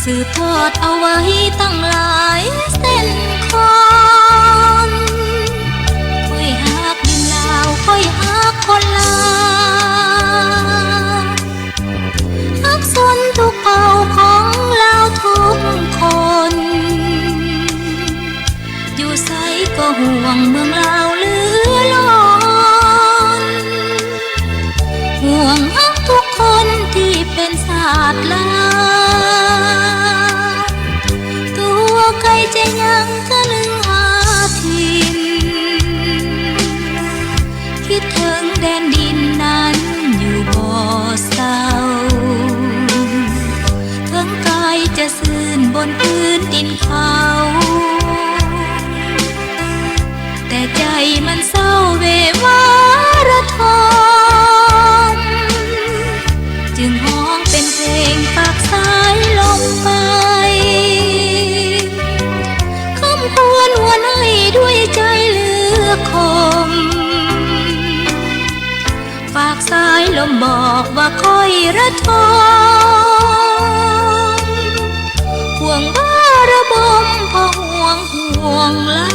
ສືບທອດເອົາໄວ້ຕັ້ງຫຼາຍເຊັ່ນຄົນ. ຂ້ອຍຮັກດິນລາວ ຂ້ອຍຮັກຄົນລາວ ຮັກຊົນທຸກເຜົ່າຂອງລາວທຸກຄົນ. ຢູ່ໃສກໍຫ່ວງເມືອງລາວເຫຼືອລົ້ນ ຫ່ວງຮັກທຸກຄົນທີ່ເປັນຊາດລາວ. ຕົວໄກຈະຍັງຄະນຶງຫາຖິ່ນ ຄິດເຖິງແດນດິນນັ້ນຢູ່ບໍ່ເຊົາ. ເຖິງກາຍຈະຊື່ນບົນພື້ນດິນເຂົາ ແຕ່ໃຈມັນເສົ້າເວວາລະທົນ ຈຶ່ງຮ້ອງເປັນເພງຝາກສາຍລົມໄປ ຄຳຄວນຫວນໃຫ້ດ້ວຍໃຈເຫຼືອຄົມ ຝາກສາຍລົມບອກວ່າຂ້ອຍລະທົນ ພວງບາລະບົມເພາະຫ່ວງຫ່ວງລາ.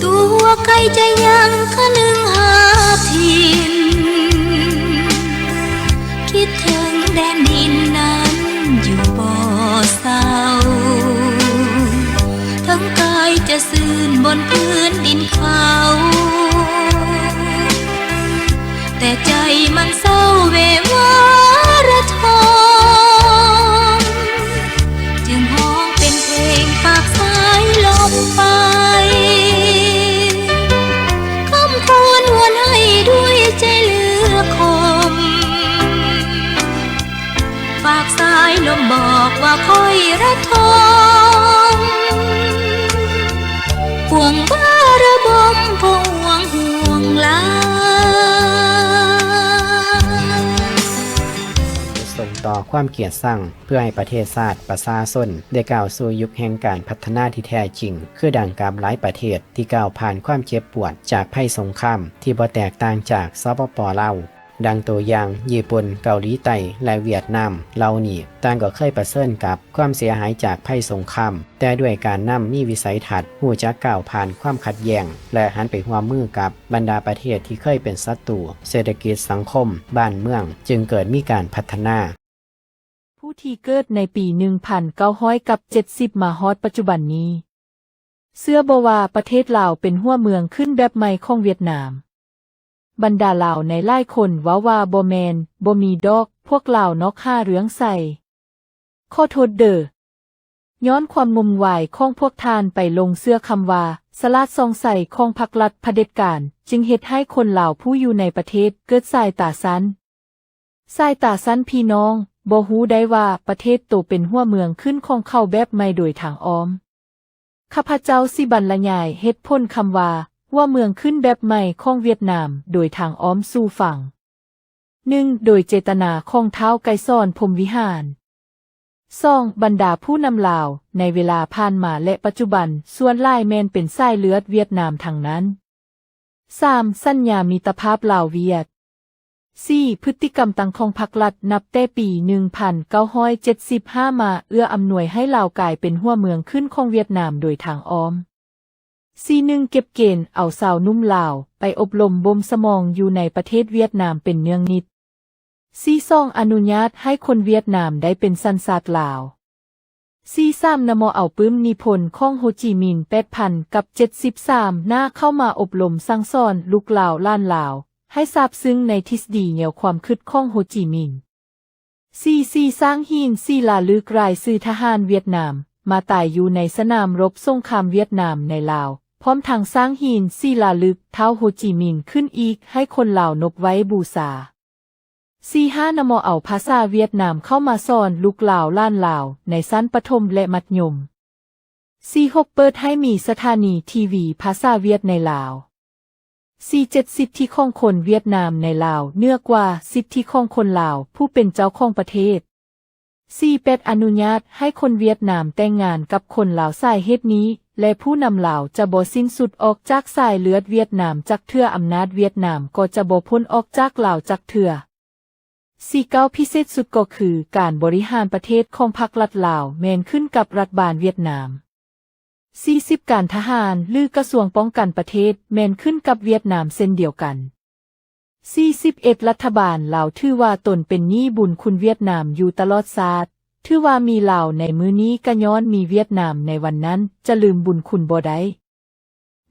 ຕົວໄກຈະຍັງຄະນຶງຫາຖິ່ນ ຄິດເຖິງແດນດິນນັ້ນຢູ່ບໍ່ເຊົາ. ເຖິງກາຍຈະຊື່ນບົນພື້ນດິນເຂົາ ແຕ່ໃຈມັນເສົ້າເວວາລະທົນ ຈຶ່ງຮ້ອງເປັນເພງຝາກສາຍລົມໄປ ຄຳຄວນຫວນໃຫ້ດ້ວຍໃຈເຫຼືອຄົມ ຝາກສາຍລົມບອກວ່າຂ້ອຍລະທົນ ພວງບາລະບົມພວງຫ່ວງລາ. ສົ່ງຕໍ່ຄວາມກຽດຊັງ ເພື່ອໃຫ້ປະເທດຊາດປະຊາຊົນໄດ້ກ້າວສູ່ຍຸກແຫ່ງການພັດທະນາທີ່ແທ້ຈິງ ຄືດັ່ງກັບຫຼາຍປະເທດທີ່ກ້າວຜ່ານຄວາມເຈັບປວດຈາກໄພສົງຄາມ ທີ່ບໍ່ແຕກຕ່າງຈາກ ສປປ ລາວ. ດັ່ງຕົວຢ່າງ ຍີ່ປຸ່ນ, ເກົາຫຼີໃຕ້ ແລະ ຫວຽດນາມ ເຫຼົ່ານີ້ ຕ່າງກໍເຄີຍປະເຊີນກັບຄວາມເສຍຫາຍຈາກໄພສົງຄາມ, ແຕ່ດ້ວຍການນຳມີວິໄສທັດ, ຮູ້ຈັກກ້າວຜ່ານຄວາມຂັດແຍ່ງ ແລະ ຫັນໄປຮ່ວມມືກັບບັນດາປະເທດທີ່ເຄີຍເປັນສັດຕູເສດຖະກິດສັງຄົມ, ບ້ານເມືອງ, ຈຶ່ງເກີດມີການພັດທະນາ. ຜູ້ທີ່ເກີດໃນປີໜຶ່ງພັນເກົ້າຮ້ອຍກັບເຈັດສິບມາຮອດປັດຈຸບັນນີ້ ເຊື່ອບໍ່ວ່າປະເທດລາວເປັນຫົວເມືອງຂຶ້ນແບບໃໝ່ຂອງຫວຽດນາມ? ບັນດາລາວໃນຫຼາຍຄົນເວົ້າວ່າບໍ່ແມ່ນ, ບໍ່ມີດອກ, ພວກລາວນອກຫາເລື່ອງໃສ່. ຂໍໂທດເດີ້. ຍ້ອນຄວາມງົມງາຍຂອງພວກທ່ານໄປຫຼົງເຊື່ອຄຳວ່າສະຫຼາດສ່ອງໃສຂອງພັກລັດຜະເດັດການ ຈຶ່ງເຮັດໃຫ້ຄົນລາວຜູ້ຢູ່ໃນປະເທດເກີດສາຍຕາສັ້ນ. ສາຍຕາສັ້ນພີ່ນ້ອງ, ບໍ່ຮູ້ໄດ້ວ່າປະເທດໂຕເປັນຫົວເມືອງຂຶ້ນຂອງເຂົາແບບໃໝ່ໂດຍທາງອ້ອມ. ຂ້າພະເຈົ້າຊິບັນລະຍາຍເຫດຜົນຄຳວ່າຫົວເມືອງຂຶ້ນແບບໃໝ່ຂອງຫວຽດນາມໂດຍທາງອ້ອມສູ່ຟັງ. ໜຶ່ງ ໂດຍເຈດຕະນາຂອງທ້າວໄກສອນ ພົມວິຫານ. ສອງ ບັນດາຜູ້ນຳລາວໃນເວລາຜ່ານມາ ແລະ ປັດຈຸບັນ ສ່ວນຫຼາຍແມ່ນເປັນສາຍເລືອດຫວຽດນາມທັງນັ້ນ. ສາມ ສັນຍາມິດຕະພາບລາວ-ຫວຽດ. ສີ່ ພຶດຕິກຳຕ່າງຂອງພັກລັດນັບແຕ່ປີໜຶ່ງພັນເກົ້າຮ້ອຍເຈັດສິບຫ້າມາເອື້ອອຳນວຍໃຫ້ລາວກາຍເປັນຫົວເມືອງຂຶ້ນຂອງຫວຽດນາມໂດຍທາງອ້ອມ. ສີ່ ໜຶ່ງ ເກັບເກນເອົາຊາວໜຸ່ມລາວໄປອົບຮົມບົ່ມສະໝອງຢູ່ໃນປະເທດຫວຽດນາມເປັນເນືອງນິດ. ສີ່ ສອງ ອະນຸຍາດໃຫ້ຄົນຫວຽດນາມໄດ້ເປັນສັນຊາດລາວ. ສີ່ ສາມ ນຳເອົາປຶ້ມນິພົນຂອງໂຮຈິມິນ ແປດພັນກັບເຈັດສິບສາມໜ້າ ເຂົ້າມາອົບຮົມສັ່ງສອນລູກລາວຫຼານລາວ ໃຫ້ຊາບຊຶ້ງໃນທິດສະດີແນວຄວາມຄິດຂອງໂຮຈິມິນ. ສີ່ ສີ່ ສ້າງຫີນສີລາລຶກລາຍຊື່ທະຫານຫວຽດນາມມາຕາຍຢູ່ໃນສະໜາມລົບສົງຄາມຫວຽດນາມໃນລາວ, ພ້ອມທັງສ້າງຫີນສີລາລຶກທ້າວໂຮຈິມິນຂຶ້ນອີກໃຫ້ຄົນລາວນົບໄຫວ້ບູຊາ. ສີ່ ຫ້າ ນຳເອົາພາສາຫວຽດນາມເຂົ້າມາສອນລູກລາວຫຼານລາວໃນຊັ້ນປະຖົມ ແລະ ມັດຍົມ. ສີ່ຫົກ ເປີດໃຫ້ມີສະຖານີທີວີພາສາຫວຽດໃນລາວ. ສີ່ເຈັດ ສິດທິຂອງຄົນຫວຽດນາມໃນລາວເໜືອກວ່າສິດທິຂອງຄົນລາວຜູ້ເປັນເຈົ້າຂອງປະເທດ. ສີ່ແປດ ອະນຸຍາດໃຫ້ຄົນຫວຽດນາມແຕ່ງງານກັບຄົນລາວສາຍເຫດນີ້ ແລະ ຜູ້ນຳລາວຈະບໍ່ສິ້ນສຸດອອກຈາກສາຍເລືອດຫວຽດນາມຈັກເທື່ອ, ອຳນາດຫວຽດນາມກໍຈະບໍ່ພົ້ນອອກຈາກລາວຈັກເທື່ອ. ສີ່ເກົ້າ ພິເສດສຸດກໍຄືການບໍລິຫານປະເທດຂອງພັກລັດລາວແມ່ນຂຶ້ນກັບລັດບານຫວຽດນາມ. ສີ່ສິບ ການທະຫານ ຫຼື ກະຊວງປ້ອງກັນປະເທດແມ່ນຂຶ້ນກັບຫວຽດນາມເຊັ່ນດຽວກັນ. ສີ່ສິບເອັດ ລັດຖະບານລາວຖືວ່າຕົນເປັນໜີ້ບຸນຄຸນຫວຽດນາມຢູ່ຕະຫຼອດຊາດ, ຖືວ່າມີລາວໃນມື້ນີ້ກະຍ້ອນມີຫວຽດນາມໃນວັນນັ້ນ, ຈະລືມບຸນຄຸນບໍ່ໄດ້.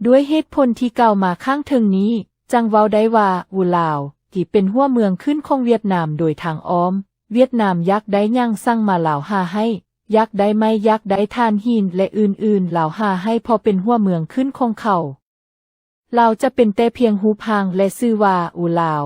ດ້ວຍເຫດຜົນທີ່ກ່າວມາຂ້າງເທິງນີ້, ຈັ່ງເວົ້າໄດ້ວ່າ ອູລາວ ທີ່ເປັນຫົວເມືອງຂຶ້ນຂອງຫວຽດນາມໂດຍທາງອ້ອມ, ຫວຽດນາມຢາກໄດ້ຫຍັງສັ່ງມາລາວຫາໃຫ້, ຢາກໄດ້ໄມ້, ຢາກໄດ້ຖ່ານຫີນ ແລະ ອື່ນໆ, ລາວຫາໃຫ້ເພາະເປັນຫົວເມືອງຂຶ້ນຂອງເຂົາ. ລາວຈະເປັນແຕ່ພຽງຮູບຮ່າງ ແລະ ຊື່ວ່າ ອູລາວ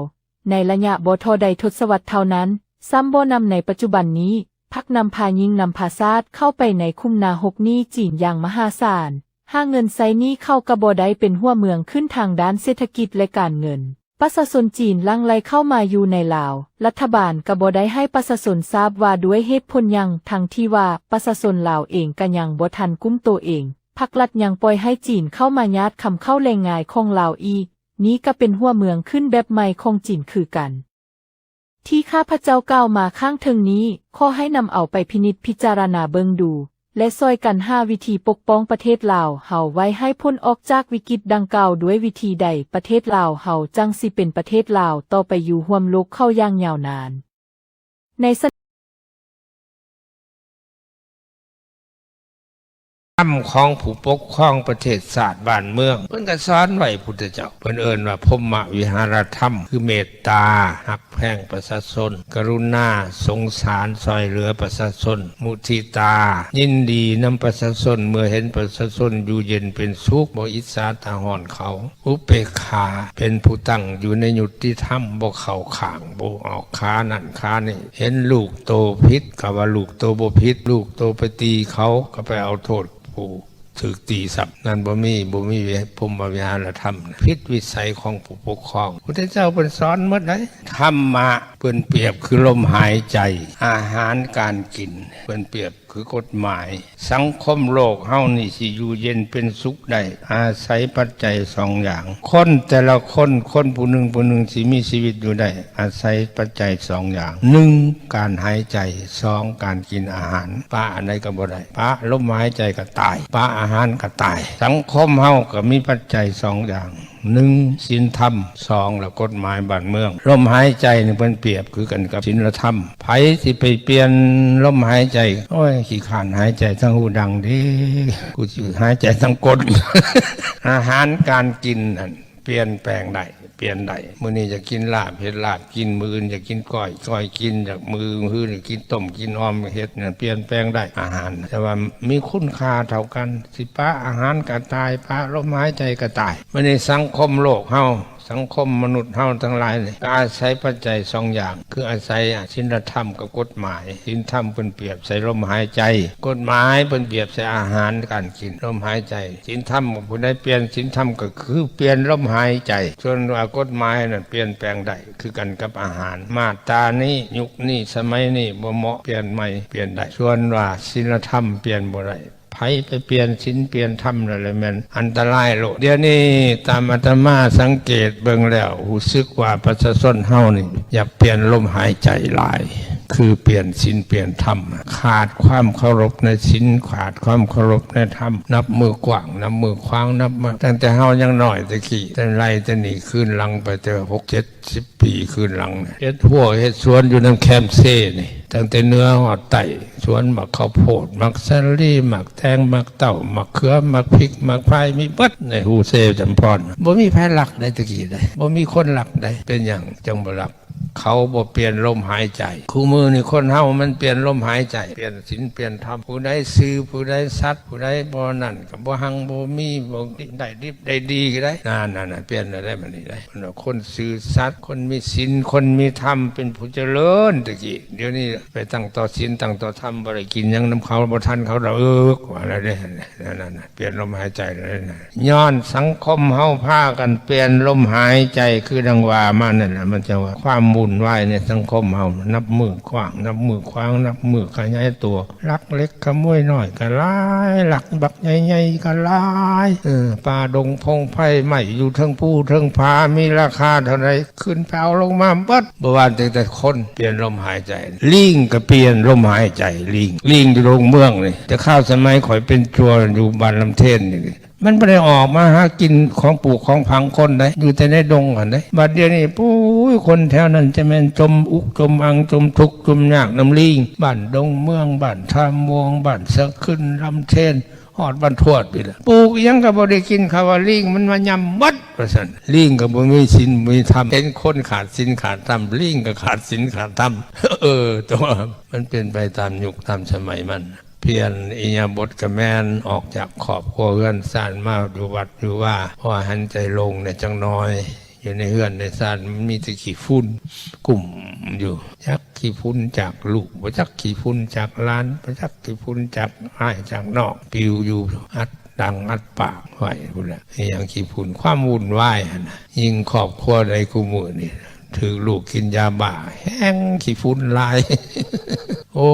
ໃນໄລຍະບໍ່ທໍ່ໃດທົດສະວັດເທົ່ານັ້ນ, ຊ້ຳບໍ່ນຳໃນປັດຈຸບັນນີ້, ພັກນຳພາຍິ່ງນຳພາຊາດເຂົ້າໄປໃນຂຸມນາຮົກໜີ້ຈີນຢ່າງມະຫາສານ, ຫາເງິນໃຊ້ໜີ້ເຂົາກະບໍ່ໄດ້, ເປັນຫົວເມືອງຂຶ້ນທາງດ້ານເສດຖະກິດ ແລະ ການເງິນ. ປະຊາຊົນຈີນຫຼັ່ງໄຫຼເຂົ້າມາຢູ່ໃນລາວ, ລັດຖະບານກະບໍ່ໄດ້ໃຫ້ປະຊາຊົນຊາບວ່າດ້ວຍເຫດຜົນຫຍັງ, ທັງທີ່ວ່າປະຊາຊົນລາວເອງກະຍັງບໍ່ທັນກຸ້ມໂຕເອງ, ພັກລັດຍັງປ່ອຍໃຫ້ຈີນເຂົ້າມາຍາດຄຳເຂົ້າແລງງາຍຂອງລາວອີກ, ນີ້ກະເປັນຫົວເມືອງຂຶ້ນແບບໃໝ່ຂອງຈີນຄືກັນ. ທີ່ຂ້າພະເຈົ້າກ່າວມາຂ້າງເທິງນີ້, ຂໍໃຫ້ນຳເອົາໄປພິນິດພິຈາລະນາເບິ່ງດູ ແລະ ຊ່ອຍກັນຫາວິທີປົກປ້ອງປະເທດລາວເຮົາໄວ້ໃຫ້ພົ້ນອອກຈາກວິກິດດັ່ງກ່າວດ້ວຍວິທີໃດ, ປະເທດລາວເຮົາຈັ່ງຊິເປັນປະເທດລາວຕໍ່ໄປຢູ່ຮ່ວມໂລກເຂົາຢ່າງຍາວນານ. ໃນສະ ທຳຂອງຜູ້ປົກຄອງປະເທດຊາດບ້ານເມືອງ, ເພິ່ນກໍສອນໄວ້ພຸດທະເຈົ້າ, ເພິ່ນເອີ້ນວ່າພົມມະວິຫາລະທຳ, ຄືເມດຕາ, ຮັກແພງປະຊາຊົນ, ກະລຸນາ, ສົງສານ, ຊ່ອຍເຫຼືອປະຊາຊົນ, ມຸທິຕາ, ຍິນດີນຳປະຊາຊົນ ເມື່ອເຫັນປະຊາຊົນຢູ່ເຢັນເປັນສຸກ, ບໍ່ອິດສາຕາຮ້ອນເຂົາ. ອຸເປກຂາ ເປັນຜູ້ຕັ້ງຢູ່ໃນຍຸຕິທຳ, ບໍ່ເຂົ້າຂ້າງ, ບໍ່ອອກຂານັ້ນຂານີ້, ເຫັນລູກໂຕຜິດກໍວ່າລູກໂຕບໍ່ຜິດ, ລູກໂຕໄປຕີເຂົາກໍໄປເອົາໂທດຜູ້ຖືກຕີຊ້ຳ. ນັ້ນບໍ່ມີ, ບໍ່ມີ ພົມມະວິຫາລະທຳ, ຜິດວິໄສຂອງຜູ້ປົກຄອງ. ພຸດທະເຈົ້າເພິ່ນສອນໝົດໃດ໋. ທຳມະເພິ່ນປຽບຄືລົມຫາຍໃຈ, ອາຫານການກິນ ເພິ່ນປຽບ ຄືກົດໝາຍ. ສັງຄົມໂລກເຮົານີ້ຊິຢູ່ເຢັນເປັນສຸກໄດ້ ອາໄສປັດໄຈສອງຢ່າງ. ຄົນແຕ່ລະຄົນ, ຄົນຜູ້ໜຶ່ງຜູ້ໜຶ່ງຊິມີຊີວິດຢູ່ໄດ້ ອາໄສປັດໄຈສອງຢ່າງ. ໜຶ່ງ ການຫາຍໃຈ, ສອງ ການກິນອາຫານ. ປະອັນໃດກໍບໍ່ໄດ້. ປະລົມຫາຍໃຈກໍຕາຍ, ປະອາຫານກໍຕາຍ. ສັງຄົມເຮົາກໍມີປັດໄຈສອງຢ່າງ. ໜຶ່ງ ສິນທຳ, ສອງ ລະກົດໝາຍບ້ານເມືອງ. ລົມຫາຍໃຈນີ້ເພິ່ນປຽບຄືກັນກັບສິນລະທຳ. ໃຜຊິໄປປ່ຽນລົມຫາຍໃຈ? ໂອ້ຍ ຂີ້ຄ້ານຫາຍໃຈທາງຮູດັງເດ້, ກູຊິຫາຍໃຈທາງກົ້ນ. ອາຫານການກິນນັ້ນປ່ຽນແປງໄດ້, ປ່ຽນໄດ້. ມື້ນີ້ຢາກກິນລາບ, ເຮັດລາບກິນ, ມື້ອື່ນຢາກກິນກ້ອຍ, ກ້ອຍກິນ, ຢາກ ມື້ອື່ນຢາກກິນຕົ້ມ, ກິນອ່ອມ, ເຮັດນັ້ນ, ປ່ຽນແປງໄດ້ອາຫານ, ແຕ່ວ່າມີຄຸນຄ່າເທົ່າກັນ. ຊິປະອາຫານກໍຕາຍ, ປະລົມຫາຍໃຈກໍຕາຍ. ມື້ນີ້ສັງຄົມໂລກເຮົາ, ສັງຄົມມະນຸດເຮົາທັງຫຼາຍນີ້ ກໍອາໄສປັດໄຈສອງຢ່າງ, ຄືອາໄສສິນລະທຳກັບກົດໝາຍ. ສິນທຳເພິ່ນປຽບໃສ່ລົມຫາຍໃຈ, ກົດໝາຍເພິ່ນປຽບໃສ່ອາຫານການກິນ, ລົມຫາຍໃຈ. ສິນທຳ ຜູ້ໃດປ່ຽນສິນທຳກໍຄືປ່ຽນລົມຫາຍໃຈ, ສ່ວນວ່າກົດໝາຍນັ້ນປ່ຽນແປງໄດ້ ຄືກັນກັບອາຫານ. ມາດຕານີ້, ຍຸກນີ້, ສະໄໝນີ້ບໍ່ເໝາະ, ປ່ຽນໃໝ່, ປ່ຽນໄດ້. ສ່ວນວ່າສິນລະທຳປ່ຽນບໍ່ໄດ້. ໃຜໄປປ່ຽນສິນປ່ຽນທຳນັ້ນແຫຼະແມ່ນອັນຕະລາຍໂລດ. ດຽວນີ້ຕາມອາດຕະມາສັງເກດເບິ່ງແລ້ວ ຮູ້ສຶກວ່າປະຊາຊົນເຮົານີ້ຢາກປ່ຽນລົມຫາຍໃຈຫຼາຍ, ຄືປ່ຽນສິນປ່ຽນທຳ, ຂາດຄວາມເຄົາລົບໃນສິນ, ຂາດຄວາມເຄົາລົບໃນທຳ, ນັບມື້ກວ້າງ, ນັບມື້ຂວາງ, ນັບມາຕັ້ງແຕ່ເຮົາຍັງນ້ອຍແຕ່ກີ້, ແຕ່ໄລ່ແຕ່ນີ້ຄືນຫຼັງໄປແຕ່ຫົກເຈັດ ສິບປີຄືນຫຼັງ, ເຮັດຮົ້ວເຮັດສວນຢູ່ນຳແຄມເຊນີ້, ຕັ້ງແຕ່ເໜືອຮອດໃຕ້, ສວນໝາກເຂົ້າໂພດ, ໝາກສາລີ, ໝາກແຕງ, ໝາກເຕົ້າ, ໝາກເຂືອ, ໝາກພິກ, ໝາກພາຍ, ມີເບິດໃນຮູເຊຈຳພອນ. ບໍ່ມີໃຜລັກໄດ໋ ແຕ່ກີ້ໄດ໋, ບໍ່ມີຄົນລັກໄດ໋. ເປັນຫຍັງຈັ່ງບໍ່ລັກ? ເຂົາບໍ່ປ່ຽນລົມຫາຍໃຈ. ຄູ່ມື້ນີ້ຄົນເຮົາມັນປ່ຽນລົມຫາຍໃຈ, ປ່ຽນສິນປ່ຽນທຳ, ຜູ້ໃດຊື່ຜູ້ໃດສັດ, ຜູ້ໃດບໍ່ນັ້ນກໍບໍ່ຮັ່ງບໍ່ມີ, ບໍ່ໄດ້ດິບໄດ້ດີກໍໄດ້. ນັ້ນໆໆ ປ່ຽນແລ້ວໄດ໋ບັດນີ້ໄດ໋. ເພິ່ນວ່າຄົນຊື່ສັດ, ຄົນມີສິນ, ຄົນມີທຳ ເປັນຜູ້ຈະເລີນ. ແຕ່ກີ້ ດຽວນີ້ໄປຕັ້ງຕໍ່ສິນຕັ້ງຕໍ່ທຳ ບໍ່ໄດ້ກິນຫຍັງນຳເຂົາ, ບໍ່ທັນເຂົາດອກ, ວ່າແລ້ວເດ້. ນັ້ນໆໆ ປ່ຽນລົມຫາຍໃຈແລ້ວນະ. ຍ້ອນສັງຄົມເຮົາພາກັນປ່ຽນລົມຫາຍໃຈ ຄືດັ່ງວ່າມານັ້ນນະ, ມັນຈະວ່າຄວາມວຸ່ນວາຍໃນສັງຄົມເຮົາ ນັບມື້ກວ້າງ ນັບມື້ຂວາງ ນັບມື້ຂະຫຍາຍຕົວ, ລັກເລັກຂະໂມຍນ້ອຍກໍຫຼາຍ, ລັກບັກໃຫຍ່ໆກໍຫຼາຍ. ເອີ ປ່າດົງພົງໄພໄມ້ຢູ່ເທິງພູເທິງຜາ ມີລາຄາເທົ່າໃດ ຂຶ້ນໄປເອົາລົງມາເບິດ. ບໍ່ວ່າແຕ່ ແຕ່ຄົນປ່ຽນລົມຫາຍໃຈ, ລີງກໍປ່ຽນລົມຫາຍໃຈ. ລີງ ລີງຢູ່ດົງເມືອງນີ້ ແຕ່ຄາວສະໄໝຂ້ອຍເປັນຈົວຢູ່ບ້ານລຳເທນນີ້ ມັນບໍ່ໄດ້ອອກມາຫາກິນຂອງປູກຂອງຝັງຄົນໃດ໋, ຢູ່ແຕ່ໃນດົງຫັ້ນເດ້. ບັດດຽວນີ້ ໂອ້ຍ ຄົນແຖວນັ້ນຈະແມ່ນຈົມອຸກຈົມອັ່ງ ຈົມທຸກຈົມຍາກນຳລີງ. ບ້ານດົງເມືອງ, ບ້ານທ່າມ່ວງ, ບ້ານສະຂຶ້ນ, ລຳເທນ, ຮອດບ້ານທວດພີ້ແຫຼະ ປູກອີ່ຫຍັງກໍບໍ່ໄດ້ກິນ. ເຂົາວ່າລີງມັນມາຍຳໝົດ ວ່າຊັ້ນ. ລີງກໍບໍ່ມີສິນບໍ່ມີທຳ, ເຫັນຄົນຂາດສິນຂາດທຳ ລີງກໍຂາດສິນຂາດທຳ. ເອີ ແຕ່ວ່າມັນເປັນໄປຕາມຍຸກຕາມສະໄໝມັນ. ປ່ຽນອິລິຍາບົດກໍແມ່ນ, ອອກຈາກຄອບຄົວເຮືອນຊານມາຢູ່ວັດຢູ່ວາ ເພາະວ່າຫັນໃຈໂລ່ງແດ່ຈັກໜ່ອຍ. ຢູ່ໃນເຮືອນໃນຊານມັນມີແຕ່ຂີ້ຝຸ່ນກຸ້ມຢູ່, ຈັກຂີ້ຝຸ່ນຈາກລູກ, ບໍ່ຈັກຂີ້ຝຸ່ນຈາກຫຼານ, ບໍ່ຈັກຂີ້ຝຸ່ນຈາກອ້າຍຈາກນ້ອງ, ປິວຢູ່ອັດດັງອັດປາກໄວ້ພຸ້ນແຫຼະ. ອີ່ຫຍັງຂີ້ຝຸ່ນ? ຄວາມວຸ່ນວາຍຫັ້ນນະ. ຍິ່ງຄອບຄົວໃດຄູ່ມື້ນີ້ ຖືກລູກກິນຢາບ້າ ແຮ່ງຂີ້ຝຸ່ນຫຼາຍ. ໂອ້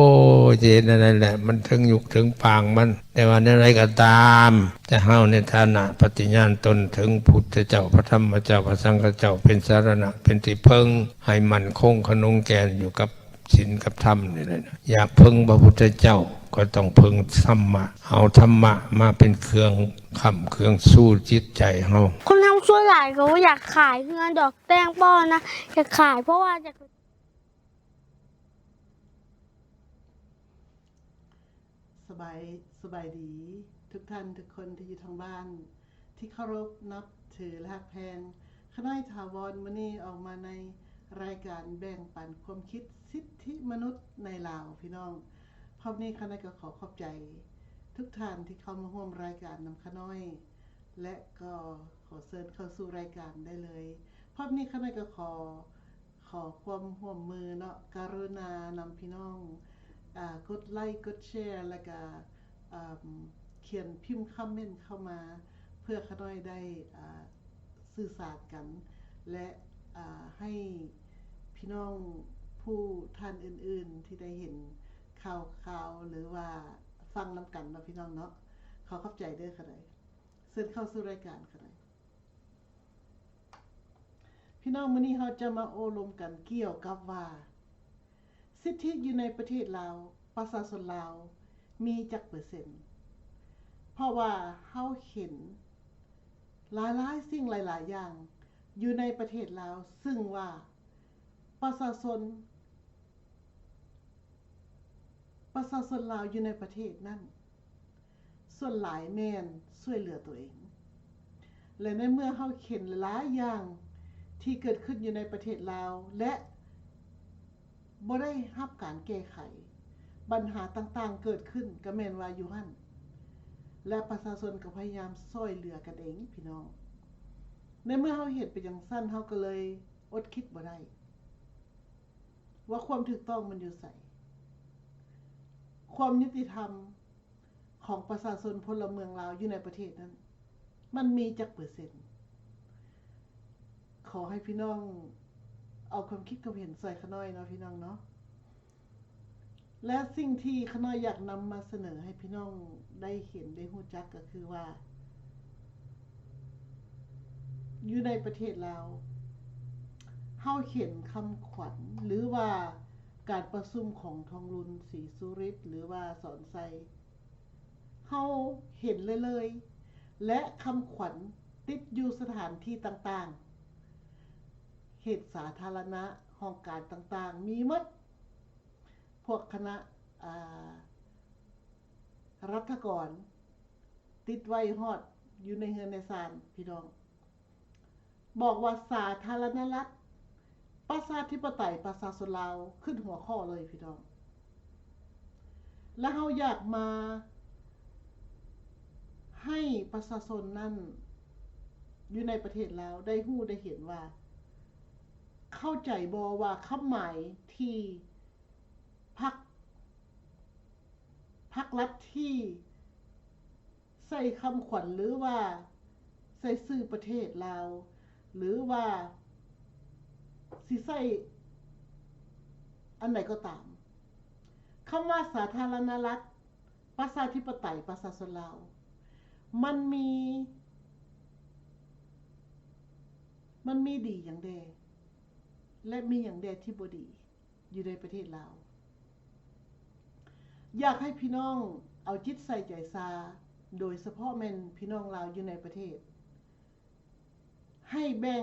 ຍ ຈະເຮັດແນວໃດແຫຼະ ມັນເຖິງຍຸກເຖິງປາງມັນ. ແຕ່ວ່າແນວໃດກໍຕາມ, ແຕ່ເຮົາໃນຖານະປະຕິຍານຕົນເຖິງພຸດທະເຈົ້າ, ພະທຳມະເຈົ້າ, ພະສັງຄະເຈົ້າ ເປັນສາລະນະ ເປັນທີ່ເພິ່ງ, ໃຫ້ໝັ້ນຄົງຂະໜົງແກ່ນຢູ່ກັບສິນກັບທຳນີ້ແຫຼະ. ຢາກເພິ່ງພະພຸດທະເຈົ້າ ກໍຕ້ອງເພິ່ງທຳມະ, ເອົາທຳມະມາເປັນເຄື່ອງຄ້ຳເຄື່ອງຊູຈິດໃຈເຮົາ. ຄົນເຮົາສ່ວນຫຼາຍກໍບໍ່ຢາກຂາຍເຮືອນດອກ, ແຕ່ງບໍ່ນະ ຢາກຂາຍ ເພາະວ່າຢາກ ສະບາຍ ສະບາຍດີທຸກທ່ານທຸກຄົນທີ່ຢູ່ທາງບ້ານ ທີ່ເຄົາລົບນັບຖື ແລະ ຮັກແພງ. ຂະນ້ອຍຖາວອນ ມື້ນີ້ອອກມາໃນລາຍການແບ່ງປັນຄວາມຄິດສິດທິມະນຸດໃນລາວ ພີ່ນ້ອງ. ພ້ອມນີ້ຂະນ້ອຍກໍຂໍຂອບໃຈທຸກທ່ານທີ່ເຂົ້າມາຮ່ວມລາຍການນຳຂະນ້ອຍ ແລະ ກໍຂໍເຊີນເຂົ້າສູ່ລາຍການໄດ້ເລີຍ. ພ້ອມນີ້ຂະນ້ອຍກໍຂໍ ຂໍຄວາມຮ່ວມມືເນາະ, ກະລຸນານຳພີ່ນ້ອງ ອາ ກົດໄລກ໌ ກົດແຊ ແລະກະ ອາ ຂຽນພິມຄອມເມັນເຂົ້າມາ ເພື່ອຂະນ້ອຍໄດ້ ອາ ສື່ສານກັນ ແລະ ອາ ໃຫ້ພີ່ນ້ອງຜູ້ທ່ານອື່ນໆ ທີ່ໄດ້ເຫັນຂ່າວຄາວ ຫຼືວ່າຟັງນຳກັນເນາະ ພີ່ນ້ອງເນາະ. ຂໍຂອບໃຈເດີຂະນ້ອຍ. ເຊີນເຂົ້າສູ່ລາຍການຂະນ້ອຍ. ພີ່ນ້ອງ, ມື້ນີ້ເຮົາຈະມາໂອ້ລົມກັນກ່ຽວກັບວ່າ ສິດທິຢູ່ໃນປະເທດລາວ, ປະຊາຊົນລາວມີຈັກເປີເຊັນ? ເພາະວ່າເຮົາເຫັນຫຼາຍໆສິ່ງຫຼາຍໆຢ່າງຢູ່ໃນປະເທດລາວ, ຊຶ່ງວ່າປະຊາຊົນ ປະຊາຊົນລາວຢູ່ໃນປະເທດນັ້ນ ສ່ວນຫຼາຍແມ່ນຊ່ວຍເຫຼືອຕົວເອງ ແລະ ໃນເມື່ອເຮົາເຫັນຫຼາຍຢ່າງທີ່ເກີດຂຶ້ນຢູ່ໃນປະເທດລາວ ແລະ ບໍ່ໄດ້ຮັບການແກ້ໄຂ, ບັນຫາຕ່າງໆເກີດຂຶ້ນກໍແມ່ນວ່າຢູ່ຫັ້ນ ແລະ ປະຊາຊົນກໍພະຍາຍາມຊ່ວຍເຫຼືອກັນເອງ ພີ່ນ້ອງ. ໃນເມື່ອເຮົາເຫັນເປັນຈັ່ງຊັ້ນ ເຮົາກໍເລີຍອົດຄິດບໍ່ໄດ້ ວ່າຄວາມຖືກຕ້ອງມັນຢູ່ໃສ? ຄວາມຍຸຕິທຳຂອງປະຊາຊົນພົນລະເມືອງລາວຢູ່ໃນປະເທດນັ້ນ ມັນມີຈັກເປີເຊັນ? ຂໍໃຫ້ພີ່ນ້ອງເອົາຄວາມຄິດຄວາມເຫັນຊ່ອຍຂະນ້ອຍເນາະ ພີ່ນ້ອງເນາະ. ແລະ ສິ່ງທີ່ຂະນ້ອຍຢາກນຳມາສະເໜີໃຫ້ພີ່ນ້ອງໄດ້ເຫັນໄດ້ຮູ້ຈັກກໍຄືວ່າ ຢູ່ໃນປະເທດລາວ ເຮົາເຫັນຄຳຂວັນ ຫຼືວ່າການປະຊຸມຂອງທອງລຸນ ສີສຸລິດ ຫຼືວ່າສອນໄຊ ເຮົາເຫັນເລື້ອຍໆ ແລະ ຄຳຂວັນຕິດຢູ່ສະຖານທີ່ຕ່າງໆ ເຂດສາທາລະນະ, ຫ້ອງການຕ່າງໆ ມີໝົດ. ພວກຄະນະ ອາ ລັດຖະກອນ ຕິດໄວ້ຮອດຢູ່ໃນເຮືອນໃນຊານ ພີ່ນ້ອງ. ບອກວ່າສາທາລະນະລັດປ ປະຊາທິປະໄຕ ປະຊາຊົນລາວ ຂຶ້ນຫົວຂໍ້ເລີຍພີ່ນ້ອງ ແລະ ເຮົາຢາກມາໃຫ້ປະຊາຊົນນັ້ນ ຢູ່ໃນປະເທດລາວ ໄດ້ຮູ້ໄດ້ເຫັນວ່າ ເຂົ້າໃຈບໍ່ວ່າຄຳໝາຍທີ່ພັກ ພັກລັດທີ່ ໃສ່ຄຳຂວັນ ຫຼືວ່າໃສ່ຊື່ປະເທດລາວ ຫຼືວ່າຊິໃສ່ອັນໃດກໍຕາມ, ຄຳວ່າສາທາລະນະລັດ ປະຊາທິປະໄຕ ປະຊາຊົນລາວ ມັນມີ ມັນມີດີຫຍັງແດ່ ແລະ ມີຫຍັງແດ່ທີ່ບໍ່ດີ? ຢູ່ໃນປະເທດລາວ. ຢາກໃຫ້ພີ່ນ້ອງເອົາຈິດໃສ່ໃຈຊາ, ໂດຍສະເພາະແມ່ນພີ່ນ້ອງລາວຢູ່ໃນປະເທດ, ໃຫ້ແບ່ງ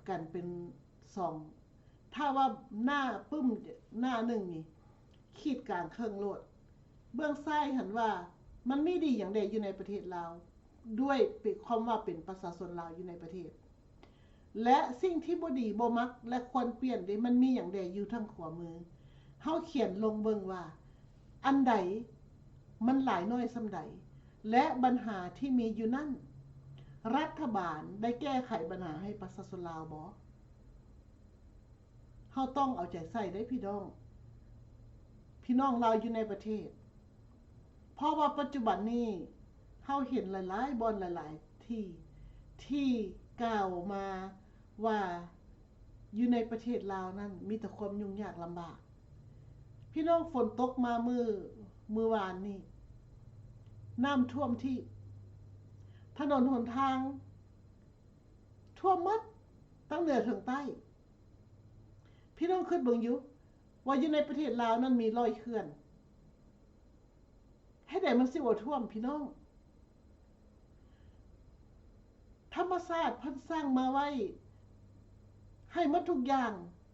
ກັນເປັນສອງ, ຖ້າວ່າໜ້າປຶ້ມໜ້າໜຶ່ງນີ້ ຂີດກາງເຄິ່ງໂລດ, ເບື້ອງຊ້າຍຫັ້ນວ່າ ມັນມີດີຫຍັງແດ່ຢູ່ໃນປະເທດລາວ ດ້ວຍຄວາມວ່າເປັນປະຊາຊົນລາວຢູ່ໃນປະເທດ. ແລະ ສິ່ງທີ່ບໍ່ດີບໍ່ມັກ ແລະ ຄວນປ່ຽນເດ ມັນມີຫຍັງແດ່ຢູ່ທາງຂວາມື? ເຮົາຂຽນລົງເບິ່ງວ່າ ອັນໃດມັນຫຼາຍໜ້ອຍສ່ຳໃດ ແລະ ບັນຫາທີ່ມີຢູ່ນັ້ນ ລັດຖະບານໄດ້ແກ້ໄຂບັນຫາໃຫ້ປະຊາຊົນລາວບໍ່? ເຮົາຕ້ອງເອົາໃຈໃສ່ເດ້ພີ່ນ້ອງ, ພີ່ນ້ອງລາວຢູ່ໃນປະເທດ. ເພາະວ່າປັດຈຸບັນນີ້ ເຮົາເຫັນຫຼາຍໆບ່ອນຫຼາຍໆທີ່ ທີ່ກ່າວມາວ່າ ຢູ່ໃນປະເທດລາວນັ້ນມີແຕ່ຄວາມຫຍຸ້ງຍາກລຳບາກ. ພີ່ນ້ອງ, ຝົນຕົກມາມື້ ມື້ວານນີ້ ນ້ຳຖ້ວມທີ່ ຖະໜົນຫົນທາງ ຖ້ວມໝົດ ທັງເໜືອເຖິງໃຕ້. ພີ່ນ້ອງຄິດເບິ່ງຢູ່ ວ່າຢູ່ໃນປະເທດລາວນັ້ນມີຮ້ອຍເຂື່ອນ, ເຮັດໃດມັນຊິບໍ່ຖ້ວມພີ່ນ້ອງ? ທຳມະຊາດເພິ່ນສ້າງມາໄວ້ໃຫ້ໝົດທຸກຢ່າງ,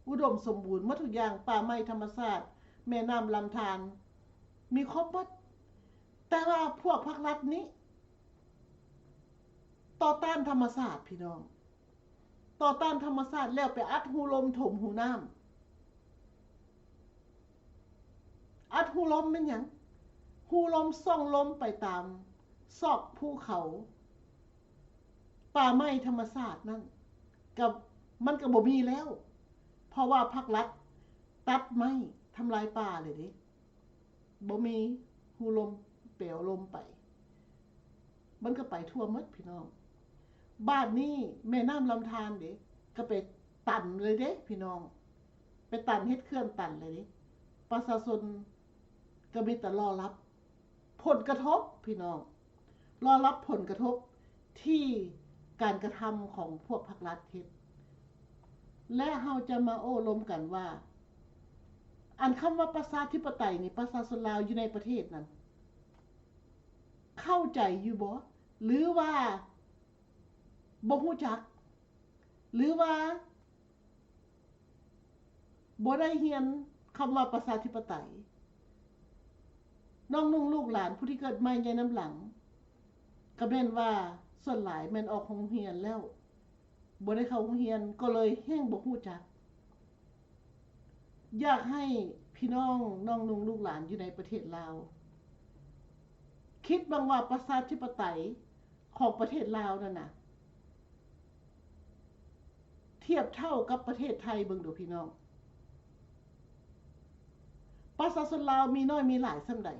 ອຸດົມສົມບູນໝົດທຸກຢ່າງ, ປ່າໄມ້ທຳມະຊາດ, ແມ່ນ້ຳລຳທານ, ມີຄົບໝົດ. ແຕ່ວ່າພວກພັກລັດນີ້ ຕໍ່ຕ້ານທຳມະຊາດພີ່ນ້ອງ, ຕໍ່ຕ້ານທຳມະຊາດແລ້ວໄປອັດຮູລົມຖົມຮູນ້ຳ. ອັດຮູລົມແມ່ນຫຍັງ? ຮູລົມສ່ອງລົມໄປຕາມຊອກພູເຂົາ, ປ່າໄມ້ທຳມະຊາດນັ້ນ ກະ ມັນກະບໍ່ມີແລ້ວ, ເພາະວ່າພັກລັດຕັດໄມ້ ທຳລາຍປ່າເລີຍເດ້. ບໍ່ມີຮູລົມ ແປວລົມໄປ, ມັນກໍໄປທົ່ວໝົດພີ່ນ້ອງ. ບາດນີ້ແມ່ນ້ຳລຳທານເດ້ ກໍໄປຕັນເລີຍເດ້ພີ່ນ້ອງ, ໄປຕັນ ເຮັດເຂື່ອນຕັນເລີຍເດ້. ປະຊາຊົນກໍມີແຕ່ລໍຮັບຜົນກະທົບພີ່ນ້ອງ, ລໍຮັບຜົນກະທົບ ທີ່ການກະທຳຂອງພວກພັກລັດເຮັດ. ແລະ ເຮົາຈະມາໂອ້ລົມກັນວ່າ ອັນຄຳວ່າປະຊາທິປະໄຕນີ້ ປະຊາຊົນລາວຢູ່ໃນປະເທດນັ້ນ ເຂົ້າໃຈຢູ່ບໍ່ ຫຼືວ່າບໍ່ຮູ້ຈັກ ຫຼືວ່າ ບໍ່ໄດ້ຮຽນຄຳວ່າປະຊາທິປະໄຕ. ນ້ອງນຸ່ງລູກຫຼານຜູ້ທີ່ເກີດໃໝ່ໃຫຍ່ນຳຫຼັງ ກໍແມ່ນວ່າສ່ວນຫຼາຍແມ່ນອອກໂຮງຮຽນແລ້ວ ບໍ່ໄດ້ເຂົ້າໂຮງຮຽນ ກໍເລີຍແຮ່ງບໍ່ຮູ້ຈັກ. ຢາກໃຫ້ພີ່ນ້ອງນ້ອງນຸ່ງລູກຫຼານຢູ່ໃນປະເທດລາວ ຄິດເບິ່ງວ່າປະຊາທິປະໄຕ ຂອງປະເທດລາວນັ້ນນະ ທຽບເທົ່າກັບປະເທດໄທເບິ່ງດູພີ່ນ້ອງ, ປະຊາຊົນລາວມີໜ້ອຍມີຫຼາຍສ່ຳໃດ?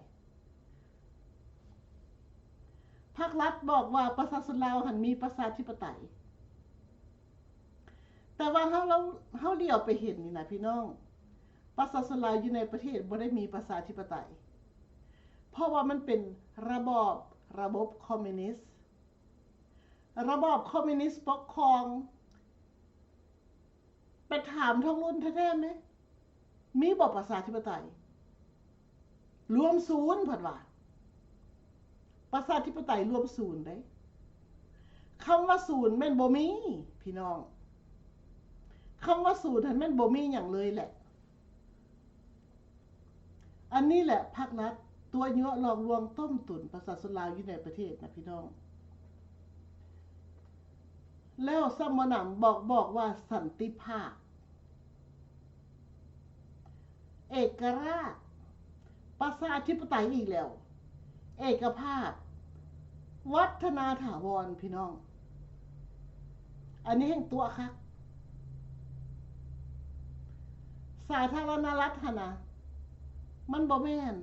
ພັກລັດບອກວ່າປະຊາຊົນລາວຫັ້ນມີປະຊາທິປະໄຕ, ແຕ່ວ່າເຮົາ ເຮົາຫຼຽວໄປເຫັນນີ້ນະພີ່ນ້ອງ, ປະຊາຊົນລາວຢູ່ໃນປະເທດບໍ່ໄດ້ມີປະຊາທິປະໄຕ, ເພາະວ່າມັນເປັນລະບອບ ລະບົບຄອມມິວນິດ. ລະບອບຄອມມິວນິດປົກຄອງ, ໄປຖາມທ້ອງລຸ້ນແທ້ໆແມ ມີບໍ່ປະຊາທິປະໄຕ? ລວມສູນ ເພິ່ນວ່າ ປະຊາທິປະໄຕລວມສູນເດ້. ຄຳວ່າສູນແມ່ນບໍ່ມີ ພີ່ນ້ອງ, ຄຳວ່າສູນຫັ້ນແມ່ນບໍ່ມີຫຍັງເລີຍແຫຼະ. ອັນນີ້ແຫຼະພັກລັດຕົວະຍົວະຫຼອກລວງຕົ້ມຕຸນປະຊາຊົນລາວຢູ່ໃນປະເທດນະພີ່ນ້ອງ. ແລ້ວຊ້ຳບໍ່ໜຳບອກ ບອກວ່າສັນຕິພາບ, ເອກະລາດ, ປະຊາທິປະໄຕອີກແລ້ວ, ເອກະພາບ, ວັດທະນາຖາວອນ ພີ່ນ້ອງ, ອັນນີ້ແຮ່ງຕົວະຄັກ. ສາທາລະນະລັດຫັ້ນນະ ມັນບໍ່ແມ່ນ.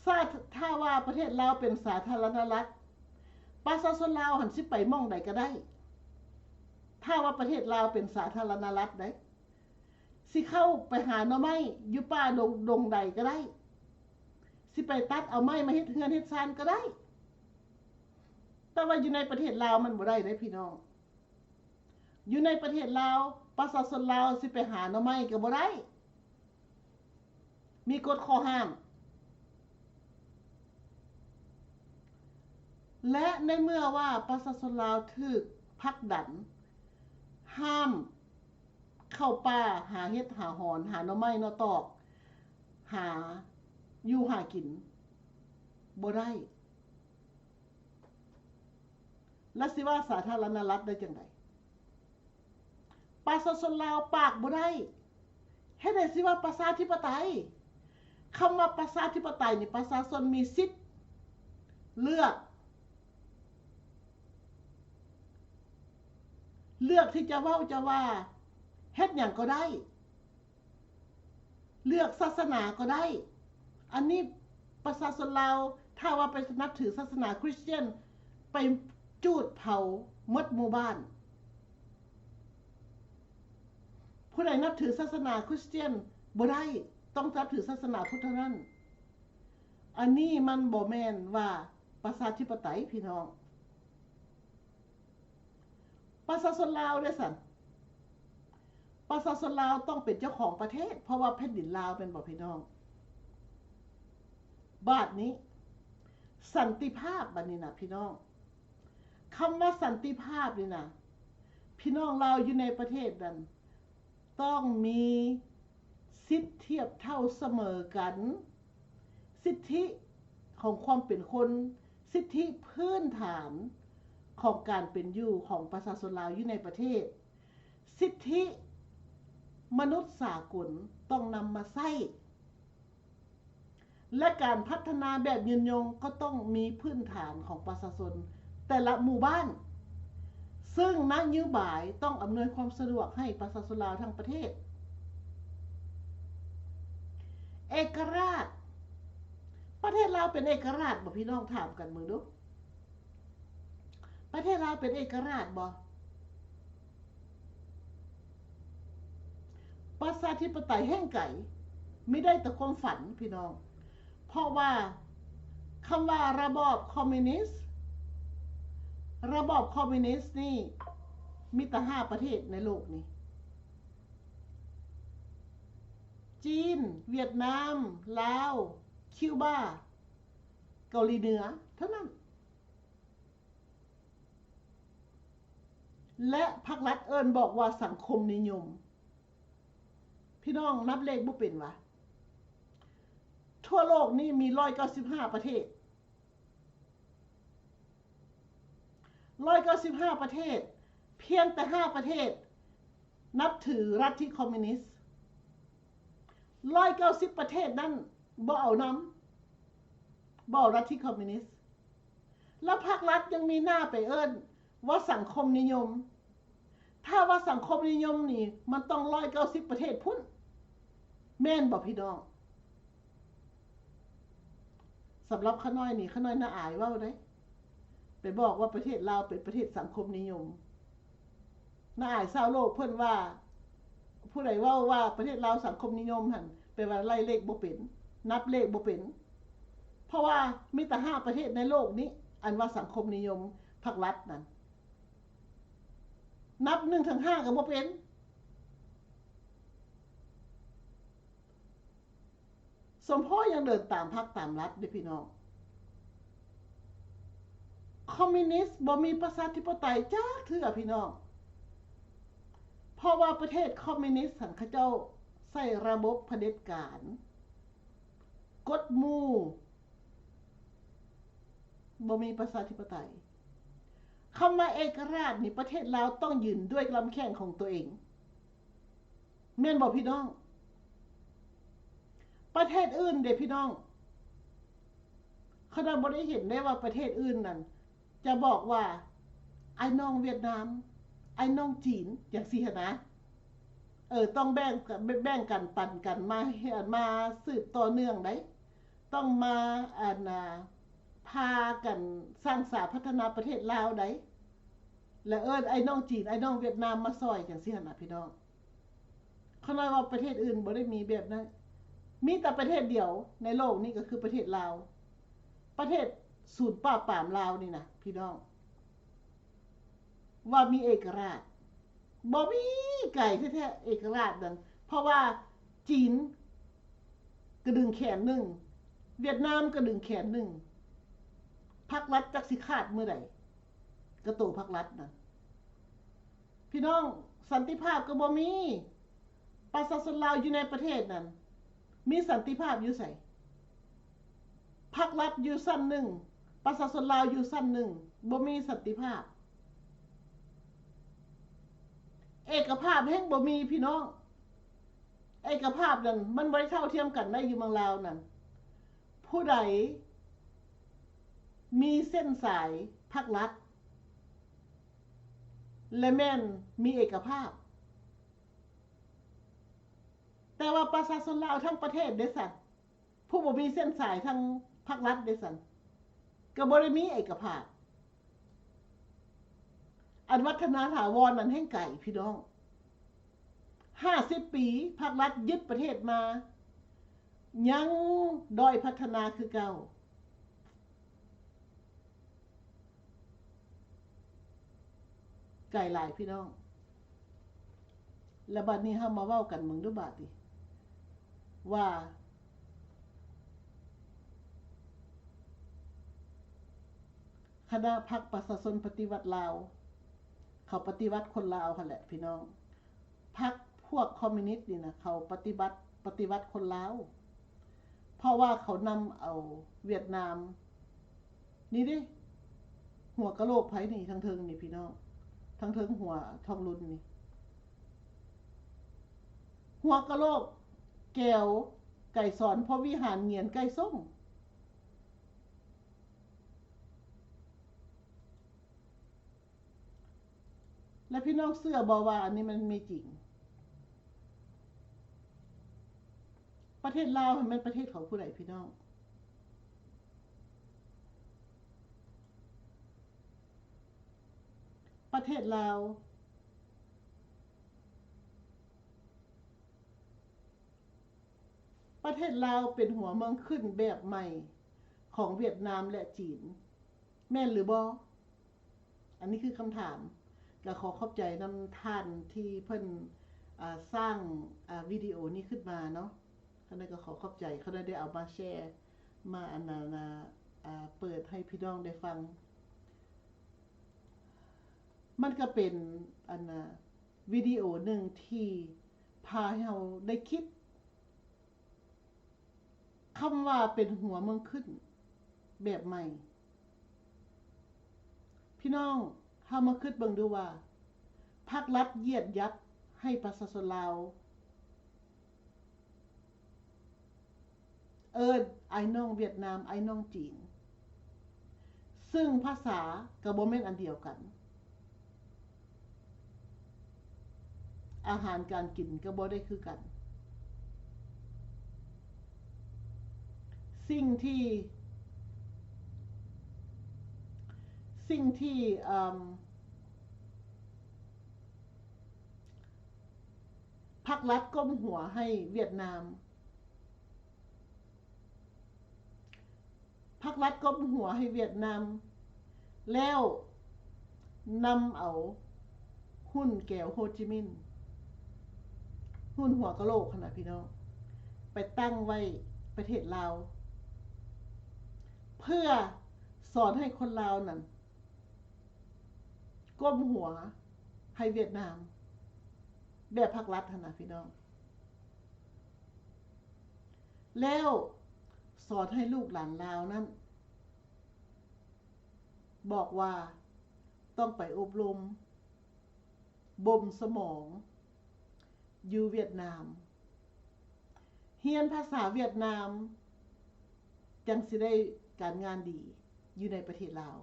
ສາ ຖ້າວ່າປະເທດລາວເປັນສາທາລະນະລັດ, ປະຊາຊົນລາວຫັ້ນຊິໄປໝ່ອງໃດກໍໄດ້. ຖ້າວ່າປະເທດລາວເປັນສາທາລະນະລັດໃດ, ຊິເຂົ້າໄປຫາໜໍ່ໄມ້ຢູ່ປ່າດົງ ດົງໃດກໍໄດ້, ຊິໄປຕັດເອົາໄມ້ມາເຮັດເຮືອນເຮັດຊານກໍໄດ້. ແຕ່ວ່າຢູ່ໃນປະເທດລາວມັນບໍ່ໄດ້ເດ້ພີ່ນ້ອງ. ຢູ່ໃນປະເທດລາວ ປະຊາຊົນລາວຊິໄປຫາໜໍ່ໄມ້ກໍບໍ່ໄດ້, ມີກົດຂໍ້ຫ້າມ. ແລະ ໃນເມື່ອວ່າປະຊາຊົນລາວຖືກຜັກດັນ ຫ້າມເຂົ້າປ່າຫາເຫັດຫາຫອນ ຫາໜໍ່ໄມ້ໜໍ່ຕອກ ຫາຢູ່ຫາກິນບໍ່ໄດ້. ແລະ ຊິວ່າສາທາລະນະລັດໄດ້ຈັ່ງໃດ? ປະຊາຊົນລາວປາກບໍ່ໄດ້, ເຮັດໃດຊິວ່າປະຊາທິປະໄຕ? ຄຳວ່າປະຊາທິປະໄຕນີ້ ປະຊາຊົນມີສິດເລືອກ, ເລືອກທີ່ຈະເວົ້າຈະວ່າ, ເຮັດຫຍັງກໍໄດ້. ເລືອກສາສະໜາກໍໄດ້. ອັນນີ້ປະຊາຊົນລາວ ຖ້າວ່າໄປນັບຖືສາສະໜາຄຣິສຕຽນ ໄປຈູດເຜົາໝົດໝູ່ບ້ານ. ຜູ້ໃດນັບຖືສາສະໜາຄຣິສຕຽນບໍ່ໄດ້, ຕ້ອງນັບຖືສາສະໜາພຸດເທົ່ານັ້ນ. ອັນນີ້ມັນບໍ່ແມ່ນວ່າປະຊາທິປະໄຕ ພີ່ນ້ອງ. ປະຊາຊົນລາວເດ້ຊັ້ນ, ປະຊາຊົນລາວຕ້ອງເປັນເຈົ້າຂອງປະເທດ ເພາະວ່າແຜ່ນດິນລາວ ແມ່ນບໍ່ພີ່ນ້ອງ? ບາດນີ້ ສັນຕິພາບ ບາດນີ້ນະພີ່ນ້ອງ, ຄຳວ່າສັນຕິພາບນີ້ນະ ພີ່ນ້ອງລາວຢູ່ໃນປະເທດນັ້ນ ຕ້ອງມີສິດທຽບເທົ່າສະເໝີກັນ, ສິດທິຂອງຄວາມເປັນຄົນ, ສິດທິພື້ນຖານຂອງການເປັນຢູ່ຂອງປະຊາຊົນລາວຢູ່ໃນປະເທດ, ສິດທິມະນຸດສາກົນຕ້ອງນຳມາໃຊ້. ແລະ ການພັດທະນາແບບຍືນຍົງກໍຕ້ອງມີພື້ນຖານຂອງປະຊາຊົນແຕ່ລະໝູ່ບ້ານ, ເຊິ່ງນະໂຍບາຍຕ້ອງອຳນວຍຄວາມສະດວກໃຫ້ປະຊາຊົນລາວທັງປະເທດ. ເອກະລາດ, ປະເທດລາວເປັນເອກະລາດບໍ່? ພີ່ນ້ອງຖາມກັນເບິ່ງດູ. ປະເທດລາວເປັນເອກະລາດບໍ່? ປະຊາທິປະໄຕແຫ່ງໄກ ມີໄດ້ແຕ່ຄວາມຝັນພີ່ນ້ອງ, ເພາະວ່າຄຳວ່າລະບອບຄອມມິວນິດ, ລະບອບຄອມມິວນິດນີ້ມີແຕ່ຫ້າປະເທດໃນໂລກນີ້, ຈີນ, ຫວຽດນາມ, ລາວ, ຄິວບາ, ເກົາຫຼີເໜືອເທົ່ານັ້ນ. ແລະ ພັກລັດເອີ້ນບອກວ່າສັງຄົມນິຍົມ. ພີ່ນ້ອງນັບເລກບໍ່ເປັນຫວາ? ທົ່ວໂລກນີ້ມີຮ້ອຍເກົ້າສິບຫ້າປະເທດ, ຮ້ອຍເກົ້າສິບຫ້າປະເທດ, ພຽງແຕ່ຫ້າປະເທດນັບຖືລັດທິຄອມມິວນິດ. ຮ້ອຍເກົ້າສິບປະເທດນັ້ນບໍ່ເອົານຳ, ບໍ່ເອົາລັດທິຄອມມິວນິດ, ແລ້ວພັກລັດຍັງມີໜ້າໄປເອີ້ນວ່າສັງຄົມນິຍົມ. ຖ້າວ່າສັງຄົມນິຍົມນີ້ ມັນຕ້ອງຮ້ອຍເກົ້າສິບປະເທດພຸ້ນ, ແມ່ນບໍ່ພີ່ນ້ອງ? ສຳລັບຂ້ານ້ອຍນີ້ ຂ້ານ້ອຍໜ້າອາຍເວົ້າເດ້, ໄປບອກວ່າປະເທດລາວເປັນປະເທດສັງຄົມນິຍົມ. ໜ້າອາຍຊາວໂລກເພິ່ນວ່າ, ຜູ້ໃດເວົ້າວ່າປະເທດລາວສັງຄົມນິຍົມຫັ້ນ ແປວ່າໄລ່ເລກບໍ່ເປັນ, ນັບເລກບໍ່ເປັນ, ເພາະວ່າມີແຕ່ຫ້າປະເທດໃນໂລກນີ້ ອັນວ່າສັງຄົມນິຍົມພັກລັດນັ້ນ, ນັບໜຶ່ງເຖິງຫ້າກໍບໍ່ເປັນ. ສົມພໍຍັງເດີນຕາມພັກຕາມລັດເດ້ພີ່ນ້ອງ. ຄອມມິວນິດບໍ່ມີປະຊາທິປະໄຕຈັກເທື່ອພີ່ນ້ອງ, ເພາະວ່າປະເທດຄອມມິວນິດຫັ້ນ ເຂົາເຈົ້າໃຊ້ລະບົບຜະເດັດການ, ກົດໝູ່, ບໍ່ມີປະຊາທິປະໄຕ. ຄຳວ່າເອກະລາດນີ້ ປະເທດລາວຕ້ອງຢືນດ້ວຍລຳແຂ້ງຂອງຕົວເອງ. ແມ່ນບໍ່ພີ່ນ້ອງ? ປະເທດອື່ນເດພີ່ນ້ອງ ຂະໜາດບໍ່ໄດ້ເຫັນໄດ້ວ່າປະເທດອື່ນນັ້ນຈະບອກວ່າ ອ້າຍນ້ອງຫວຽດນາມ ອ້າຍນ້ອງຈີນ ຈັ່ງຊີ້ຫັ້ນນະ. ເອີ ຕ້ອງແບ່ງ ແບ່ງກັນປັນກັນມາ ມາສືບຕໍ່ເນື່ອງໄດ໋ ຕ້ອງມາ ອັນນ່າ ພາກັນສ້າງສາພັດທະນາປະເທດລາວໄດ໋ ແລະ ເອີ້ນອ້າຍນ້ອງຈີນ ອ້າຍນ້ອງຫວຽດນາມມາຊ່ອຍ ຈັ່ງຊີ້ຫັ້ນນະພີ່ນ້ອງ. ຂ້ານ້ອຍວ່າປະເທດອື່ນບໍ່ໄດ້ມີແບບນັ້ນ ມີແຕ່ປະເທດດຽວໃນໂລກນີ້ກໍຄືປະເທດລາວ ປະເທດສູນປາບປາມລາວນີ້ນະພີ່ນ້ອງ ວ່າມີເອກະລາດ ບໍ່ມີ ໄກແທ້ໆ ເອກະລາດນັ້ນ ເພາະວ່າຈີນກະດຶງແຂນໜຶ່ງ ຫວຽດນາມກະດຶງແຂນໜຶ່ງ ພັກລັດຈັກຊິຂາດມື້ໃດ ກະໂຕພັກລັດນະ. ພີ່ນ້ອງ ສັນຕິພາບກໍບໍ່ມີ ປະຊາຊົນລາວຢູ່ໃນປະເທດນັ້ນ ມີສັນຕິພາບຢູ່ໃສ? ພັກລັດຢູ່ຊັ້ນໜຶ່ງ ປະຊາຊົນລາວຢູ່ຊັ້ນໜຶ່ງ ບໍ່ມີສັນຕິພາບ ເອກະພາບແຮ່ງບໍ່ມີພີ່ນ້ອງ ເອກະພາບນັ້ນມັນບໍ່ໄດ້ເທົ່າທຽມກັນໄດ້ຢູ່ເມືອງລາວນັ້ນ ຜູ້ໃດມີເສັ້ນສາຍພັກລັດ ແລະ ແມ່ນມີເອກະພາບ ແຕ່ວ່າປະຊາຊົນລາວທັງປະເທດເດຊັ້ນ ຜູ້ບໍ່ມີເສັ້ນສາຍທາງພັກລັດເດຊັ້ນ ກໍບໍ່ໄດ້ມີເອກະພາບ ອັນວັດທະນາຖາວອນນັ້ນແຮ່ງໄກພີ່ນ້ອງ ຫ້າສິບປີພັກລັດຍຶດປະເທດມາ ຍັງດ້ອຍພັດທະນາຄືເກົ່າ ໄກຫຼາຍພີ່ນ້ອງ ແລ້ວບັດນີ້ເຮົາມາເວົ້າກັນເບິ່ງດູບາດນີ້ ວ່າຄະນະພັກປະຊາຊົນປະຕິວັດລາວ ເຂົາປະຕິວັດຄົນລາວຫັ້ນແຫຼະພີ່ນ້ອງ ພັກພວກຄອມມິວນິດນີ້ນະ ເຂົາປະຕິບັດ ປະຕິວັດຄົນລາວ ເພາະວ່າເຂົານຳເອົາຫວຽດນາມ ນີ້ເດ້ ຫົວກະໂຫຼກໃຜນີ້ ທາງເທິງນີ້ພີ່ນ້ອງ ທາງເທິງຫົວທອງລຸນນີ້ ຫົວກະໂຫຼກແກວ ໄກສອນ ພົມວິຫານ ຫງຽນ ໄກ່ສົ້ມ. ແລະ ພີ່ນ້ອງເຊື່ອບໍ່ວ່າອັນນີ້ມັນມີຈິງ? ປະເທດລາວຫັ້ນແມ່ນປະເທດຂອງຜູ້ໃດພີ່ນ້ອງ? ປະເທດລາວ ປະເທດລາວເປັນຫົວເມືອງຂຶ້ນແບບໃໝ່ຂອງຫວຽດນາມ ແລະ ຈີນ ແມ່ນຫຼືບໍ່? ອັນນີ້ຄືຄຳຖາມ. ກະຂໍຂອບໃຈນຳທ່ານທີ່ເພິ່ນ ອາ ສ້າງ ອາ ວິດີໂອນີ້ຂຶ້ນມາເນາະ. ຂ້ານ້ອຍກໍຂໍຂອບໃຈ ຂ້ານ້ອຍໄດ້ເອົາມາແຊ ມາ ອັນນັ້ນ ອາ ເປີດໃຫ້ພີ່ນ້ອງໄດ້ຟັງ. ມັນກໍເປັນ ອັນ ອາ ວິດີໂອໜຶ່ງທີ່ພາໃຫ້ເຮົາໄດ້ຄິດ ຄຳວ່າເປັນຫົວເມືອງຂຶ້ນແບບໃໝ່. ພີ່ນ້ອງ ເຮົາມາຄິດເບິ່ງດູວ່າ ພັກລັດຢຽດຢັດໃຫ້ປະຊາຊົນລາວ ເອີ້ນອ້າຍນ້ອງຫວຽດນາມ ອ້າຍນ້ອງຈີນ ຊຶ່ງພາສາກໍບໍ່ແມ່ນອັນດຽວກັນ, ອາຫານການກິນກໍບໍ່ໄດ້ຄືກັນ. ສິ່ງທີ່ ສິ່ງທີ່ ເອີ່ມ ພັກລັດກົ້ມຫົວໃຫ້ຫວຽດນາມ, ພັກລັດກົ້ມຫົວໃຫ້ຫວຽດນາມ ແລ້ວນຳເອົາຫຸ່ນແກວໂຮຈິມິນ, ຫຸ່ນຫົວກະໂຫຼກຫັ້ນນະພີ່ນ້ອງ, ໄປຕັ້ງໄວ້ປະເທດລາວ ເພື່ອສອນໃຫ້ຄົນລາວນັ້ນ ກົ້ມຫົວໃຫ້ຫວຽດນາມ ແບບພັກລັດຫັ້ນນະພີ່ນ້ອງ, ແລ້ວສອນໃຫ້ລູກຫຼານລາວນັ້ນ ບອກວ່າຕ້ອງໄປອົບຮົມບົ່ມສະໝອງ ຢູ່ຫວຽດນາມ, ຮຽນພາສາຫວຽດນາມ ຈັ່ງຊິໄດ້ການງານດີຢູ່ໃນປະເທດລາວ.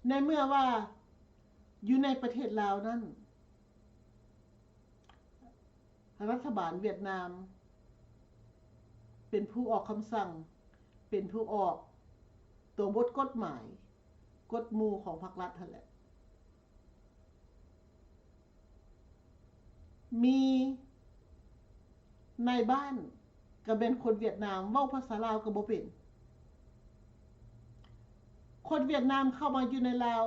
ໃນເມື່ອວ່າຢູ່ໃນປະເທດລາວນັ້ນ ລັດຖະບານຫວຽດນາມເປັນຜູ້ອອກຄຳສັ່ງ, ເປັນຜູ້ອອກຕົວບົດກົດໝາຍ, ກົດໝູ່ຂອງພັກລັດຫັ້ນແຫຼະ. ມີນາຍບ້ານກໍແມ່ນຄົນຫວຽດນາມ, ເວົ້າພາສາລາວກໍບໍ່ເປັນ. ຄົນຫວຽດນາມເຂົ້າມາຢູ່ໃນລາວ,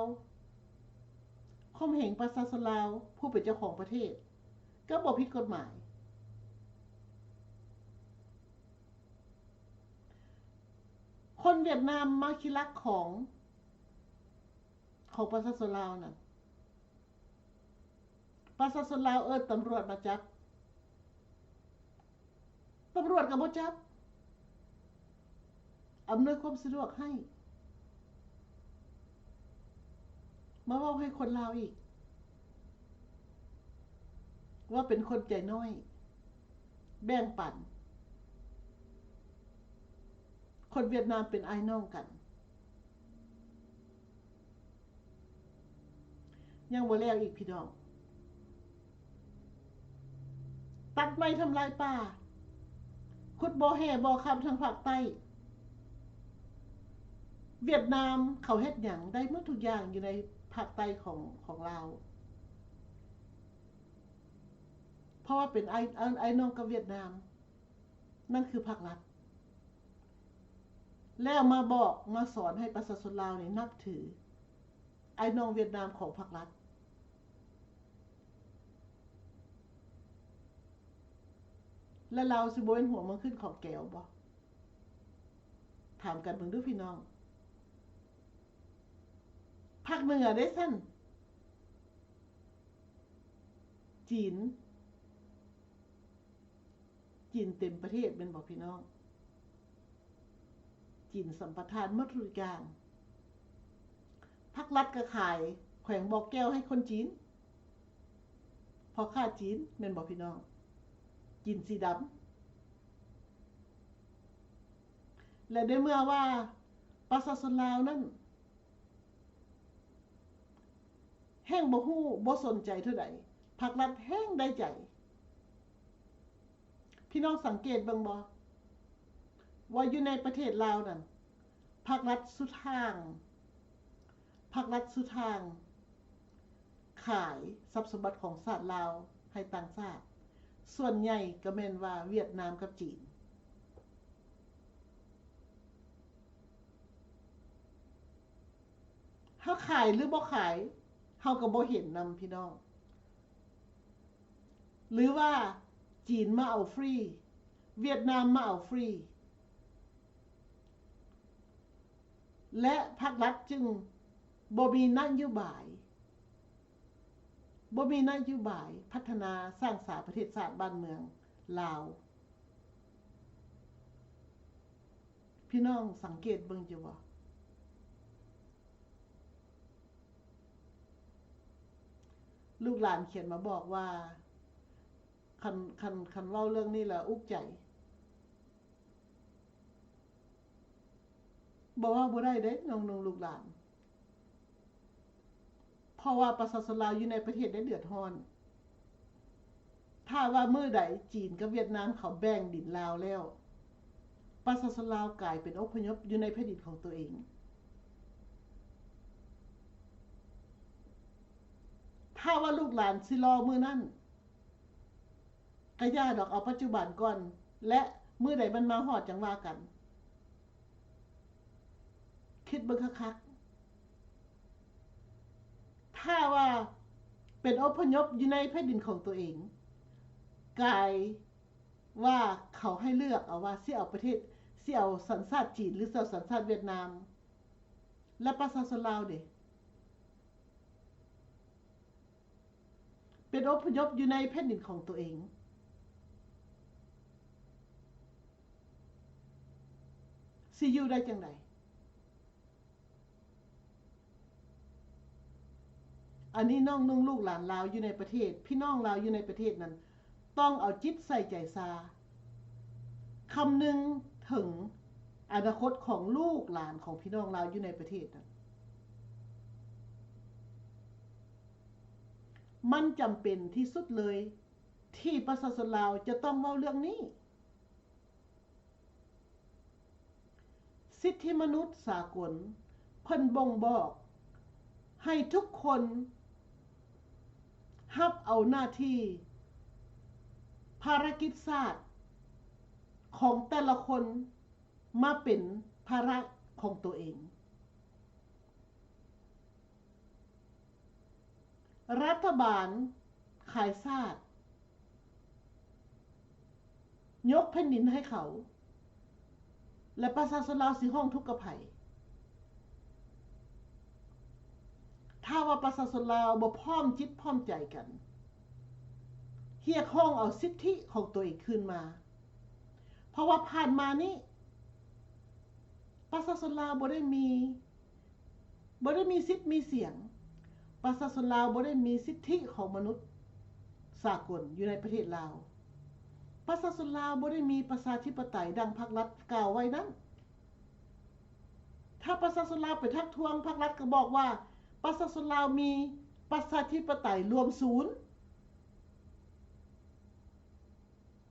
ຂົ່ມເຫງປະຊາຊົນລາວຜູ້ເປັນເຈົ້າຂອງປະເທດ ກໍບໍ່ຜິດກົດໝາຍ. ຄົນຫວຽດນາມມາຂີ້ລັກຂອງ ຂອງປະຊາຊົນລາວນັ້ນ, ປະຊາຊົນລາວເອີ້ນຕຳຫຼວດມາຈັບ, ຕຳຫຼວດກໍບໍ່ຈັບ, ອຳນວຍຄວາມສະດວກໃຫ້. ມາເວົ້າໃຫ້ຄົນລາວອີກ ວ່າເປັນຄົນໃຈນ້ອຍ ແບ່ງປັນ. ຄົນຫວຽດນາມເປັນອ້າຍນ້ອງກັນ. ຍັງບໍ່ແລ້ວອີກພີ່ນ້ອງ, ຕັດໄມ້ທຳລາຍປ່າ, ຂຸດບໍ່ແຮ່ບໍ່ຄຳທາງພາກໃຕ້. ຫວຽດນາມເຂົາເຮັດຫຍັງໄດ້ໝົດທຸກຢ່າງຢູ່ໃນພາກໃຕ້ຂອງ ຂອງລາວ, ເພາະວ່າເປັນອ້າຍ ອ້າຍນ້ອງກັບຫວຽດນາມ. ນັ້ນຄືພັກລັດ ແລ້ວມາບອກມາສອນໃຫ້ປະຊາຊົນລາວນີ້ນັບຖືອ້າຍນ້ອງຫວຽດນາມຂອງພັກລັດ ແລະ ລາວຊິບໍ່ເປັນຫົວເມືອງຂຶ້ນຂອງແກວບໍ່? ຖາມກັນເບິ່ງດູພີ່ນ້ອງ. ພາກເໜືອເດ້ຊັ້ນ? ຈີນ ຈີນເຕັມປະເທດແມ່ນບໍ່ພີ່ນ້ອງ? ຈີນສຳປະທານໝົດທຸກຢ່າງ. ພັກລັດກໍຂາຍແຂວງບໍ່ແກ້ວໃຫ້ຄົນຈີນ, ພໍ່ຄ້າຈີນແມ່ນບໍ່ພີ່ນ້ອງ? ຈີນສີດຳ. ແລະ ໃນເມື່ອວ່າປະຊາຊົນລາວນັ້ນ ແຮ່ງບໍ່ຮູ້ບໍ່ສົນໃຈເທົ່າໃດ, ພັກລັດແຮ່ງໄດ້ໃຈ. ພີ່ນ້ອງສັງເກດເບິ່ງບໍ່ ວ່າຢູ່ໃນປະເທດລາວນັ້ນ ພັກລັດສຸທາງ, ພັກລັດສຸທາງ ຂາຍຊັບສົມບັດຂອງຊາດລາວໃຫ້ຕ່າງຊາດ, ສ່ວນໃຫຍ່ກໍແມ່ນວ່າຫວຽດນາມກັບຈີນ. ເຮົາຂາຍຫຼືບໍ່ຂາຍ ເຮົາກໍບໍ່ເຫັນນຳພີ່ນ້ອງ. ຫຼືວ່າຈີນມາເອົາຟຣີ, ຫວຽດນາມມາເອົາຟຣີ ແລະ ພັກລັດຈຶ່ງບໍ່ມີນະໂຍບາຍ, ບໍ່ມີນະໂຍບາຍພັດທະນາສ້າງສາປະເທດຊາດບ້ານເມືອງລາວ. ພີ່ນ້ອງສັງເກດເບິ່ງຢູ່ບໍ່? ລູກຫຼານຂຽນມາບອກວ່າ ຄັນ ຄັນ ຄັນເວົ້າເລື່ອງນີ້ແລ້ວອຸກໃຈ. ບໍ່ເວົ້າບໍ່ໄດ້ເດ້ນ້ອງໆລູກຫຼານ, ເພາະວ່າປະຊາຊົນລາວຢູ່ໃນປະເທດໄດ້ເດືອດຮ້ອນ. ຖ້າວ່າມື້ໃດຈີນກັບຫວຽດນາມເຂົາແບ່ງດິນລາວແລ້ວ, ປະຊາຊົນລາວກາຍເປັນອົບພະຍົບຢູ່ໃນແຜ່ນດິນຂອງຕົວເອງ. ຖ້າວ່າລູກຫຼານຊິລໍມື້ນັ້ນ, ກະຢ່າດອກ ເອົາປັດຈຸບັນກ່ອນ ແລະ ມື້ໃດມັນມາຮອດຈັ່ງວ່າກັນ. ຄິດເບິ່ງຄັກໆ. ຖ້າວ່າເປັນອົບພະຍົບຢູ່ໃນແຜ່ນດິນຂອງຕົວເອງ, ກາຍວ່າເຂົາໃຫ້ເລືອກເອົາວ່າຊິເອົາປະເທດ, ຊິເອົາສັນຊາດຈີນ ຫຼື ຊິເອົາສັນຊາດຫວຽດນາມ, ແລະ ປະຊາຊົນລາວເດ? ເປັນອົບພະຍົບຢູ່ໃນແຜ່ນດິນຂອງຕົວເອງ ຊິຢູ່ໄດ້ຈັ່ງໃດ? ອັນນີ້ນ້ອງນຸ່ງລູກຫຼານລາວຢູ່ໃນປະເທດ, ພີ່ນ້ອງລາວຢູ່ໃນປະເທດນັ້ນ ຕ້ອງເອົາຈິດໃສ່ໃຈຊາ, ຄຳນຶງເຖິງອະນາຄົດຂອງລູກຫຼານຂອງພີ່ນ້ອງລາວຢູ່ໃນປະເທດນັ້ນ. ມັນຈຳເປັນທີ່ສຸດເລີຍ ທີ່ປະຊາຊົນລາວຈະຕ້ອງເວົ້າເລື່ອງນີ້. ສິດທິມະນຸດສາກົນ ເພິ່ນບົ່ງບອກໃຫ້ທຸກຄົນຮັບເອົາໜ້າທີ່ ພາລະກິດຊາດຂອງແຕ່ລະຄົນ ມາເປັນພາລະຂອງໂຕເອງ. ລັດຖະບານຂາຍຊາດ, ຍົກແຜ່ນດິນໃຫ້ເຂົາ ແລະ ປະຊາຊົນລາວຊິຮ້ອງທຸກກັບໃຜ? ຖ້າວ່າປະຊາຊົນລາວບໍ່ພ້ອມຈິດພ້ອມໃຈກັນ ຮຽກຮ້ອງເອົາສິດທິຂອງໂຕເອງຄືນມາ, ເພາະວ່າຜ່ານມານີ້ ປະຊາຊົນລາວບໍ່ໄດ້ມີ, ບໍ່ໄດ້ມີສິດມີສຽງ, ປະຊາຊົນລາວບໍ່ໄດ້ມີສິດທິຂອງມະນຸດສາກົນຢູ່ໃນປະເທດລາວ, ປະຊາຊົນລາວບໍ່ໄດ້ມີປະຊາທິປະໄຕດັ່ງພັກລັດກ່າວໄວ້ນັ້ນ. ຖ້າປະຊາຊົນລາວໄປທັກທ້ວງ, ພັກລັດກໍບອກວ່າປະຊາຊົນລາວມີປະຊາທິປະໄຕລວມສູນ.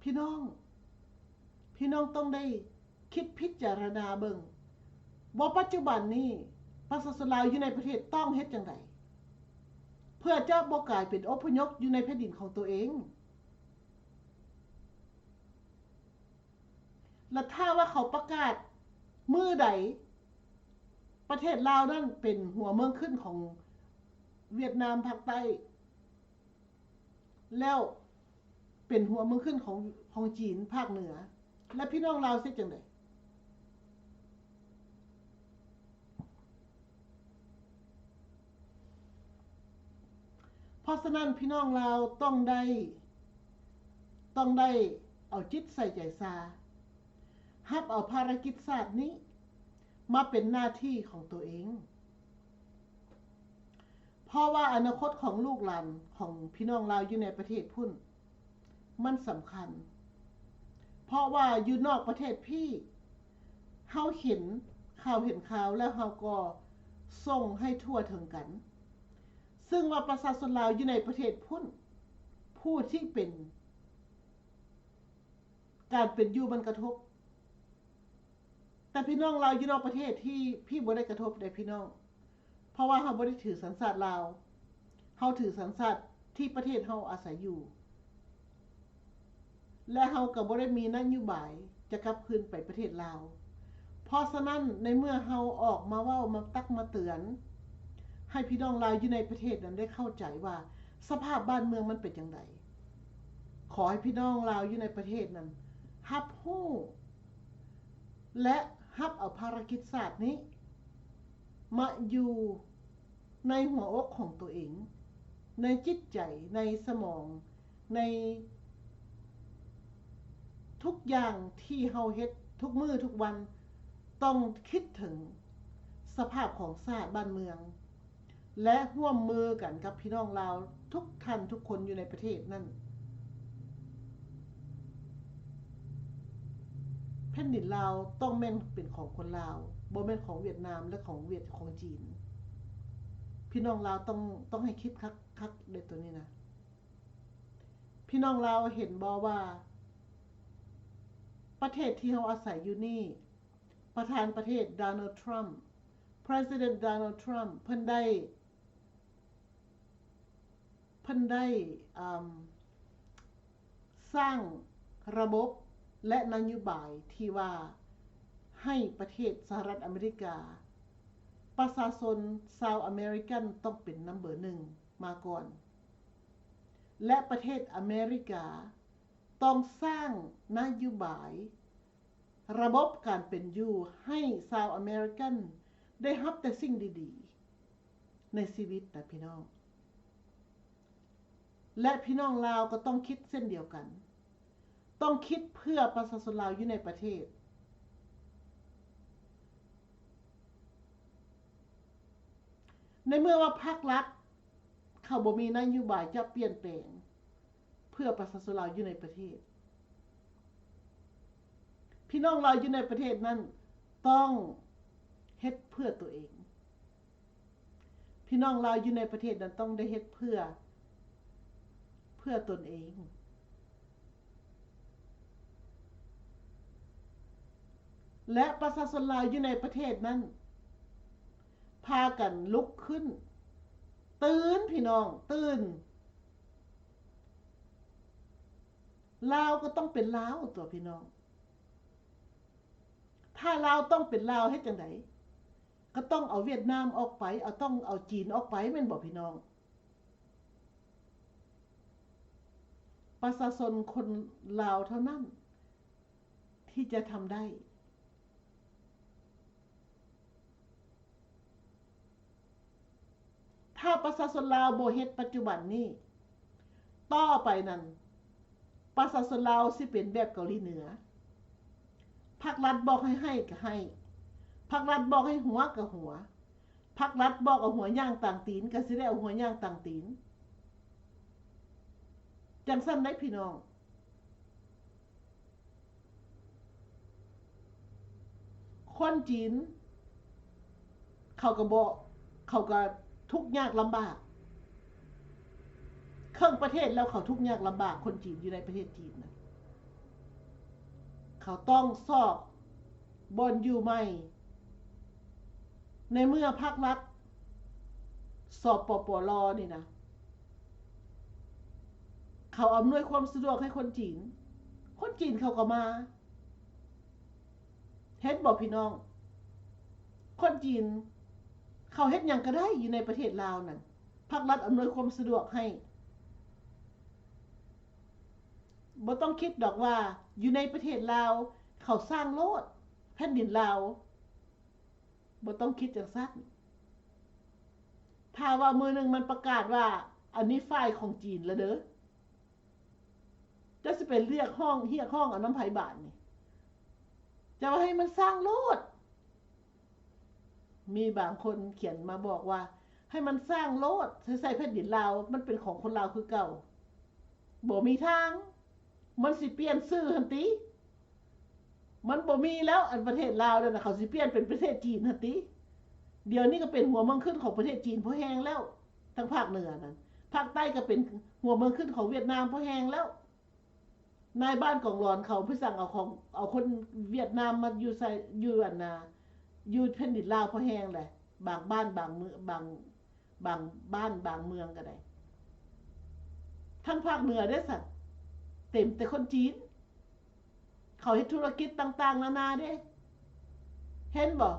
ພີ່ນ້ອງ, ພີ່ນ້ອງຕ້ອງໄດ້ຄິດພິຈາລະນາເບິ່ງວ່າປັດຈຸບັນນີ້ປະຊາຊົນລາວຢູ່ໃນປະເທດຕ້ອງເຮັດຈັ່ງໃດ ເພື່ອຈະບໍ່ກາຍເປັນອົບພະຍົບຢູ່ໃນແຜ່ນດິນຂອງຕົວເອງ. ແລະ ຖ້າວ່າເຂົາປະກາດມື້ໃດ ປະເທດລາວນັ້ນເປັນຫົວເມືອງຂຶ້ນຂອງຫວຽດນາມພາກໃຕ້ ແລ້ວເປັນຫົວເມືອງຂຶ້ນຂອງ, ຂອງຈີນພາກເໜືອ ແລະ ພີ່ນ້ອງລາວເຮັດຈັ່ງໃດ? ເພາະສະນັ້ນ ພີ່ນ້ອງລາວຕ້ອງໄດ້, ຕ້ອງໄດ້ເອົາຈິດໃສ່ໃຈຊາ, ຮັບເອົາພາລະກິດຊາດນີ້ມາເປັນໜ້າທີ່ຂອງຕົວເອງ. ເພາະວ່າອະນາຄົດຂອງລູກຫຼານຂອງພີ່ນ້ອງລາວຢູ່ໃນປະເທດພຸ້ນ ມັນສຳຄັນ. ເພາະວ່າຢູ່ນອກປະເທດພີ້ ເຮົາເຫັນຂ່າວເຫັນຄາວ ແລ້ວເຮົາກໍສົ່ງໃຫ້ທົ່ວເຖິງກັນ. ເຊິ່ງວ່າປະຊາຊົນລາວຢູ່ໃນປະເທດພຸ້ນ ຜູ້ທີ່ເປັນ ການເປັນຢູ່ມັນກະທົບ. ແຕ່ພີ່ນ້ອງລາວຢູ່ນອກປະເທດທີ່ ທີ່ບໍ່ໄດ້ກະທົບເດ້ພີ່ນ້ອງ, ເພາະວ່າເຮົາບໍ່ໄດ້ຖືສັນຊາດລາວ, ເຮົາຖືສັນຊາດທີ່ປະເທດເຮົາອາໄສຢູ່ ແລະ ເຮົາກໍບໍ່ໄດ້ມີນະໂຍບາຍຈະກັບຄືນໄປປະເທດລາວ. ເພາະສະນັ້ນ ໃນເມື່ອເຮົາອອກມາເວົ້າ ມາຕັກມາເຕືອນ ໃຫ້ພີ່ນ້ອງລາວຢູ່ໃນປະເທດນັ້ນໄດ້ເຂົ້າໃຈວ່າສະພາບບ້ານເມືອງມັນເປັນຈັ່ງໃດ, ຂໍໃຫ້ພີ່ນ້ອງລາວຢູ່ໃນປະເທດນັ້ນຮັບຮູ້ ແລະ ຮັບເອົາພາລະກິດຊາດນີ້ມາຢູ່ໃນຫົວອົກຂອງຕົວເອງ, ໃນຈິດໃຈ, ໃນສະໝອງ, ໃນທຸກຢ່າງທີ່ເຮົາເຮັດທຸກມື້ທຸກວັນ ຕ້ອງຄິດເຖິງສະພາບຂອງຊາດບ້ານເມືອງ ແລະ ຮ່ວມມືກັນກັບພີ່ນ້ອງລາວທຸກທ່ານທຸກຄົນຢູ່ໃນປະເທດນັ້ນ. ແຜ່ນດິນລາວຕ້ອງແມ່ນເປັນຂອງຄົນລາວ, ບໍ່ແມ່ນຂອງຫວຽດນາມ ແລະ ຂອງຫວຽດ, ຂອງຈີນ. ພີ່ນ້ອງລາວຕ້ອງ, ຕ້ອງໃຫ້ຄິດຄັກ, ຄັກເດ້ໂຕນີ້ນະ. ພີ່ນ້ອງລາວເຫັນບໍ່ວ່າ ປະເທດທີ່ເຮົາອາໄສຢູ່ນີ້ ປະທານປະເທດ Donald Trump, President Donald Trump ເພິ່ນໄດ້, ເພິ່ນໄດ້, ເອີ່ມ, ສ້າງລະບົບ ແລະ ນະໂຍບາຍທີ່ວ່າໃຫ້ປະເທດສະຫະລັດອາເມລິກາ, ປະຊາຊົນຊາວອາເມລິກັນຕ້ອງເປັນນຳເບີໜຶ່ງມາກ່ອນ ແລະ ປະເທດອາເມລິກາ ຕ້ອງສ້າງນະໂຍບາຍ ລະບົບການເປັນຢູ່ໃຫ້ຊາວອາເມລິກັນໄດ້ຮັບແຕ່ສິ່ງດີໆໃນຊີວິດນະພີ່ນ້ອງ. ແລະ ພີ່ນ້ອງລາວກໍຕ້ອງຄິດເຊັ່ນດຽວກັນ, ຕ້ອງຄິດເພື່ອປະຊາຊົນລາວຢູ່ໃນປະເທດ. ໃນເມື່ອວ່າພັກລັດ ເຂົາບໍ່ມີນະໂຍບາຍຈະປ່ຽນແປງເພື່ອປະຊາຊົນລາວຢູ່ໃນປະເທດ. ພີ່ນ້ອງລາວຢູ່ໃນປະເທດນັ້ນຕ້ອງເຮັດເພື່ອຕົວເອງ. ພີ່ນ້ອງລາວຢູ່ໃນປະເທດນັ້ນຕ້ອງໄດ້ເຮັດເພື່ອ ເພື່ອຕົນເອງ ແລະ ປະຊາຊົນລາວຢູ່ໃນປະເທດນັ້ນພາກັນລຸກຂຶ້ນ. ຕື່ນ ພີ່ນ້ອງ, ຕື່ນ. ລາວກໍຕ້ອງເປັນລາວຕົວະ ພີ່ນ້ອງ. ຖ້າລາວຕ້ອງເປັນລາວເຮັດຈັ່ງໃດ? ກໍຕ້ອງເອົາຫວຽດນາມອອກໄປ, ເອົາ, ຕ້ອງເອົາຈີນອອກໄປ ແມ່ນບໍ່ ພີ່ນ້ອງ? ປະຊາຊົນຄົນລາວເທົ່ານັ້ນທີ່ຈະທຳໄດ້. ຖ້າປະຊາຊົນລາວບໍ່ເຮັດປັດຈຸບັນນີ້, ຕໍ່ໄປນັ້ນ ປະຊາຊົນລາວຊິເປັນແບບເກົາຫຼີເໜືອ. ພັກລັດບອກໃຫ້ໃຫ້ກໍໃຫ້, ພັກລັດບອກໃຫ້ຫົວກໍຫົວ, ພັກລັດບອກເອົາຫົວຍ່າງຕາງຕີນ ກໍຊິໄດ້ເອົາຫົວຍ່າງຕາງຕີນ. ຈັ່ງຊັ້ນໄດ໋ ພີ່ນ້ອງ. ຄົນຈີນເຂົາກໍບໍ່, ເຂົາກໍທຸກຍາກລຳບາກ. ເຄິ່ງປະເທດແລ້ວເຂົາທຸກຍາກລຳບາກ, ຄົນຈີນຢູ່ໃນປະເທດຈີນນະ. ເຂົາຕ້ອງຊອກບ່ອນຢູ່ໃໝ່. ໃນເມື່ອພັກລັດ ສປປລ ນີ້ນະ ເຂົາອຳນວຍຄວາມສະດວກໃຫ້ຄົນຈີນ, ຄົນຈີນເຂົາກໍມາ. ເຫັນບໍ່ພີ່ນ້ອງ? ຄົນຈີນເຂົາເຮັດຫຍັງກໍໄດ້ຢູ່ໃນປະເທດລາວນັ້ນ, ພັກລັດອຳນວຍຄວາມສະດວກໃຫ້. ບໍ່ຕ້ອງຄິດດອກວ່າຢູ່ໃນປະເທດລາວເຂົາສ້າງໂລດແຜ່ນດິນລາວ. ບໍ່ຕ້ອງຄິດຈັ່ງຊັ້ນ. ຖ້າວ່າມື້ໜຶ່ງມັນປະກາດວ່າ ອັນນີ້ຝ່າຍຂອງຈີນລະເດີ, ເຈົ້າຊິໄປຮຽກຮ້ອງ, ຮຽກຮ້ອງເອົານຳໃຜບາດນີ້? ເຈົ້າວ່າໃຫ້ມັນສ້າງໂລດ. ມີບາງຄົນຂຽນມາບອກວ່າ ໃຫ້ມັນສ້າງໂລດ, ໃສ່ແຜ່ນດິນລາວ, ມັນເປັນຂອງຄົນລາວຄືເກົ່າ. ບໍ່ມີທາງ. ມັນຊິປ່ຽນຊື່ຫັ້ນຕິ? ມັນບໍ່ມີແລ້ວ, ອັນປະເທດລາວນັ້ນນະ ເຂົາຊິປ່ຽນເປັນປະເທດຈີນຫັ້ນຕິ? ດຽວນີ້ກໍເປັນຫົວເມືອງຂຶ້ນຂອງປະເທດຈີນພໍແຮງແລ້ວ, ທາງພາກເໜືອນັ້ນ. ພາກໃຕ້ກໍເປັນຫົວເມືອງຂຶ້ນຂອງຫວຽດນາມພໍແຮງແລ້ວ. ນາຍບ້ານກອງຫຼອນເຂົາໄປສັ່ງເອົາຂອງ, ເອົາຄົນຫວຽດນາມມາຢູ່ໃສ່, ຢູ່ອັນນາ, ຢູ່ແຜ່ນດິນລາວພໍແຮງແຫຼະ. ບາງບ້ານບາງເມືອງ, ບາງ ບາງບ້ານບາງເມືອງກໍໄດ້. ທາງພາກເໜືອເດ້ຊັ້ນ ເຕັມແຕ່ຄົນຈີນ, ເຂົາເຮັດທຸລະກິດຕ່າງໆນານາເດ້. ເຫັນບໍ່?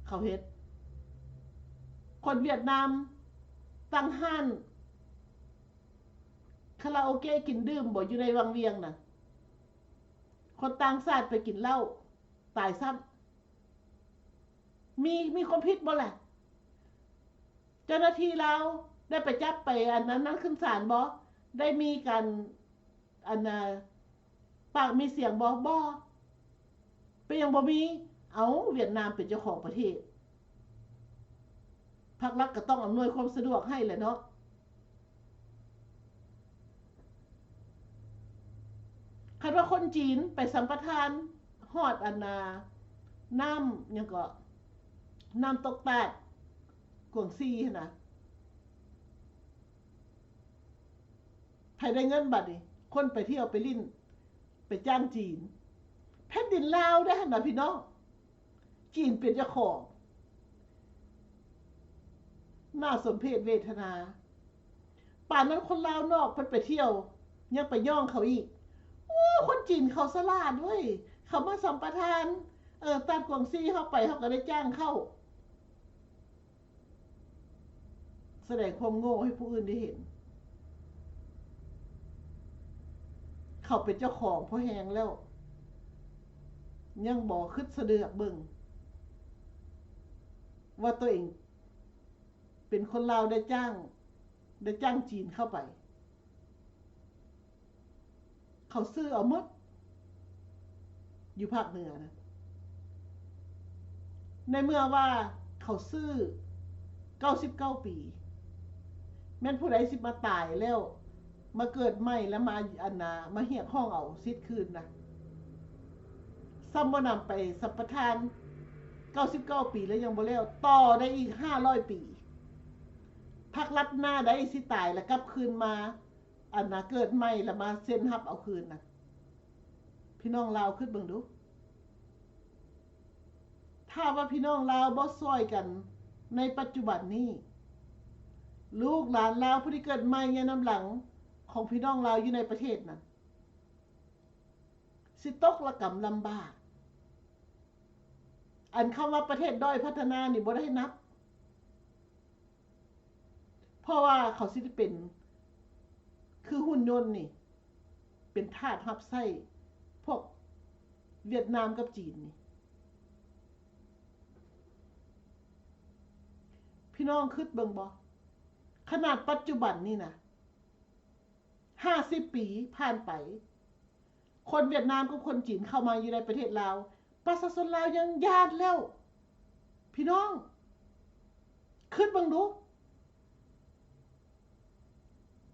ເຂົາເຮັດ. ຄົນຫວຽດນາມຕັ້ງຮ້ານຄາຣາໂອເກະກິນດື່ມບໍ່ ຢູ່ໃນວັງວຽງນະ? ຄົນຕ່າງຊາດໄປກິນເຫຼົ້າ ຕາຍຊ້ຳ. ມີ, ມີຄວາມຜິດບໍ່ລະ? ເຈົ້າໜ້າທີ່ລາວໄດ້ໄປຈັບໄປອັນນັ້ນ, ນັ້ນຂຶ້ນສານບໍ່? ໄດ້ມີການ ອັນນ່າ ປາກມີສຽງບໍ່? ບໍ່. ເປັນຫຍັງບໍ່ມີ? ເອົ້າ, ຫວຽດນາມເປັນເຈົ້າຂອງປະເທດ, ພາກລັດກໍຕ້ອງອຳນວຍຄວາມສະດວກໃຫ້ແຫຼະເນາະ. ຄັນວ່າຄົນຈີນໄປສຳປະທານຮອດອັນນ່າ ນ້ຳຫຍັງເກາະ ນ້ຳຕົກຕາດກວາງຊີຫັ້ນນະ, ໃຜໄດ້ເງິນບາດນີ້? ຄົນໄປທ່ຽວໄປຫຼິ້ນ ໄປຈ້າງຈີນ. ແຜ່ນດິນລາວໄດ້ຫັ້ນນະພີ່ນ້ອງ, ຈີນເປັນເຈົ້າຂອງ. ໜ້າສົມເພດເວທະນາ. ປານນັ້ນຄົນລາວນອກເພິ່ນໄປທ່ຽວ ຍັງໄປຍ້ອງເຂົາອີກ. ໂອ້ ຄົນຈີນເຂົາສະຫຼາດເວີ້ຍ, ເຂົາມາສຳປະທານ ເອີ ຕາດກວາງຊີ ເຮົາໄປ ເຮົາກໍໄດ້ຈ້າງເຂົາ. ສະແດງຄວາມໂງ່ໃຫ້ຜູ້ອື່ນໄດ້ເຫັນ. ເຂົາເປັນເຈົ້າຂອງພໍແຮງແລ້ວ, ຍັງບໍ່ຄິດສະເດືອກເບິ່ງວ່າຕົວເອງເປັນຄົນລາວໄດ້ຈ້າງ, ໄດ້ຈ້າງຈີນເຂົ້າໄປ. ເຂົາຊື້ເອົາໝົດ ຢູ່ພາກເໜືອນະ. ໃນເມື່ອວ່າເຂົາຊື້ເກົ້າສິບເກົ້າປີ, ແມ່ນຜູ້ໃດຊິມາຕາຍແລ້ວ ມາເກີດໃໝ່ ແລ້ວມາ ອັນນາ ມາຮຽກຮ້ອງເອົາສິດຄືນນະ? ຊ້ຳບໍ່ນຳໄປສຳປະທານເກົ້າສິບເກົ້າປີ ແລ້ວຍັງບໍ່ແລ້ວ ຕໍ່ໄດ້ອີກຫ້າຮ້ອຍປີ. ພັກລັດໜ້າໃດຊິຕາຍ ແລ້ວກັບຄືນມາ ອັນນາ ເກີດໃໝ່ ແລ້ວມາເຊັນຮັບເອົາຄືນນະ? ພີ່ນ້ອງລາວຄິດເບິ່ງດູ. ຖ້າວ່າພີ່ນ້ອງລາວບໍ່ຊ່ອຍກັນໃນປັດຈຸບັນນີ້, ລູກຫຼານລາວຜູ້ທີ່ເກີດໃໝ່ໃນນຳຫຼັງຂອງພີ່ນ້ອງລາວຢູ່ໃນປະເທດນັ້ນ ຊິຕົກລະກຳລຳບາກ. ອັນຄຳວ່າປະເທດດ້ອຍພັດທະນານີ້ບໍ່ໄດ້ນັບ. ເພາະວ່າເຂົາຊິໄດ້ເປັນຄືຫຸ່ນຍົນນີ້ ເປັນທາດຮັບໃຊ້ພວກຫວຽດນາມກັບຈີນນີ້. ພີ່ນ້ອງຄິດເບິ່ງບໍ່? ຂະໜາດປັດຈຸບັນນີ້ນະ ຫ້າສິບປີຜ່ານໄປ, ຄົນຫວຽດນາມກັບຄົນຈີນເຂົ້າມາຢູ່ໃນປະເທດລາວ, ປະຊາຊົນລາວຍັງຢ້ານແລ້ວ. ພີ່ນ້ອງ ຄິດເບິ່ງດູ,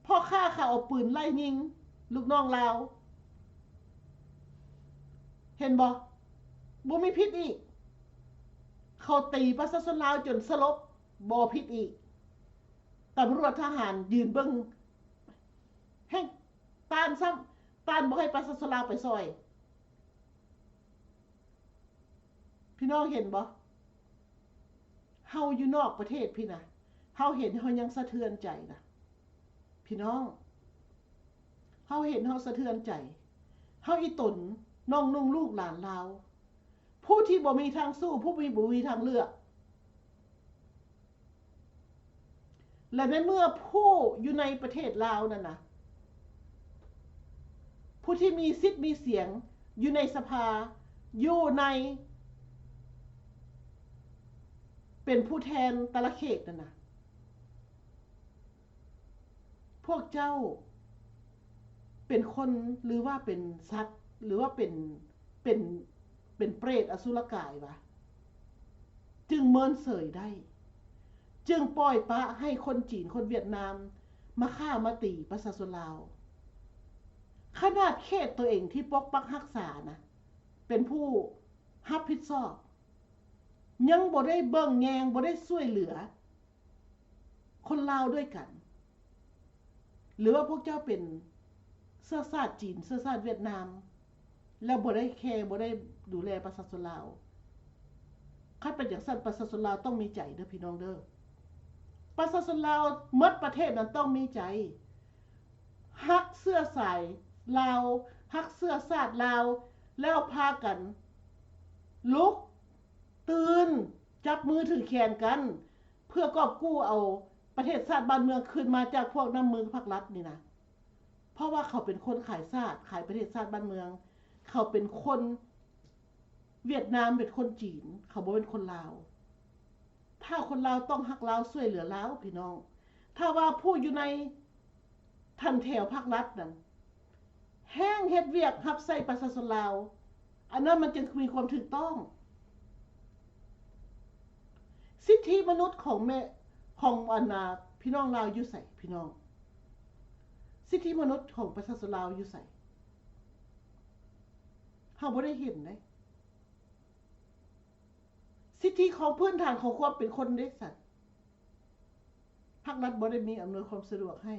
ພໍ່ຄ້າເຂົາເອົາປືນໄລ່ຍິງລູກນ້ອງລາວ, ເຫັນບໍ່? ບໍ່ມີຜິດອີກ. ເຂົາຕີປະຊາຊົນລາວຈົນສະຫຼົບ, ບໍ່ຜິດອີກ. ຕຳຫຼວດທະຫານຢືນເບິ່ງ ແຮ່ງຕ້ານຊ້ຳ, ຕ້ານບໍ່ໃຫ້ປະຊາຊົນລາວໄປຊ່ອຍ. ພີ່ນ້ອງເຫັນບໍ່? ເຮົາຢູ່ນອກປະເທດພີ້ນະ, ເຮົາເຫັນເຮົາຍັງສະເທືອນໃຈນະ. ພີ່ນ້ອງ, ເຮົາເຫັນເຮົາສະເທືອນໃຈ. ເຮົາອີ່ຕົນນ້ອງນຸ່ງລູກຫຼານລາວ, ຜູ້ທີ່ບໍ່ມີທາງສູ້, ຜູ້ທີ່ບໍ່ມີທາງເລືອກ. ແລະ ໃນເມື່ອຜູ້ຢູ່ໃນປະເທດລາວນັ້ນນະ, ຜູ້ທີ່ມີສິດມີສຽງຢູ່ໃນສະພາ, ຢູ່ໃນ ເປັນຜູ້ແທນແຕ່ລະເຂດນັ້ນນະ, ພວກເຈົ້າເປັນຄົນ ຫຼືວ່າເປັນສັດ ຫຼືວ່າເປັນ ເປັນ ເປັນເປຣດອະສຸລະກາຍຫວາ? ຈຶ່ງເມີນເສີຍໄດ້, ຈຶ່ງປ່ອຍປະໃຫ້ຄົນຈີນ ຄົນຫວຽດນາມມາຂ້າມາຕີປະຊາຊົນລາວ. ຂະໜາດເຂດຕົວເອງທີ່ປົກປັກຮັກສານະ ເປັນຜູ້ຮັບຜິດຊອບ, ຍັງບໍ່ໄດ້ເບິ່ງແຍງ, ບໍ່ໄດ້ຊ່ວຍເຫຼືອ ຄົນລາວດ້ວຍກັນ ຫຼືວ່າພວກເຈົ້າເປັນເຊື້ອຊາດຈີນ ເຊື້ອຊາດຫວຽດນາມ ແລ້ວບໍ່ໄດ້ແຄ ບໍ່ໄດ້ດູແລປະຊາຊົນລາວ? ຄັນເປັນຈັ່ງຊັ້ນ ປະຊາຊົນລາວຕ້ອງມີໃຈເດີພີ່ນ້ອງເດີ. ປະຊາຊົນລາວໝົດປະເທດນັ້ນຕ້ອງມີໃຈ ຮັກເຊື້ອສາຍລາວ, ຮັກເຊື້ອຊາດລາວ ແລ້ວພາກັນລຸກຕື່ນ, ຈັບມືຖືແຂນກັນ ເພື່ອກອບກູ້ເອົາປະເທດຊາດບ້ານເມືອງຄືນມາຈາກພວກນ້ຳມືພັກລັດນີ້ນະ. ເພາະວ່າເຂົາເປັນຄົນຂາຍຊາດ, ຂາຍປະເທດຊາດບ້ານເມືອງ. ເຂົາເປັນຄົນຫວຽດນາມ, ເປັນຄົນຈີນ, ເຂົາບໍ່ແມ່ນຄົນລາວ. ຖ້າຄົນລາວຕ້ອງຮັກລາວ, ຊ່ວຍເຫຼືອລາວ, ພີ່ນ້ອງ. ຖ້າວ່າຜູ້ຢູ່ໃນຖັນແຖວພັກລັດນັ້ນ ແຮ່ງເຮັດວຽກຮັບໃຊ້ປະຊາຊົນລາວ, ອັນນັ້ນມັນຈຶ່ງມີຄວາມຖືກຕ້ອງ. ສິດທິມະນຸດຂອງແມ່ ຂອງອັນນາ ພີ່ນ້ອງລາວຢູ່ໃສ ພີ່ນ້ອງ? ສິດທິມະນຸດຂອງປະຊາຊົນລາວຢູ່ໃສ? ເຮົາບໍ່ໄດ້ເຫັນເດ້. ສິດທິຂອງພື້ນຖານຂອງຄວາມເປັນຄົນເດ້ຊັ້ນ. ພາກລັດບໍ່ໄດ້ມີອຳນວຍຄວາມສະດວກໃຫ້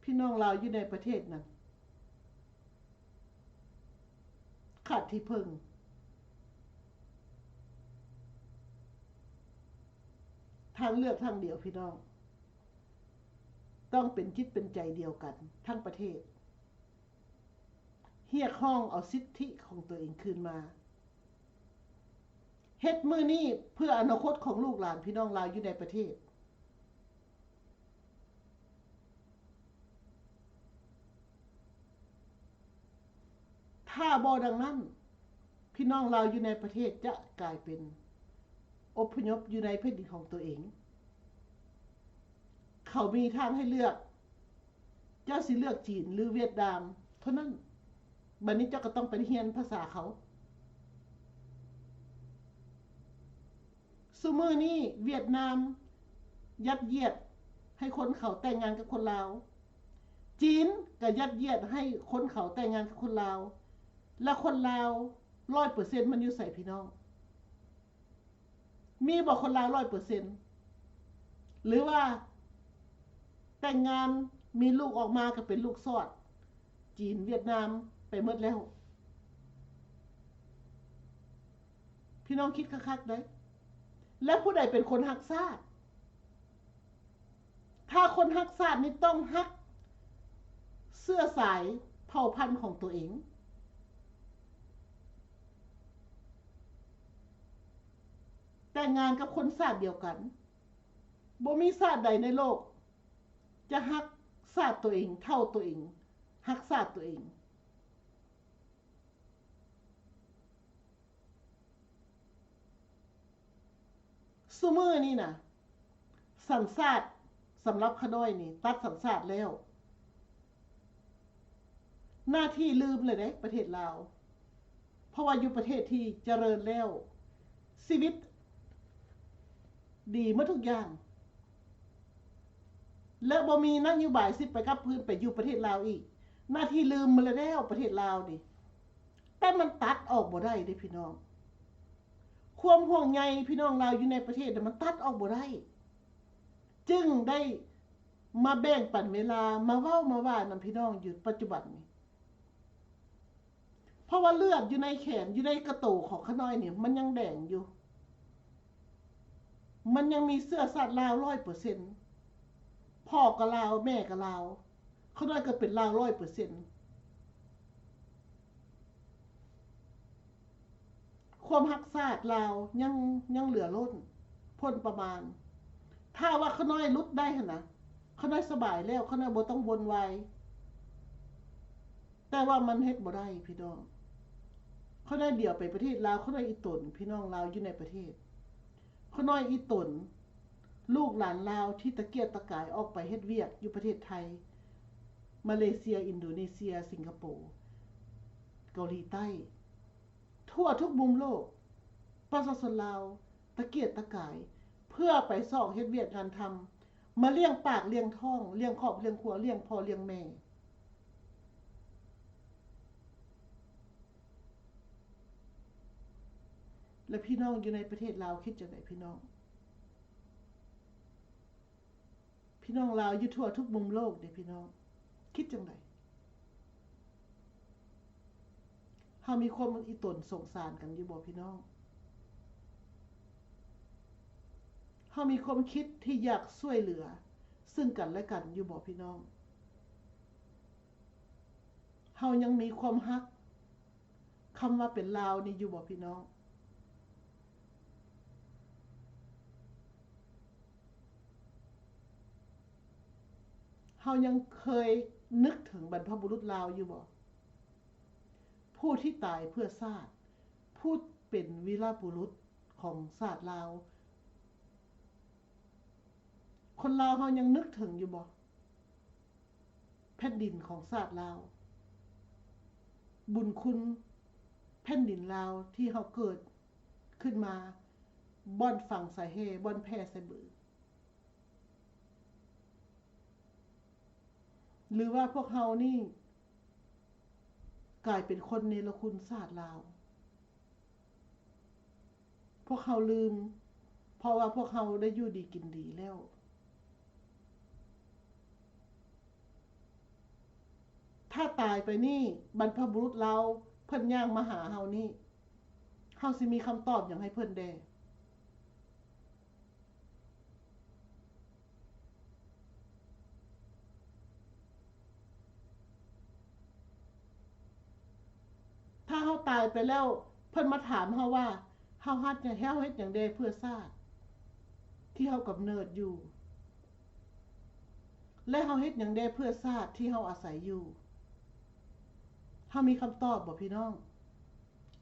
ພີ່ນ້ອງລາວຢູ່ໃນປະເທດນັ້ນ ຂາດທີ່ເພິ່ງ. ທາງເລືອກທາງດຽວ ພີ່ນ້ອງ, ຕ້ອງເປັນຈິດເປັນໃຈດຽວກັນທັງປະເທດ. ຮຽກຮ້ອງເອົາສິດທິຂອງຕົວເອງຄືນມາ. ເຮັດມື້ນີ້ເພື່ອອະນາຄົດຂອງລູກຫຼານພີ່ນ້ອງລາວຢູ່ໃນປະເທດ. ຖ້າບໍ່ດັ່ງນັ້ນ, ພີ່ນ້ອງລາວຢູ່ໃນປະເທດຈະກາຍເປັນອົບພະຍົບຢູ່ໃນແຜ່ນດິນຂອງຕົວເອງ. ເຂົາມີທາງໃຫ້ເລືອກ, ເຈົ້າຊິເລືອກຈີນ ຫຼື ຫວຽດນາມເທົ່ານັ້ນ. ບັດນີ້ເຈົ້າກໍຕ້ອງໄປຮຽນພາສາເຂົາ. ຊຸມື້ນີ້ຫວຽດນາມຍັດຢຽດໃຫ້ຄົນເຂົາແຕ່ງງານກັບຄົນລາວ, ຈີນກໍຍັດຢຽດໃຫ້ຄົນເຂົາແຕ່ງງານກັບຄົນລາວ ແລະຄົນລາວຮ້ອຍເປີເຊັນມັນຢູ່ໃສພີ່ນ້ອງ? ມີບໍ່ຄົນລາວຮ້ອຍເປີເຊັນ ຫຼືວ່າແຕ່ງງານມີລູກອອກມາກໍເປັນລູກຊອດ ຈີນຫວຽດນາມໄປໝົດແລ້ວ? ພີ່ນ້ອງຄິດຄັກໆເດີ້ ແລະຜູ້ໃດເປັນຄົນຮັກຊາດ? ຖ້າຄົນຮັກຊາດນີ້ຕ້ອງຮັກເຊື້ອສາຍເຜົ່າພັນຂອງຕົວເອງ. ແຕ່ງງານກັບຄົນຊາດດຽວກັນ. ບໍ່ມີຊາດໃດໃນໂລກຈະຮັກຊາດຕົວເອງເທົ່າຕົວເອງຮັກຊາດຕົວເອງ. ຊຸມື້ນີ້ນະ ສັນຊາດສຳລັບຂະນ້ອຍນີ້ຕັດສັນຊາດແລ້ວ. ໜ້າທີ່ລືມເລີຍເດ້ປະເທດລາວ ເພາະວ່າຢູ່ປະເທດທີ່ຈະເລີນແລ້ວ ຊີວິດດີໝົດທຸກຢ່າງ ແລະບໍ່ມີນະໂຍບາຍຊິໄປກັບຄືນໄປຢູ່ປະເທດລາວອີກ. ໜ້າທີ່ລືມມາແລ້ວປະເທດລາວນີ້ ແຕ່ມັນຕັດອອກບໍ່ໄດ້ເດ້ພີ່ນ້ອງ. ຄວາມຫ່ວງໃຍພີ່ນ້ອງລາວຢູ່ໃນປະເທດນະ ມັນຕັດອອກບໍ່ໄດ້ ຈຶ່ງໄດ້ມາແບ່ງປັນເວລາມາເວົ້າມາວ່ານຳພີ່ນ້ອງຢູ່ປັດຈຸບັນນີ້. ເພາະວ່າເລືອດຢູ່ໃນແຂນ ຢູ່ໃນກະໂຕຂອງຂະນ້ອຍນີ້ ມັນຍັງແດງຢູ່ ມັນຍັງມີເຊື້ອຊາດລາວຮ້ອຍເປີເຊັນ ພໍ່ກໍລາວ ແມ່ກໍລາວ ຂະນ້ອຍກໍເປັນລາວຮ້ອຍເປີເຊັນ. ຄວາມຮັກຊາດລາວຍັງ ຍັງເຫຼືອລົ້ນ ພົ້ນປະມານ. ຖ້າວ່າຂະນ້ອຍຫຼຸດໄດ້ຫັ້ນນະ ຂະນ້ອຍສະບາຍແລ້ວ ຂະນ້ອຍບໍ່ຕ້ອງວົນວາຍ. ແຕ່ວ່າມັນເຮັດບໍ່ໄດ້ພີ່ນ້ອງ. ຂະນ້ອຍດຽວໄປປະເທດລາວ ຂະນ້ອຍອີ່ຕົນ ພີ່ນ້ອງລາວຢູ່ໃນປະເທດ ຂະນ້ອຍອີ່ຕົນ ລູກຫຼານລາວທີ່ຕະກຽກຕະກາຍອອກໄປເຮັດວຽກຢູ່ປະເທດໄທ, ມາເລເຊຍ, ອິນໂດເນເຊຍ, ສິງກະໂປ, ເກົາຫຼີໃຕ້, ທົ່ວທຸກມຸມໂລກ, ປະຊາຊົນລາວຕະກຽກຕະກາຍເພື່ອໄປຊອກເຮັດວຽກງານທຳ ມາລ້ຽງປາກລ້ຽງທ້ອງ, ລ້ຽງຄອບລ້ຽງຄົວ, ລ້ຽງພໍ່ລ້ຽງແມ່. ແລະ ພີ່ນ້ອງຢູ່ໃນປະເທດລາວຄິດຈັ່ງໃດພີ່ນ້ອງ? ພີ່ນ້ອງລາວຢູ່ທົ່ວທຸກມຸມໂລກເດ້ພີ່ນ້ອງ ຄິດຈັ່ງໃດ? ເຮົາມີຄວາມອີ່ຕົນສົງສານກັນຢູ່ບໍ່ພີ່ນ້ອງ? ເຮົາມີຄວາມຄິດທີ່ຢາກຊ່ວຍເຫຼືອເຊິ່ງກັນແລະກັນຢູ່ບໍ່ພີ່ນ້ອງ? ເຮົາຍັງມີຄວາມຮັກ ຄຳວ່າເປັນລາວນີ້ຢູ່ບໍ່ພີ່ນ້ອງ? ເຮົາຍັງເຄີຍນຶກເຖິງບັນພະບຸລຸດລາວຢູ່ບໍ່? ຜູ້ທີ່ຕາຍເພື່ອຊາດ, ຜູ້ເປັນວີລະບຸລຸດຂອງຊາດລາວ. ຄົນລາວເຮົາຍັງນຶກເຖິງຢູ່ບໍ່? ແຜ່ນດິນຂອງຊາດລາວ, ບຸນຄຸນແຜ່ນດິນລາວທີ່ເຮົາເກີດຂຶ້ນມາ, ບ່ອນຝັງສາຍແຮ່, ບ່ອນແຜ່ສາຍເບີ. ຫຼືວ່າພວກເຮົານີ້ກາຍເປັນຄົນເນລະຄຸນຊາດລາວ? ພວກເຮົາລືມ ເພາະວ່າພວກເຮົາໄດ້ຢູ່ດີກິນດີແລ້ວ. ຖ້າຕາຍໄປນີ້ ບັນພະບຸລຸດລາວເພິ່ນຍ່າງມາຫາເຮົານີ້ ເຮົາຊິມີຄຳຕອບຫຍັງໃຫ້ເພິ່ນແດ່? ຖ້າເຮົາຕາຍໄປແລ້ວ ເພິ່ນມາຖາມເຮົາວ່າ ເຮົາຮັດຫຍັງ ເຮົາເຮັດຫຍັງແດ່ເພື່ອຊາດທີ່ເຮົາກຳເນີດຢູ່ ແລະ ເຮົາເຮັດຫຍັງແດ່ເພື່ອຊາດທີ່ເຮົາອາໄສຢູ່? ເຮົາມີຄຳຕອບບໍ່ພີ່ນ້ອງ?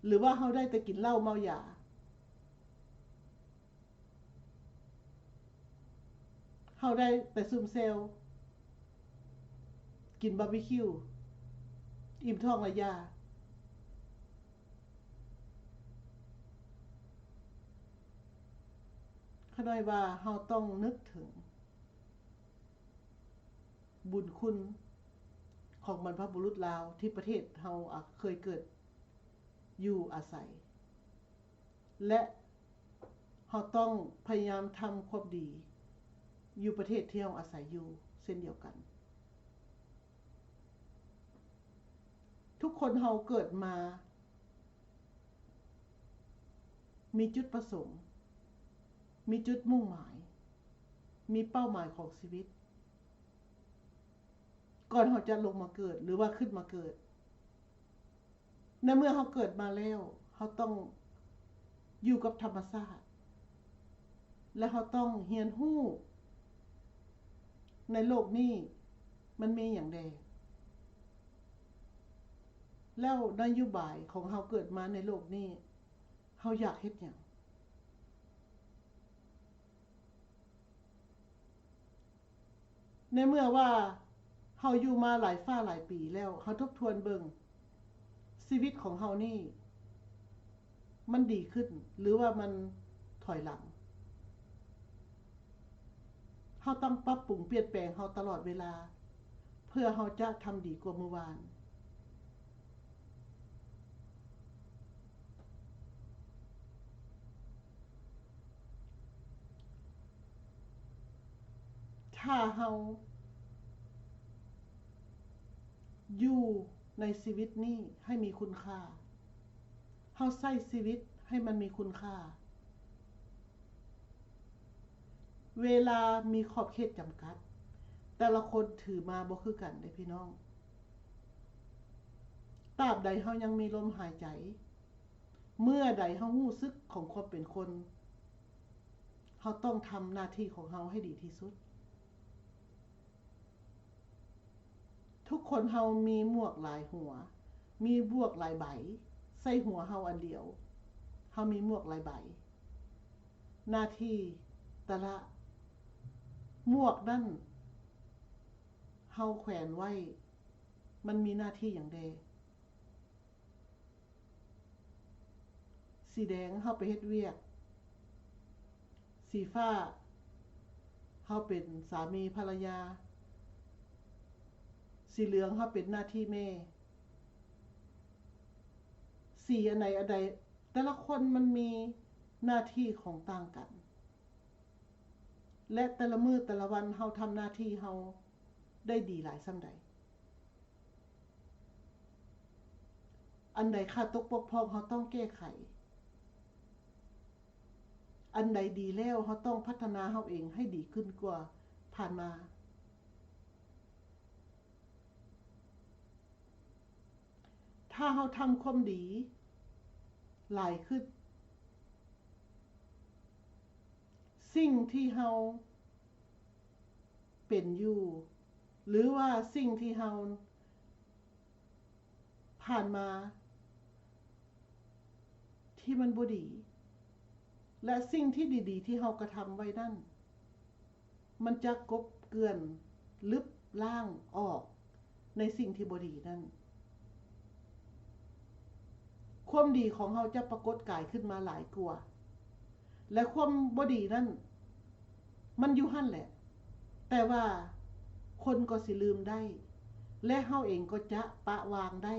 ຫຼືວ່າເຮົາໄດ້ແຕ່ກິນເຫຼົ້າເມົາຢາ? ເຮົາໄດ້ແຕ່ຊຸມແຊວ, ກິນບາບີຄິວ, ອີ່ມທ້ອງລະຢ່າ. ຂ້ານ້ອຍວ່າເຮົາຕ້ອງນຶກເຖິງບຸນຄຸນຂອງບັນພະບຸລຸດລາວ ທີ່ປະເທດເຮົາ ອາ ເຄີຍເກີດຢູ່ອາໄສ ແລະ ເຮົາຕ້ອງພະຍາຍາມທຳຄວາມດີຢູ່ປະເທດທີ່ເຮົາອາໄສຢູ່ເຊັ່ນດຽວກັນ. ທຸກຄົນເຮົາເກີດມາ ມີຈຸດປະສົງ, ມີຈຸດມຸ່ງໝາຍ, ມີເປົ້າໝາຍຂອງຊີວິດ ກ່ອນເຮົາຈະລົງມາເກີດ ຫຼືວ່າຂຶ້ນມາເກີດ. ໃນເມື່ອເຮົາເກີດມາແລ້ວ, ເຮົາຕ້ອງຢູ່ກັບທຳມະຊາດ ແລະ ເຮົາຕ້ອງຮຽນຮູ້ໃນໂລກນີ້ມັນມີຫຍັງແດ່ ແລ້ວນະໂຍບາຍຂອງເຮົາເກີດມາໃນໂລກນີ້ ເຮົາຢາກເຮັດຫຍັງ? ໃນເມື່ອວ່າເຮົາຢູ່ມາຫຼາຍຟ້າຫຼາຍປີແລ້ວ, ເຮົາທົບທວນເບິ່ງ ຊີວິດຂອງເຮົານີ້ ມັນດີຂຶ້ນ ຫຼືວ່າມັນຖອຍຫຼັງ? ເຮົາຕ້ອງປັບປຸງປ່ຽນແປງເຮົາຕະຫຼອດເວລາ ເພື່ອເຮົາຈະທຳດີກວ່າມື້ວານ. ຖ້າເຮົາຢູ່ໃນຊີວິດນີ້ໃຫ້ມີຄຸນຄ່າ, ເຮົາໃຊ້ຊີວິດໃຫ້ມັນມີຄຸນຄ່າ. ເວລາມີຂອບເຂດຈຳກັດ, ແຕ່ລະຄົນຖືມາບໍ່ຄືກັນເດ້ພີ່ນ້ອງ. ຕາບໃດເຮົາຍັງມີລົມຫາຍໃຈ, ເມື່ອໃດເຮົາຮູ້ສຶກຂອງຄວາມເປັນຄົນ, ເຮົາຕ້ອງທຳໜ້າທີ່ຂອງເຮົາໃຫ້ດີທີ່ສຸດ. ທຸກຄົນເຮົາມີໝວກຫຼາຍຫົວ, ມີໝວກຫຼາຍໃບໃສ່ຫົວເຮົາອັນດຽວ. ເຮົາມີໝວກຫຼາຍໃບ. ໜ້າທີ່ແຕ່ລະໝວກນັ້ນ ເຮົາແຂວນໄວ້ ມັນມີໜ້າທີ່ຫຍັງແດ່? ສີແດງ ເຮົາໄປເຮັດວຽກ, ສີຟ້າ ເຮົາເປັນສາມີພັນລະຍາ, ສີເຫຼືອງ ເຮົາເປັນໜ້າທີ່ແມ່. ສີອັນໃດອັນໃດ, ແຕ່ລະຄົນມັນມີໜ້າທີ່ຂອງຕ່າງກັນ ແລະ ແຕ່ລະມື້ແຕ່ລະວັນເຮົາທຳໜ້າທີ່ເຮົາໄດ້ດີຫຼາຍສ່ຳໃດ? ອັນໃດຂາດຕົກບົກຜ່ອງເຮົາຕ້ອງແກ້ໄຂ, ອັນໃດດີແລ້ວເຮົາຕ້ອງພັດທະນາເຮົາເອງໃຫ້ດີຂຶ້ນກວ່າຜ່ານມາ. ຖ້າເຮົາທຳຄວາມດີຫຼາຍຂຶ້ນ, ສິ່ງທີ່ເຮົາເປັນຢູ່ ຫຼືວ່າສິ່ງທີ່ເຮົາຜ່ານມາທີ່ມັນບໍ່ດີ ແລະ ສິ່ງທີ່ດີໆທີ່ເຮົາກະທຳໄວ້ນັ້ນ ມັນຈະກົບເກື່ອນລຶບລ້າງອອກໃນສິ່ງທີ່ບໍ່ດີນັ້ນ. ຄວາມດີຂອງເຮົາຈະປາກົດກາຍຂຶ້ນມາຫຼາຍກວ່າ ແລະ ຄວາມບໍ່ດີນັ້ນ ມັນຢູ່ຫັ້ນແຫຼະ, ແຕ່ວ່າຄົນກໍຊິລືມໄດ້ ແລະ ເຮົາເອງກໍຈະປະວາງໄດ້.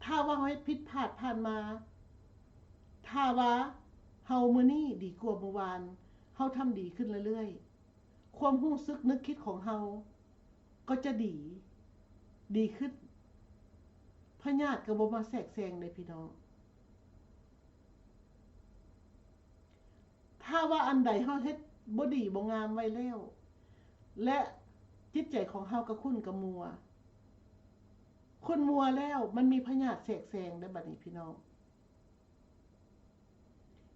ຖ້າວ່າເຮົາເຮັດຜິດພາດຜ່ານມາ, ຖ້າວ່າເຮົາມື້ນີ້ດີກວ່າມື້ວານ, ເຮົາທຳດີຂຶ້ນເລື້ອຍໆ, ຄວາມຮູ້ສຶກນຶກຄິດຂອງເຮົາກໍຈະດີ, ດີຂຶ້ນ. ພະຍາດກໍບໍ່ມາແຊກແຊງເດ້ພີ່ນ້ອງ. ຖ້າວ່າອັນໃດເຮົາເຮັດບໍ່ດີບໍ່ງາມໄວ້ແລ້ວ ແລະ ຈິດໃຈຂອງເຮົາກະຂຸ້ນກະມົວ, ຂຸ້ນມົວແລ້ວມັນມີພະຍາດແຊກແຊງເດ້ບັດນີ້ພີ່ນ້ອງ,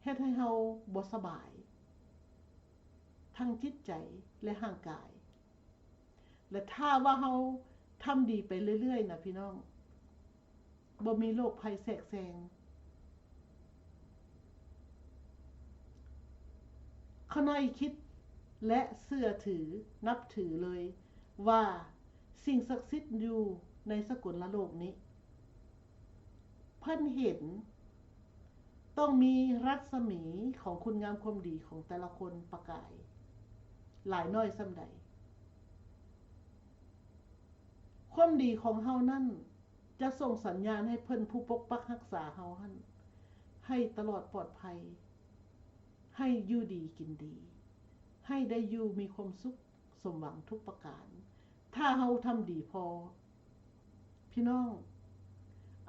ເຮັດໃຫ້ເຮົາບໍ່ສະບາຍ ທັງຈິດໃຈ ແລະ ຮ່າງກາຍ. ແລະ ຖ້າວ່າເຮົາທຳດີໄປເລື້ອຍໆນະພີ່ນ້ອງ, ບໍ່ມີໂລກໄພແຊກແຊງ. ຂ້ານ້ອຍຄິດ ແລະ ເຊື່ອຖື ນັບຖືເລີຍວ່າ ສິ່ງສັກສິດຢູ່ໃນສາກົນລະໂລກນີ້ ເພິ່ນເຫັນ ຕ້ອງມີລັດສະໝີຂອງຄຸນງາມຄວາມດີຂອງແຕ່ລະຄົນປະກາຍ ຫຼາຍໜ້ອຍສ່ຳໃດ. ຄວາມດີຂອງເຮົານັ້ນຈະສົ່ງສັນຍານໃຫ້ເພິ່ນຜູ້ປົກປັກຮັກສາເຮົາຫັ້ນ ໃຫ້ຕະຫຼອດປອດໄພ, ໃຫ້ຢູ່ດີກິນດີ, ໃຫ້ໄດ້ຢູ່ມີຄວາມສຸກ ສົມຫວັງທຸກປະການ ຖ້າເຮົາທຳດີພໍ. ພີ່ນ້ອງ,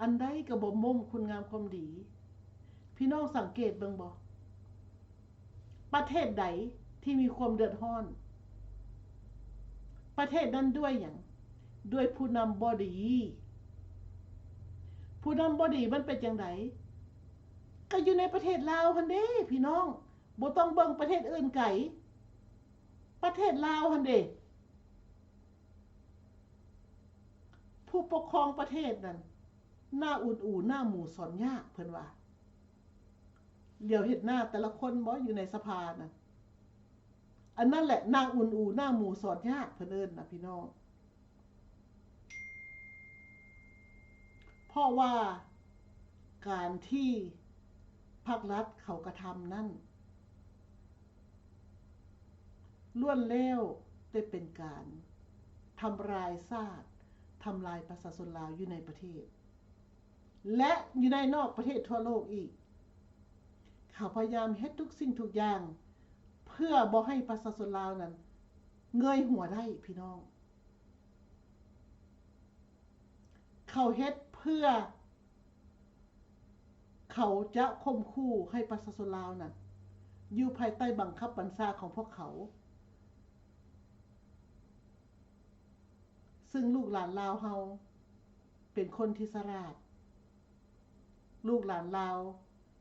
ອັນໃດກໍບໍ່ບົ່ມຄຸນງາມຄວາມດີ. ພີ່ນ້ອງສັງເກດເບິ່ງບໍ່? ປະເທດໃດທີ່ມີຄວາມເດືອດຮ້ອນ? ປະເທດນັ້ນດ້ວຍຫຍັງ? ດ້ວຍຜູ້ນຳບໍ່ດີ. ຜູ້ນຳບໍ່ດີມັນເປັນຈັ່ງໃດ? ກໍຢູ່ໃນປະເທດລາວຫັ້ນເດ້ ພີ່ນ້ອງ, ບໍ່ຕ້ອງເບິ່ງປະເທດອື່ນໄກ. ປະເທດລາວຫັ້ນເດ ຜູ້ປົກຄອງປະເທດນັ້ນ ໜ້າອຸ່ນອູ ໜ້າໝູສອນຍາກ ເພິ່ນວ່າ. ຫຼຽວເຫັນໜ້າແຕ່ລະຄົນບໍ່ ຢູ່ໃນສະພານະ? ອັນນັ້ນແຫຼະ ໜ້າອຸ່ນອູ ໜ້າໝູສອນຍາກ ເພິ່ນເອີ້ນນະ ພີ່ນ້ອງ. ເພາະວ່າການທີ່ພັກລັດເຂົາກະທຳນັ້ນ ລ້ວນແລ້ວແຕ່ເປັນການທຳລາຍຊາດ, ທຳລາຍປະຊາຊົນລາວຢູ່ໃນປະເທດ ແລະ ຢູ່ໃນນອກປະເທດທົ່ວໂລກອີກ. ເຂົາພະຍາຍາມເຮັດທຸກສິ່ງທຸກຢ່າງ ເພື່ອບໍ່ໃຫ້ປະຊາຊົນລາວນັ້ນເງີຍຫົວໄດ້ ພີ່ນ້ອງ. ເຂົາເຮັດເພື່ອເຂົາຈະຂົ່ມຂູ່ໃຫ້ປະຊາຊົນລາວນັ້ນຢູ່ພາຍໃຕ້ບັງຄັບບັນຊາຂອງພວກເຂົາ, ຊຶ່ງລູກຫຼານລາວເຮົາເປັນຄົນທີ່ສະຫຼາດ. ລູກຫຼານລາວ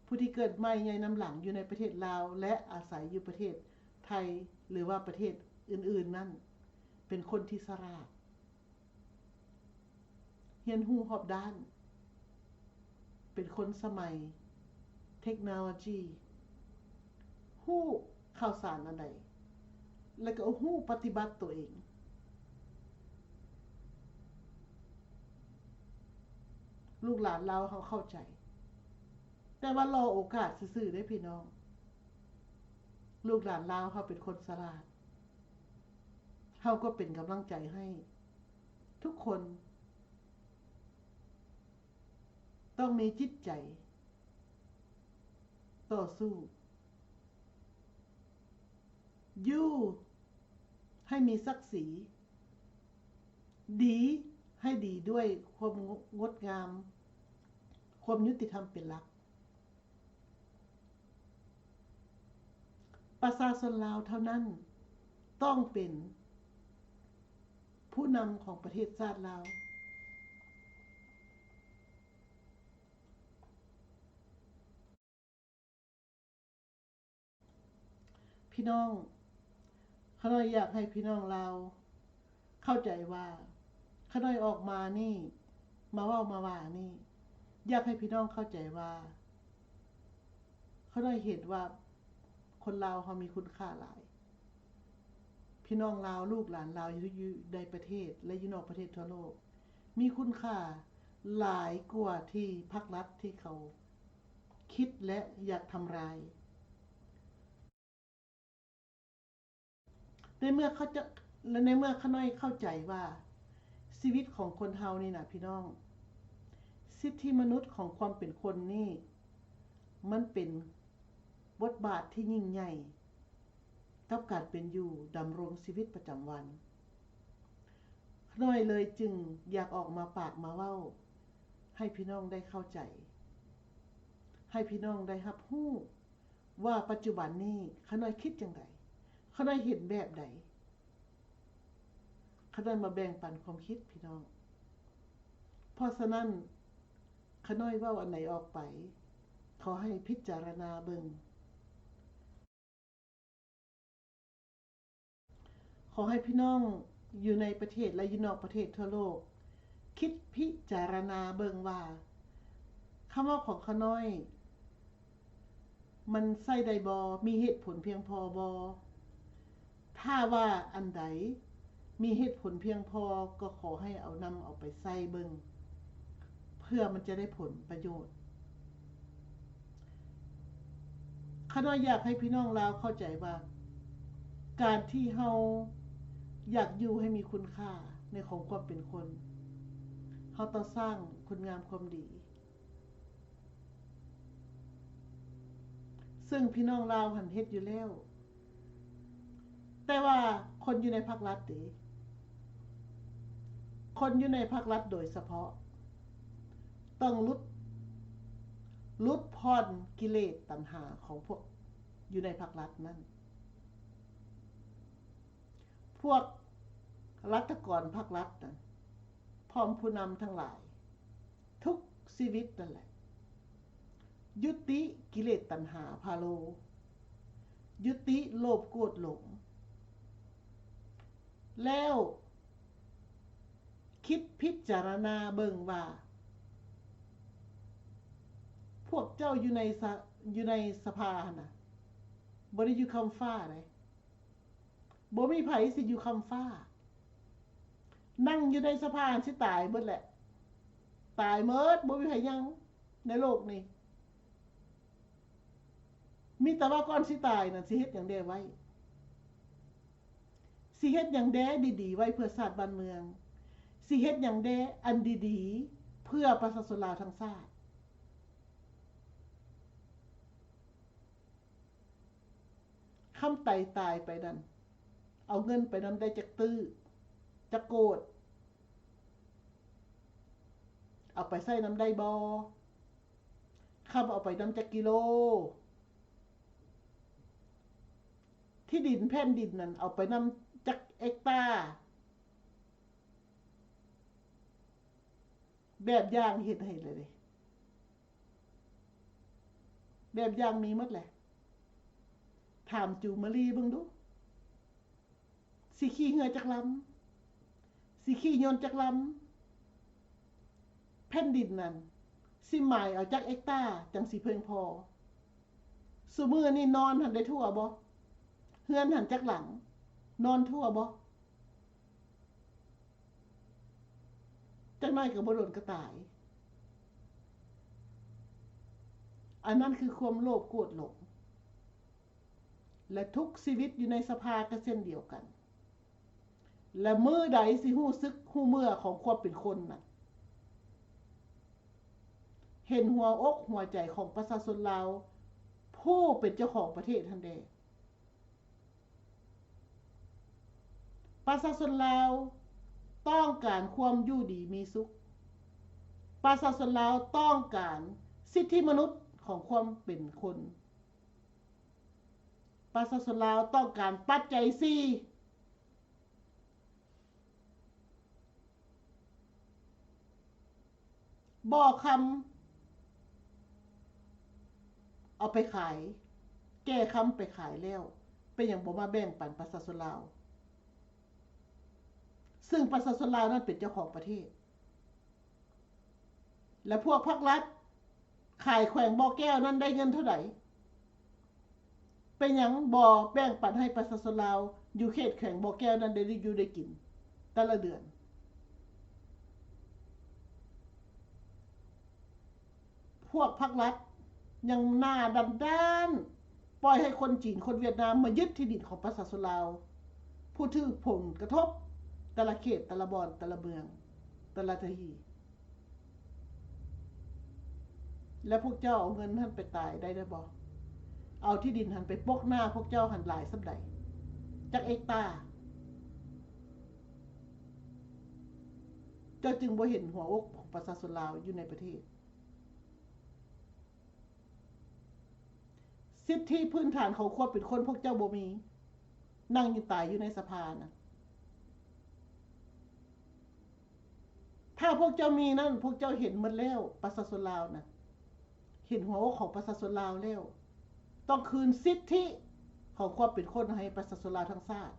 ຜູ້ທີ່ເກີດໃໝ່ໃຫຍ່ນຳຫຼັງຢູ່ໃນປະເທດລາວ ແລະ ອາໄສຢູ່ປະເທດໄທ ຫຼືວ່າປະເທດອື່ນໆນັ້ນ ເປັນຄົນທີ່ສະຫຼາດ, ຮຽນຮູ້ຮອບດ້ານ, ເປັນຄົນສະໄໝເທັກໂນໂລຈີ, ຮູ້ຂ່າວສານອັນໃດ ແລ້ວກໍຮູ້ປະຕິບັດຕົວເອງ. ລູກຫຼານລາວເຮົາເຂົ້າໃຈ, ແຕ່ວ່າລໍໂອກາດຊື່ໆເດ້ພີ່ນ້ອງ. ລູກຫຼານລາວເຮົາເປັນຄົນສະຫຼາດ, ເຮົາກໍເປັນກຳລັງໃຈໃຫ້ທຸກຄົນ. ຕ້ອງມີຈິດໃຈຕໍ່ສູ້, ຢູ່ໃຫ້ມີສັກສີ, ດີໃຫ້ດີດ້ວຍຄວາມງົດງາມ, ຄວາມຍຸຕິທຳເປັນຫຼັກ. ປະຊາຊົນລາວເທົ່ານັ້ນຕ້ອງເປັນຜູ້ນຳຂອງປະເທດຊາດລາວ. ພີ່ນ້ອງ, ຂ້ານ້ອຍຢາກໃຫ້ພີ່ນ້ອງລາວເຂົ້າໃຈວ່າ ຂ້ານ້ອຍອອກມານີ້ ມາເວົ້າມາວ່ານີ້ ຢາກໃຫ້ພີ່ນ້ອງເຂົ້າໃຈວ່າ ຂ້ານ້ອຍເຫັນວ່າຄົນລາວເຮົາມີຄຸນຄ່າຫຼາຍ. ພີ່ນ້ອງລາວ ລູກຫຼານລາວຢູ່ ຢູ່ໃນປະເທດ ແລະ ຢູ່ນອກປະເທດທົ່ວໂລກ ມີຄຸນຄ່າຫຼາຍກວ່າທີ່ພັກລັດທີ່ເຂົາຄິດ ແລະ ຢາກທຳລາຍ. ໃນເມື່ອເຂົາຈະ ແລະ ໃນເມື່ອຂ້ານ້ອຍເຂົ້າໃຈວ່າ ຊີວິດຂອງຄົນເຮົານີ້ນະ ພີ່ນ້ອງ, ສິດທິມະນຸດຂອງຄວາມເປັນຄົນນີ້ ມັນເປັນບົດບາດທີ່ຍິ່ງໃຫຍ່ ກັບການເປັນຢູ່ດຳລົງຊີວິດປະຈຳວັນ. ຂ້ານ້ອຍເລີຍຈຶ່ງຢາກອອກມາປາກມາເວົ້າ ໃຫ້ພີ່ນ້ອງໄດ້ເຂົ້າໃຈ, ໃຫ້ພີ່ນ້ອງໄດ້ຮັບຮູ້ວ່າປັດຈຸບັນນີ້ຂ້ານ້ອຍຄິດຈັ່ງໃດ, ຂ້ານ້ອຍເຫັນແບບໃດ, ຂ້ານ້ອຍມາແບ່ງປັນຄວາມຄິດພີ່ນ້ອງ. ເພາະສະນັ້ນ ຂ້ານ້ອຍເວົ້າອັນໃດອອກໄປ ຂໍໃຫ້ພິຈາລະນາເບິ່ງ. ຂໍໃຫ້ພີ່ນ້ອງຢູ່ໃນປະເທດ ແລະ ຢູ່ນອກປະເທດທົ່ວໂລກ ຄິດພິຈາລະນາເບິ່ງວ່າ ຄຳເວົ້າຂອງຂ້ານ້ອຍ ມັນໃຊ້ໄດ້ບໍ່? ມີເຫດຜົນພຽງພໍບໍ່? ຖ້າວ່າອັນໃດມີເຫດຜົນພຽງພໍ ກໍຂໍໃຫ້ເອົານຳເອົາໄປໃຊ້ເບິ່ງ ເພື່ອມັນຈະໄດ້ຜົນປະໂຫຍດ. ຂ້ານ້ອຍຢາກໃຫ້ພີ່ນ້ອງລາວເຂົ້າໃຈວ່າ ການທີ່ເຮົາຢາກຢູ່ໃຫ້ມີຄຸນຄ່າໃນຂອງຄວາມເປັນຄົນ, ເຮົາຕ້ອງສ້າງຄຸນງາມຄວາມດີ. ເຊິ່ງພີ່ນ້ອງລາວຫັ້ນເຮັດຢູ່ແລ້ວ, ແຕ່ວ່າຄົນຢູ່ໃນພັກລັດເດ, ຄົນຢູ່ໃນພັກລັດໂດຍສະເພາະ ຕ້ອງຫຼຸດ, ຫຼຸດຜ່ອນກິເລດຕັນຫາຂອງພວກຢູ່ໃນພັກລັດນັ້ນ. ພວກລັດຖະກອນພັກລັດນະ ພ້ອມຜູ້ນຳທັງຫຼາຍ ທຸກຊີວິດນັ້ນແຫຼະ ຍຸຕິກິເລດຕັນຫາພາໂລ, ຍຸຕິໂລບໂກດຫຼົງ ແລ້ວຄິດພິຈາລະນາເບິ່ງວ່າ ພວກເຈົ້າຢູ່ໃນສະ, ຢູ່ໃນສະພາຫັ້ນນະ ບໍ່ໄດ້ຢູ່ຄ້ຳຟ້າເດ້. ບໍ່ມີໃຜຊິຢູ່ຄ້ຳຟ້າ. ນັ່ງຢູ່ໃນສະພາຫັ້ນຊິຕາຍເບິດແຫຼະ. ຕາຍເໝິດ, ບໍ່ມີໃຜຍັງໃນໂລກນີ້. ມີແຕ່ວ່າກ່ອນຊິຕາຍນັ້ນ ຊິເຮັດຫຍັງແດ່ໄວ້? ຊິເຮັດຫຍັງແດ່ດີໆໄວ້ເພື່ອຊາດບ້ານເມືອງ? ຊິເຮັດຫຍັງແດ່ອັນດີໆ ເພື່ອປະຊາຊົນລາວທັງຊາດ? ຄຳໄຕຕາຍໄປນັ້ນ ເອົາເງິນໄປນຳໄດ້ຈັກຕື້ ຈັກໂກດ? ເອົາໄປໃຊ້ນຳໄດ້ບໍ່? ຄຳເອົາໄປນຳຈັກກິໂລ? ທີ່ດິນແຜ່ນດິນນັ້ນ ເອົາໄປນຳຈັກເອັກຕາ? ແບບຢ່າງເຮັດໃຫ້ແລ້ວເດ້. ແບບຢ່າງມີໝົດແຫຼະ. ຖາມຈູມາລີເບິ່ງດູ ຊິຂີ່ເຮືອຈັກລຳ? ຊິຂີ່ຍົນຈັກລຳ? ແຜ່ນດິນນັ້ນ ຊິໝາຍເອົາຈັກເອັກຕາ ຈັ່ງຊິເພິ່ງພໍ? ຊຸມື້ນີ້ນອນຫັ້ນໄດ້ທົ່ວບໍ່? ເຮືອນຫັ້ນຈັກຫຼັງ? ນອນທົ່ວບໍ່? ຈັກໜ້ອຍກໍບໍ່ດົນກໍຕາຍ. ອັນນັ້ນຄືຄວາມໂລບໂກດຫຼົງ ແລະ ທຸກຊີວິດຢູ່ໃນສະພາກໍເຊັ່ນດຽວກັນ. ແລະ ມື້ໃດຊິຮູ້ສຶກຮູ້ເມື່ອຂອງຄວາມເປັນຄົນນະ ເຫັນຫົວອົກຫົວໃຈຂອງປະຊາຊົນລາວ ຜູ້ເປັນເຈົ້າຂອງປະເທດຫັ້ນແດ່. ປະຊາຊົນລາວຕ້ອງການຄວາມຢູ່ດີມີສຸກ. ປະຊາຊົນລາວຕ້ອງການສິດທິມະນຸດຂອງຄວາມເປັນຄົນ. ປະຊາຊົນລາວຕ້ອງການປັດໄຈສີ່. ບໍ່ຄຳເອົາໄປຂາຍ, ແກ່ຄຳໄປຂາຍແລ້ວ ເປັນຫຍັງບໍ່ມາແບ່ງປັນປະຊາຊົນລາວ? ເຊິ່ງປະຊາຊົນລາວນັ້ນເປັນເຈົ້າຂອງປະເທດ. ແລະ ພວກພັກລັດຂາຍແຂວງບໍ່ແກ້ວນັ້ນໄດ້ເງິນເທົ່າໃດ? ເປັນຫຍັງບໍ່ແບ່ງປັນໃຫ້ປະຊາຊົນລາວຢູ່ເຂດແຂວງບໍ່ແກ້ວນັ້ນໄດ້ຢູ່ໄດ້ກິນແຕ່ລະເດືອນ? ພວກພັກລັດຍັງໜ້າດ້ານໆ ປ່ອຍໃຫ້ຄົນຈີນ ຄົນຫວຽດນາມມາຍຶດທີ່ດິນຂອງປະຊາຊົນລາວ ຜູ້ຖືກຜົນກະທົບແຕ່ລະເຂດ ແຕ່ລະບ່ອນ ແຕ່ລະເມືອງ ແຕ່ລະທີ່. ແລະ ພວກເຈົ້າເອົາເງິນຫັ້ນໄປຕາຍໄດ້ແລ້ວບໍ່? ເອົາທີ່ດິນຫັ້ນໄປປົກໜ້າພວກເຈົ້າຫັ້ນຫຼາຍສ່ຳໃດ? ຈັກເອັກຕາ? ເຈົ້າຈຶ່ງບໍ່ເຫັນຫົວອົກຂອງປະຊາຊົນລາວຢູ່ໃນປະເທດ? ສິດທິພື້ນຖານຂອງຄວາມເປັນຄົນພວກເຈົ້າບໍ່ມີ, ນັ່ງຢູ່ຕາຍຢູ່ໃນສະພານະ. ຖ້າພວກເຈົ້າມີນັ້ນ ພວກເຈົ້າເຫັນໝົດແລ້ວ, ປະຊາຊົນລາວນະ ເຫັນຫົວອົກຂອງປະຊາຊົນລາວແລ້ວ. ຕ້ອງຄືນສິດທິຂອງຄວາມເປັນຄົນໃຫ້ປະຊາຊົນລາວທັງຊາດ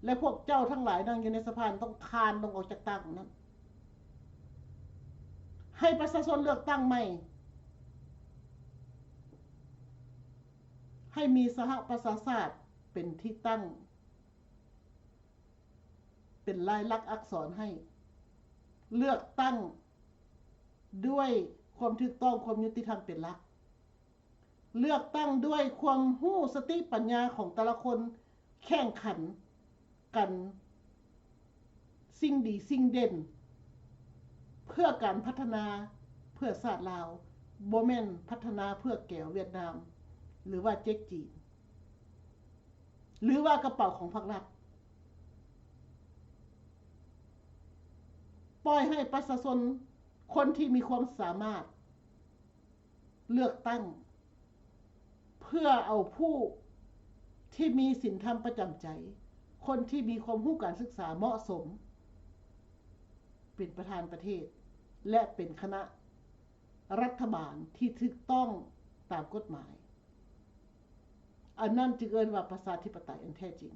ແລະ ພວກເຈົ້າທັງຫຼາຍນັ່ງຢູ່ໃນສະພານ ຕ້ອງຄານລົງອອກຈາກຕັ່ງນັ້ນ. ໃຫ້ປະຊາຊົນເລືອກຕັ້ງໃໝ່, ໃຫ້ມີສະຫະປະຊາຊາດເປັນທີ່ຕັ້ງ, ເປັນລາຍລັກອັກສອນໃຫ້, ເລືອກຕັ້ງດ້ວຍຄວາມຖືກຕ້ອງ, ຄວາມຍຸຕິທຳເປັນຫຼັກ. ເລືອກຕັ້ງດ້ວຍຄວາມຮູ້ສະຕິປັນຍາຂອງແຕ່ລະຄົນ ແຂ່ງຂັນກັນສິ່ງດີສິ່ງເດັ່ນ ເພື່ອການພັດທະນາເພື່ອຊາດລາວ, ບໍ່ແມ່ນພັດທະນາເພື່ອແກວຫວຽດນາມ ຫຼືວ່າເຈັກຈີນ ຫຼືວ່າກະເປົາຂອງພັກລັດ. ປ່ອຍໃຫ້ປະຊາຊົນຄົນທີ່ມີຄວາມສາມາດເລືອກຕັ້ງ ເພື່ອເອົາຜູ້ທີ່ມີສິນທຳປະຈຳໃຈ, ຄົນທີ່ມີຄວາມຮູ້ການສຶກສາເໝາະສົມ ເປັນປະທານປະເທດ ແລະ ເປັນຄະນະລັດຖະບານທີ່ຖືກຕ້ອງຕາມກົດໝາຍ. ອັນນັ້ນຈຶ່ງເອີ້ນວ່າປະຊາທິປະໄຕອັນແທ້ຈິງ.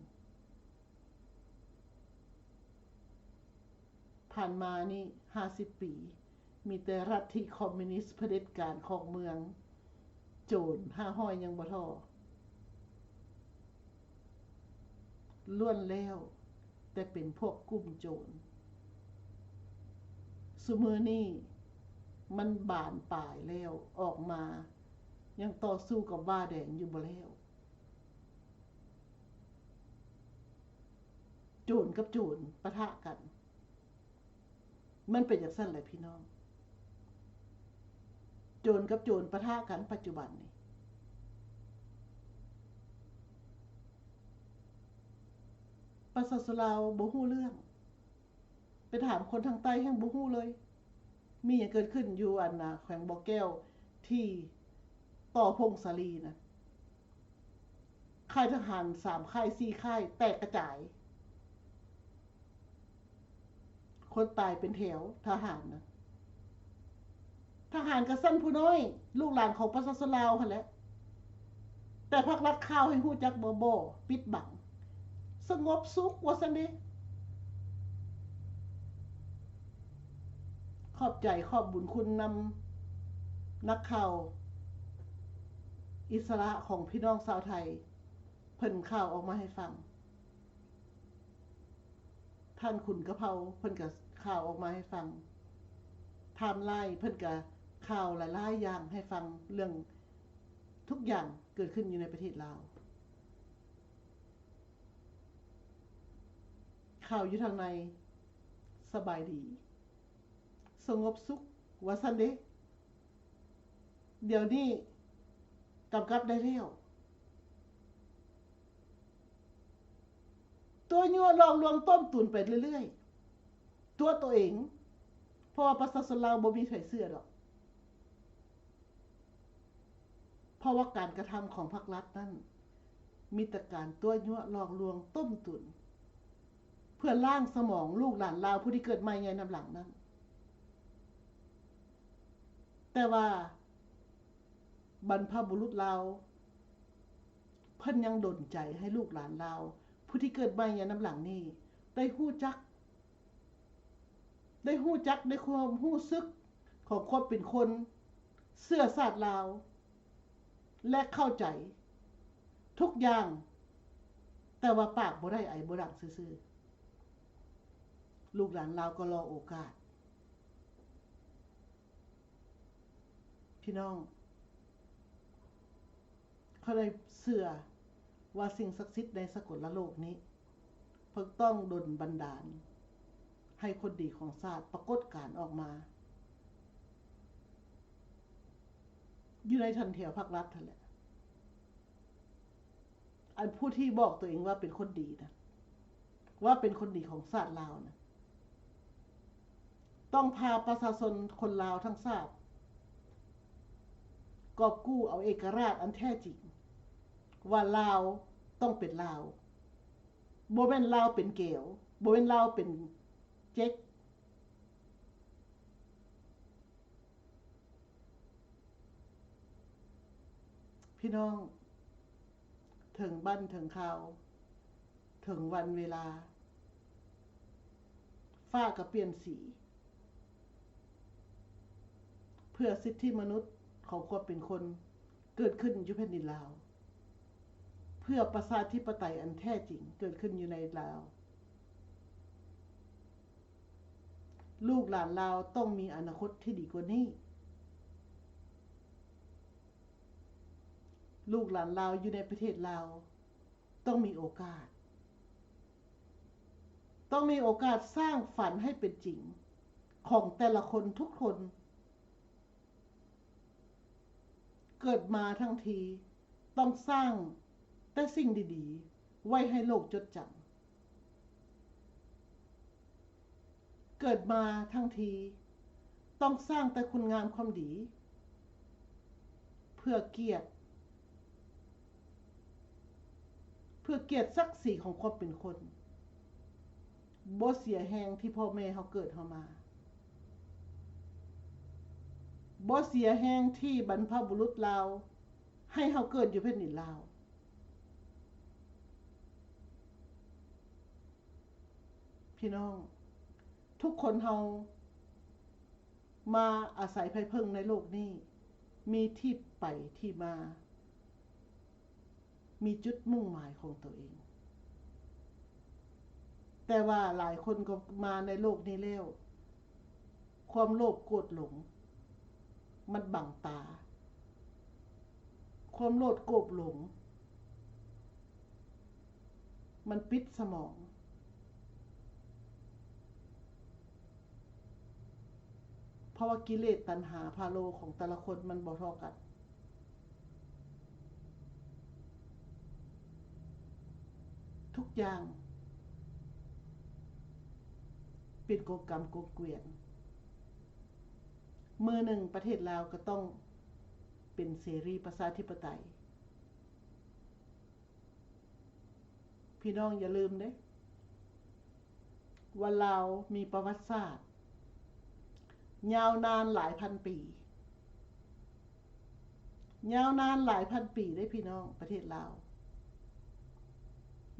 ຜ່ານມານີ້ຫ້າສິບປີ ມີແຕ່ລັດທິຄອມມິວນິດຜະເດັດການຄອງເມືອງ, ໂຈນຫ້າຮ້ອຍຍັງບໍ່ທໍ່, ລ້ວນແລ້ວແຕ່ເປັນພວກກຸ່ມໂຈນ. ຊຸມື້ນີ້ມັນບານປາຍແລ້ວ, ອອກມາຍັງຕໍ່ສູ້ກັບຫວ້າແດງຢູ່ບໍ່ແລ້ວ. ໂຈນກັບໂຈນປະທະກັນ ມັນເປັນຈັ່ງຊັ້ນແຫຼະພີ່ນ້ອງ. ໂຈນກັບໂຈນປະທະກັນປັດຈຸບັນນີ້ ປະຊາຊົນລາວບໍ່ຮູ້ເລື່ອງ. ໄປຖາມຄົນທາງໃຕ້ແຮ່ງບໍ່ຮູ້ເລີຍ. ມີຫຍັງເກີດຂຶ້ນຢູ່ອັນນະ ແຂວງບໍ່ແກ້ວ ທີ່ຕໍ່ພົງສາລີນະ ຄ້າຍທະຫານສາມຄ້າຍສີ່ຄ້າຍແຕກກະຈາຍ. ຄົນຕາຍເປັນແຖວ ທະຫານນະ. ທະຫານກະຊັ້ນຜູ້ນ້ອຍ ລູກຫຼານຂອງປະຊາຊົນລາວຫັ້ນແຫຼະ. ແຕ່ພັກລັດຂ່າວໃຫ້ຮູ້ຈັກບໍ່? ບໍ່, ປິດບັງ. ສະຫງົບສຸກວ່າຊັ້ນເດ. ຂອບໃຈຂອບບຸນຄຸນນຳນັກຂ່າວອິດສະຫຼະຂອງພີ່ນ້ອງຊາວໄທ ເພິ່ນຂ່າວອອກມາໃຫ້ຟັງ. ທ່ານຂຸນກະເພົາເພິ່ນກະຂ່າວອອກມາໃຫ້ຟັງ, ທາມລາຍເພິ່ນກະຂ່າວຫຼາຍໆຢ່າງໃຫ້ຟັງ ເລື່ອງທຸກຢ່າງເກີດຂຶ້ນຢູ່ໃນປະເທດລາວ. ຂ່າວຢູ່ທາງໃນສະບາຍດີ ສະຫງົບສຸກວ່າຊັ້ນເດ. ດຽວນີ້ກຳກັບໄດ້ແລ້ວ. ຕົວະຍົວະຫຼອກລວງຕົ້ມຕຸນໄປເລື້ອຍໆ ຕົວະໂຕເອງ ເພາະວ່າປະຊາຊົນລາວບໍ່ມີໃຜເຊື່ອດອກ. ເພາະວ່າການກະທຳຂອງພັກລັດນັ້ນ ມີແຕ່ການຕົວະຍົວະຫຼອກລວງຕົ້ມຕຸນ ເພື່ອລ້າງສະໝອງລູກຫຼານລາວຜູ້ທີ່ເກີດໃໝ່ໃຫຍ່ນຳຫຼັງນັ້ນ. ແຕ່ວ່າບັນພະບຸລຸດລາວ ເພິ່ນຍັງດົນໃຈໃຫ້ລູກຫຼານລາວຜູ້ທີ່ເກີດໃໝ່ໃນນຳຫຼັງນີ້ ໄດ້ຮູ້ຈັກ ໄດ້ຮູ້ຈັກໃນຄວາມຮູ້ສຶກຂອງຄວາມເປັນຄົນເຊື້ອຊາດລາວ ແລະ ເຂົ້າໃຈທຸກຢ່າງ, ແຕ່ວ່າປາກບໍ່ໄດ້ໄອບໍ່ດັງຊື່ໆ. ລູກຫຼານລາວກໍລໍໂອກາດ. ພີ່ນ້ອງ, ຂ້ອຍໄດ້ເຊື່ອວ່າສິ່ງສັກສິດໃນສາກົນລະໂລກນີ້ ເພິ່ນຕ້ອງດົນບັນດານໃຫ້ຄົນດີຂອງຊາດປາກົດການອອກມາ ຢູ່ໃນຖັນແຖວພັກລັດຫັ້ນແຫຼະ. ອັນຜູ້ທີ່ບອກຕົວເອງວ່າເປັນຄົນດີນະ, ວ່າເປັນຄົນດີຂອງຊາດລາວນະ, ຕ້ອງພາປະຊາຊົນຄົນລາວທັງຊາດ ກອບກູ້ເອົາເອກະລາດອັນແທ້ຈິງ ວ່າລາວຕ້ອງເປັນລາວ, ບໍ່ແມ່ນລາວເປັນແກວ, ບໍ່ແມ່ນລາວເປັນເຈັກ. ພີ່ນ້ອງ, ເຖິງບັ້ນເຖິງຄາວ, ເຖິງວັນເວລາ, ຟ້າກໍປ່ຽນສີ ເພື່ອສິດທິມະນຸດຂອງຄວາມເປັນຄົນເກີດຂຶ້ນຢູ່ແຜ່ນດິນລາວ, ເພື່ອປະຊາທິປະໄຕອັນແທ້ຈິງເກີດຂຶ້ນຢູ່ໃນລາວ. ລູກຫຼານລາວຕ້ອງມີອະນາຄົດທີ່ດີກວ່ານີ້. ລູກຫຼານລາວຢູ່ໃນປະເທດລາວ ຕ້ອງມີໂອກາດ, ຕ້ອງມີໂອກາດສ້າງຝັນໃຫ້ເປັນຈິງຂອງແຕ່ລະຄົນທຸກຄົນ. ເກີດມາທັງທີ ຕ້ອງສ້າງແຕ່ສິ່ງດີໆໄວ້ໃຫ້ໂລກຈົດຈຳ. ເກີດມາທັງທີ ຕ້ອງສ້າງແຕ່ຄຸນງາມຄວາມດີ ເພື່ອກຽດ ເພື່ອກຽດສັກສີຂອງຄວາມເປັນຄົນ. ບໍ່ເສຍແຮງທີ່ພໍ່ແມ່ເຮົາເກີດເຮົາມາ, ບໍ່ເສຍແຮງທີ່ບັນພະບຸລຸດລາວໃຫ້ເຮົາເກີດຢູ່ແຜ່ນດິນລາວ. ພີ່ນ້ອງ, ທຸກຄົນເຮົາມາອາໄສໄພເພິ່ງໃນໂລກນີ້ ມີທີ່ໄປທີ່ມາ ມີຈຸດມຸ່ງໝາຍຂອງໂຕເອງ. ແຕ່ວ່າຫຼາຍຄົນກໍມາໃນໂລກນີ້ແລ້ວ ຄວາມໂລບໂກດຫຼົງມັນບັງຕາ, ຄວາມໂລບໂກດຫຼົງມັນປິດສະໝອງ. ເພາະວ່າກິເລດຕັນຫາພາໂລຂອງແຕ່ລະຄົນມັນບໍ່ເທົ່າກັນ. ທຸກຢ່າງເປັນກົງກຳກົງກວຽນ. ມື້ໜຶ່ງປະເທດລາວກໍຕ້ອງເປັນເສລີປະຊາທິປະໄຕ. ພີ່ນ້ອງຢ່າລືມເດ້ ວ່າລາວມີປະຫວັດສາດຍາວນານຫຼາຍພັນປີ, ຍາວນານຫຼາຍພັນປີເດ້ພີ່ນ້ອງ. ປະເທດລາວ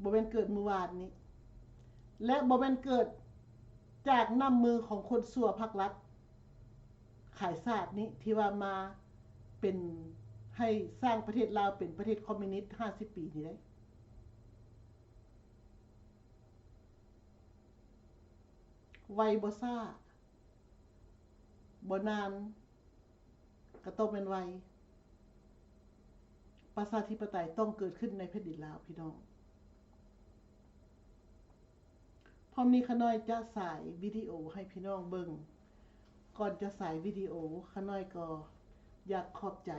ບໍ່ແມ່ນເກີດມື້ວານນີ້ ແລະ ບໍ່ແມ່ນເກີດຈາກນ້ຳມືຂອງຄົນຊົ່ວພັກລັດ ຂາຍຊາດນີ້ ທີ່ວ່າມາເປັນ ໃຫ້ສ້າງປະເທດລາວເປັນປະເທດຄອມມິວນິດຫ້າສິບປີນີ້ເດ້. ໄວບໍ່ຊ້າ ບໍ່ນານ ກໍຕ້ອງແມ່ນໄວ. ປະຊາທິປະໄຕຕ້ອງເກີດຂຶ້ນໃນແຜ່ນດິນລາວ ພີ່ນ້ອງ. ພ້ອມນີ້ຂ້ານ້ອຍຈະສາຍວິດີໂອໃຫ້ພີ່ນ້ອງເບິ່ງ. ກ່ອນຈະສາຍວິດີໂອ, ຂ້ານ້ອຍກໍຢາກຂອບໃຈ,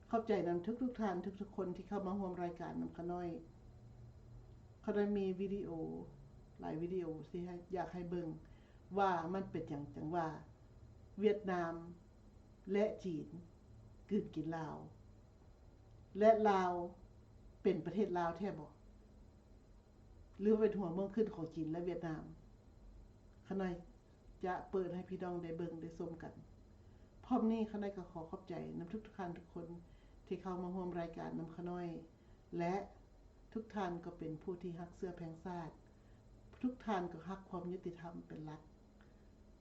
ຂອບໃຈນຳທຸກໆທ່ານ, ທຸກໆຄົນທີ່ເຂົ້າມາຮ່ວມລາຍການນຳຂ້ານ້ອຍ. ຂ້ານ້ອຍມີວິດີໂອຫຼາຍວິດີໂອທີ່ໃຫ້, ຢາກໃຫ້ເບິ່ງວ່າມັນເປັນຫຍັງຈັ່ງວ່າຫວຽດນາມ ແລະ ຈີນກືນກິນລາວ ແລະ ລາວເປັນປະເທດລາວແທ້ບໍ່ ຫຼືວ່າເປັນຫົວເມືອງຂຶ້ນຂອງຈີນ ແລະ ຫວຽດນາມ? ຂ້ານ້ອຍຈະເປີດໃຫ້ພີ່ນ້ອງໄດ້ເບິ່ງໄດ້ຊົມກັນ. ພ້ອມນີ້ຂ້ານ້ອຍກໍຂໍຂອບໃຈນຳທຸກໆທ່ານທຸກຄົນທີ່ເຂົ້າມາຮ່ວມລາຍການນຳຂ້ານ້ອຍ ແລະ ທຸກທ່ານກໍເປັນຜູ້ທີ່ຮັກເຊື້ອແພງຊາດ, ທຸກທ່ານກໍຮັກຄວາມຍຸຕິທຳເປັນຫຼັກ.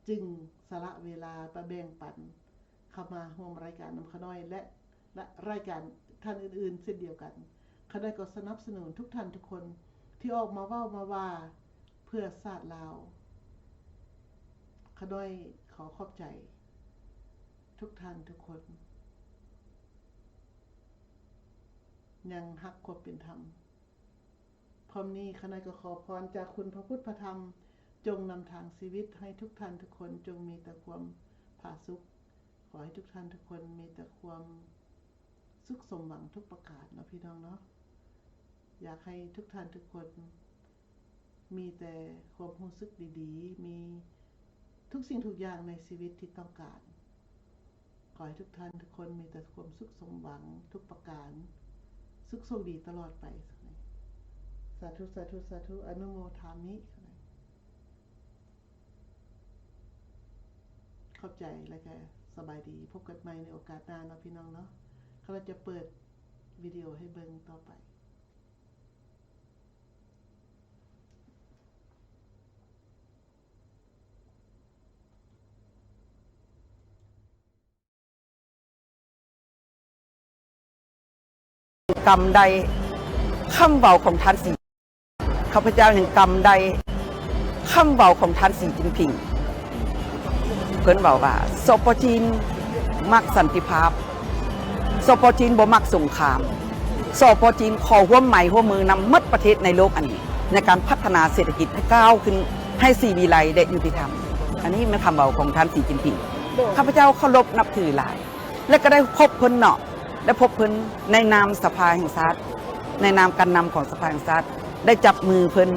ຈຶ່ງສະຫຼະເວລາມາແບ່ງປັນເຂົ້າມາຮ່ວມລາຍການນຳຂ້ານ້ອຍ ແລະ ລະ ລາຍການທ່ານອື່ນໆເຊັ່ນດຽວກັນ. ຂ້ານ້ອຍກໍສະໜັບສະໜູນທຸກທ່ານທຸກຄົນທີ່ອອກມາເວົ້າມາວ່າເພື່ອຊາດລາວ. ຂ້ານ້ອຍຂໍຂອບໃຈທຸກທ່ານທຸກຄົນ ຍັງຮັກຄວາມເປັນທຳ. ພ້ອມນີ້ຂ້ານ້ອຍກໍຂໍພອນຈາກຄຸນພະພຸດພະທຳ ຈົ່ງນຳທາງຊີວິດໃຫ້ທຸກທ່ານທຸກຄົນ ຈົ່ງມີແຕ່ຄວາມຜາສຸກ. ຂໍໃຫ້ທຸກທ່ານທຸກຄົນມີແຕ່ຄວາມສຸກສົມຫວັງທຸກປະການເນາະ ພີ່ນ້ອງເນາະ. ຢາກໃຫ້ທຸກທ່ານທຸກຄົນມີແຕ່ຄວາມຮູ້ສຶກດີໆ, ມີ ທຸກສິ່ງທຸກຢ່າງໃນຊີວິດທີ່ຕ້ອງການ. ຂໍໃຫ້ທຸກທ່ານທຸກຄົນມີແຕ່ຄວາມສຸກສົມຫວັງທຸກປະການ, ສຸກໂຊກດີຕະຫຼອດໄປ. ສາທຸ, ສາທຸ, ສາທຸ, ອະນຸໂມທາມິ. ຂອບໃຈ ແລະ ກະສະບາຍດີ. ພົບກັນໃໝ່ໃນໂອກາດໜ້າເນາະ ພີ່ນ້ອງເນາະ. ຂ້ານ້ອຍຈະເປີດວິດີໂອໃຫ້ເບິ່ງຕໍ່ໄປ. ກຳໄດ້ຄຳເວົ້າຂອງທ່ານສີ, ຂ້າພະເຈົ້າຍັງກຳໄດ້ຄຳເວົ້າຂອງທ່ານສີຈິ້ນຜິງ. ເພິ່ນເວົ້າວ່າ ສປ ຈີນມັກສັນຕິພາບ, ສປ ຈີນບໍ່ມັກສົງຄາມ. ສປ ຈີນຂໍຮ່ວມໄມ້ຮ່ວມມືນຳໝົດປະເທດໃນໂລກອັນນີ້ ໃນການພັດທະນາເສດຖະກິດໃຫ້ກ້າວຂຶ້ນ ໃຫ້ສີວິໄລ ແລະ ຍຸຕິທຳ. ອັນນີ້ແມ່ນຄຳເວົ້າຂອງທ່ານ ສີ ຈິ້ນຜິງ. ໂດຍ ຂ້າພະເຈົ້າເຄົາລົບນັບຖືຫຼາຍ ແລະ ກໍໄດ້ພົບເພິ່ນເນາະ, ໄດ້ພົບເພິ່ນໃນນາມສະພາແຫ່ງຊາດ, ໃນນາມການນຳຂອງສະພາແຫ່ງຊາດ ໄດ້ຈັບມືເພິ່ນ.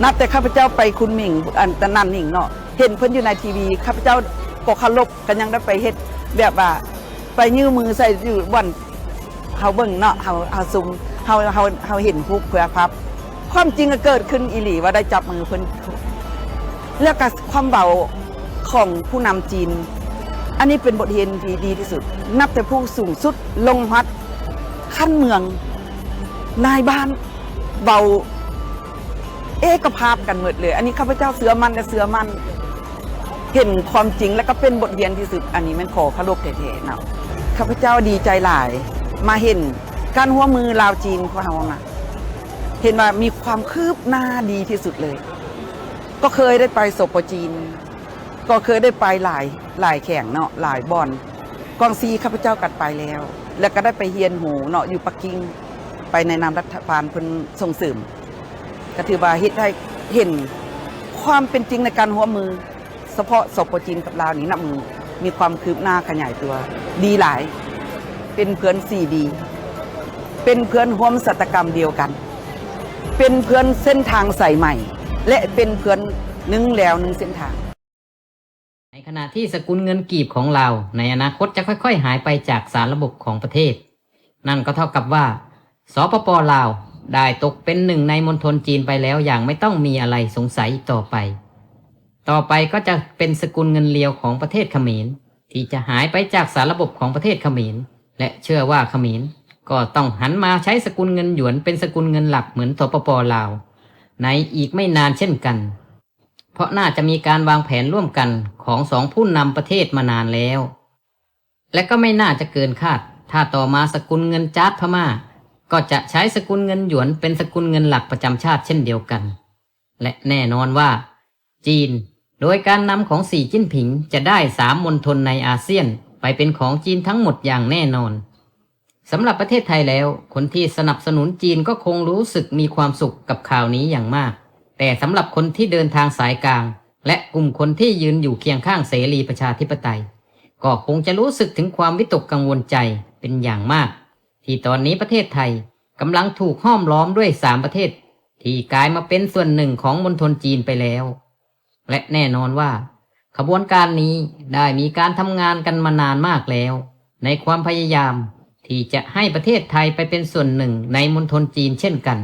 ນັບແຕ່ຂ້າພະເຈົ້າໄປຄຸນໝິງ ອັນ ຕອນນັ້ນໜິງເນາະ, ເຫັນເພິ່ນຢູ່ໃນທີວີ ຂ້າພະເຈົ້າກໍເຄົາລົບ ກໍຍັງໄດ້ໄປເຮັດແບບວ່າ ໄປຍື່ມືໃສ່ຢູ່ບ່ອນເຮົາເບິ່ງເນາະ, ເຮົາ ເຮົາຊຸມ ເຮົາ ເຮົາ ເຮົາເຫັນຮູບເພື່ອພາບ. ຄວາມຈິງກໍເກີດຂຶ້ນອີ່ຫຼີ ວ່າໄດ້ຈັບມືເພິ່ນ. ແລ້ວກໍຄວາມເວົ້າຂອງຜູ້ນຳຈີນ ອັນນີ້ເປັນບົດຮຽນທີ່ດີທີ່ສຸດ, ນັບແຕ່ຜູ້ສູງສຸດລົງຮອດຂັ້ນເມືອງ, ນາຍບ້ານ ເວົ້າເອກະພາບກັນໝົດເລີຍ. ອັນນີ້ຂ້າພະເຈົ້າເຊື່ອໝັ້ນ ແລະ ເຊື່ອໝັ້ນ ເຫັນຄວາມຈິງ ແລະ ກໍເປັນບົດຮຽນທີ່ສຸດ. ອັນນີ້ແມ່ນຂໍເຄົາລົບແທ້ໆເນາະ. ຂ້າພະເຈົ້າດີໃຈຫຼາຍ ມາເຫັນການຮ່ວມມືລາວຈີນຂອງເຮົານະ, ເຫັນວ່າມີຄວາມຄືບໜ້າດີທີ່ສຸດເລີຍ. ກໍເຄີຍໄດ້ໄປ ສປ ຈີນ, ກໍເຄີຍໄດ້ໄປຫຼາຍ ຫຼາຍແຂວງເນາະ, ຫຼາຍບ່ອນ. ກວາງຊີຂ້າພະເຈົ້າກໍໄປແລ້ວ ແລ້ວກໍໄດ້ໄປຮຽນຮູ້ເນາະ ຢູ່ປັກກິ່ງ, ໄປໃນນາມລັດຖະບານເພິ່ນສົ່ງເສີມ. ກໍຖືວ່າເຮັດໃຫ້ເຫັນຄວາມເປັນຈິງໃນການຮ່ວມມື ສະເພາະ ສປ ຈີນ ກັບລາວນີ້ ນັບມື້ມີຄວາມຄືບໜ້າຂະຫຍາຍຕົວດີຫຼາຍ, ເປັນເພື່ອນສີດີ, ເປັນເພື່ອນຮ່ວມຊະຕາກຳດຽວກັນ, ເປັນເພື່ອນເສັ້ນທາງສາຍໄໝ ແລະ ເປັນເພື່ອນໜຶ່ງແລວໜຶ່ງເສັ້ນທາງ. ໃນຂະນະທີ່ສະກຸນເງິນກີບຂອງລາວໃນອະນາຄົດຈະຄ່ອຍໆຫາຍໄປຈາກສາລະບົບຂອງປະເທດ, ນັ້ນກໍເທົ່າກັບວ່າ ສປປ ລາວ ໄດ້ຕົກເປັນໜຶ່ງໃນມົນທົນຈີນໄປແລ້ວຢ່າງໄມ່ຕ້ອງມີອະໄລສົງໄສອີກຕໍ່ໄປ. ຕໍ່ໄປກໍຈະເປັນສະກຸນເງິນລຽວຂອງປະເທດຂະເໝນ ທີ່ຈະຫາຍໄປຈາກສາລະບົບຂອງປະເທດຂະເໝນ ແລະ ເຊື່ອວ່າຂະເໝນກໍຕ້ອງຫັນມາໃຊ້ສະກຸນເງິນຢວນເປັນສະກຸນເງິນຫຼັກເໝືອນ ສປປ ລາວ ໃນອີກໄມ່ນານເຊັ່ນກັນ. ເພາະໜ້າຈະມີການວາງແຜນຮ່ວມກັນຂອງສອງຜູ້ນຳປະເທດມານານແລ້ວ ແລະ ກໍໄມ່ໜ້າຈະເກີນຄາດ ຖ້າຕໍ່ມາສະກຸນເງິນຈາດພະມ້າ ກໍຈະໃຊ້ສະກຸນເງິນຢວນເປັນສະກຸນເງິນຫຼັກປະຈຳຊາດເຊັ່ນດຽວກັນ. ແລະ ແນ່ນອນວ່າ ຈີນ ໂດຍການນຳຂອງ ສີ ຈິ້ນຜິງ ຈະໄດ້ສາມມົນທົນໃນອາຊຽນໄປເປັນຂອງຈີນທັງໝົດຢ່າງແນ່ນອນ. ສຳລັບປະເທດໄທແລ້ວ, ຄົນທີ່ສະໜັບສະໜູນຈີນກໍຄົງຮູ້ສຶກມີຄວາມສຸກກັບຂ່າວນີ້ຢ່າງມາກ, ແຕ່ສຳລັບຄົນທີ່ເດີນທາງສາຍກາງ ແລະ ກຸ່ມຄົນທີ່ຢືນຢູ່ຄຽງຂ້າງເສລີປະຊາທິປະໄຕ ກໍຄົງຈະຮູ້ສຶກເຖິງຄວາມວິຕົກກັງວົນໃຈເປັນຢ່າງມາກ ທີ່ຕອນນີ້ປະເທດໄທກຳລັງຖືກຫ້ອມລ້ອມດ້ວຍສາມປະເທດ ທີ່ກາຍມາເປັນສ່ວນໜຶ່ງຂອງມົນທົນຈີນໄປແລ້ວ. ແລະ ແນ່ນອນວ່າ ຂະບວນການນີ້ໄດ້ມີການທຳງານກັນມານານມາກແລ້ວ ໃນຄວາມພະຍາຍາມທີ່ຈະໃຫ້ປະເທດໄທໄປເປັນສ່ວນໜຶ່ງໃນມົນທົນຈີນເຊັ່ນກັນ,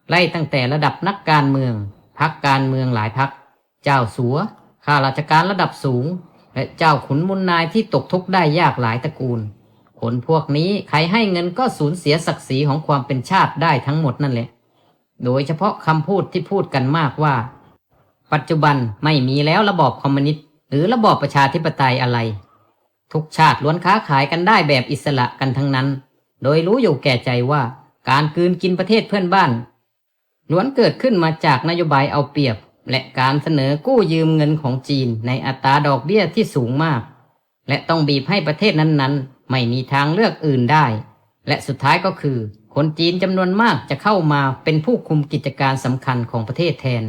ໄລ່ຕັ້ງແຕ່ລະດັບນັກການເມືອງ, ພັກການເມືອງຫຼາຍພັກ, ເຈົ້າສັວ, ຂ້າລາຊະການລະດັບສູງ ແລະ ເຈົ້າຂຸນມູນນາຍທີ່ຕົກທຸກໄດ້ຍາກຫຼາຍຕະກູນ. ຄົນພວກນີ້ໃຜໃຫ້ເງິນກໍສູນເສຍສັກສີຂອງຄວາມເປັນຊາດໄດ້ທັງໝົດນັ້ນແຫຼະ. ໂດຍສະເພາະຄຳພູດທີ່ພູດກັນມາກວ່າ ປັດຈຸບັນໄມ່ມີແລ້ວລະບອບຄອມມູນິດ ຫຼື ລະບອບປະຊາທິປະໄຕອະໄລ. ທຸກຊາດລ້ວນຄ້າຂາຍກັນໄດ້ແບບອິດສະຫຼະກັນທັງນັ້ນ, ໂດຍຮູ້ຢູ່ແກ່ໃຈວ່າການກືນກິນປະເທດເພື່ອນບ້ານ ລ້ວນເກີດຂຶ້ນມາຈາກນະໂຍບາຍເອົາປຽບ ແລະ ການສະເໜີກູ້ຢືມເງິນຂອງຈີນໃນອັດຕາດອກເບ້ຍທີ່ສູງມາກ ແລະ ຕ້ອງບີບໃຫ້ປະເທດນັ້ນໆ ໄມ່ມີທາງເລືອກອື່ນໄດ້ ແລະ ສຸດທ້າຍກໍຄື ຄົນຈີນຈຳນວນມາກຈະເຂົ້າມາເປັນຜູ້ຄຸມກິດຈະການສຳຄັນຂອງປະເທດແທນ,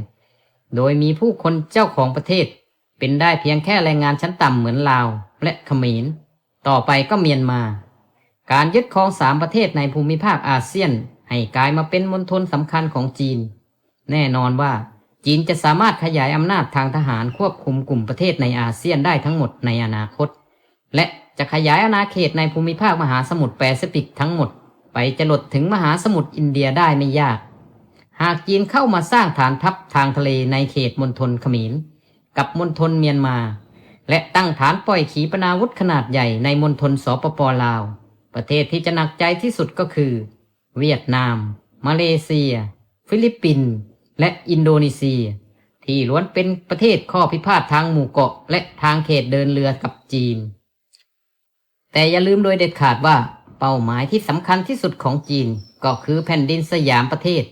ໂດຍມີຜູ້ຄົນເຈົ້າຂອງປະເທດເປັນໄດ້ພຽງແຄ່ແຮງງານຊັ້ນຕ່ຳເໝືອນລາວ ແລະ ຂະເໝນ, ຕໍ່ໄປກໍມຽນມາ. ການຍຶດຄອງສາມປະເທດໃນພູມິພາກອາຊຽນໃຫ້ກາຍມາເປັນມົນທົນສຳຄັນຂອງຈີນ. ແນ່ນອນວ່າ ຈີນຈະສາມາດຂະຫຍາຍອຳນາດທາງທະຫານຄວບຄຸມກຸ່ມປະເທດໃນອາຊຽນໄດ້ທັງໝົດໃນອະນາຄົດ ແລະ ຈະຂະຫຍາຍອານາເຂດໃນພູມິພາກມະຫາສະໝຸດແປຊີຟິກທັງໝົດ ໄປຈະລົດເຖິງມະຫາສະໝຸດອິນເດຍໄດ້ໄມ່ຍາກ. ຫາກຈີນເຂົ້າມາສ້າງຖານທັບທາງທະເລໃນເຂດມົນທົນຂະເໝນ ກັບມົນທົນມຽນມາ ແລະ ຕັ້ງຖານປ່ອຍຂີປະນາວຸດຂະໜາດໃຫຍ່ໃນມົນທົນ ສປປ ລາວ, ປະເທດທີ່ຈະໜັກໃຈທີ່ສຸດກໍຄື ຫວຽດນາມ, ມາເລເຊຍ, ຟີລິບປິນ ແລະ ອິນໂດເນເຊຍ ທີ່ລ້ວນເປັນປະເທດຂໍ້ພິພາດທາງໝູ່ເກາະ ແລະ ທາງເຂດເດີນເຮືອກັບຈີນ. ແຕ່ຢ່າລືມໂດຍເດັດຂາດວ່າ ເປົ້າໝາຍທີ່ສຳຄັນທີ່ສຸດຂອງຈີນກໍຄືແຜ່ນດິນສະຫຍາມປະເທດ.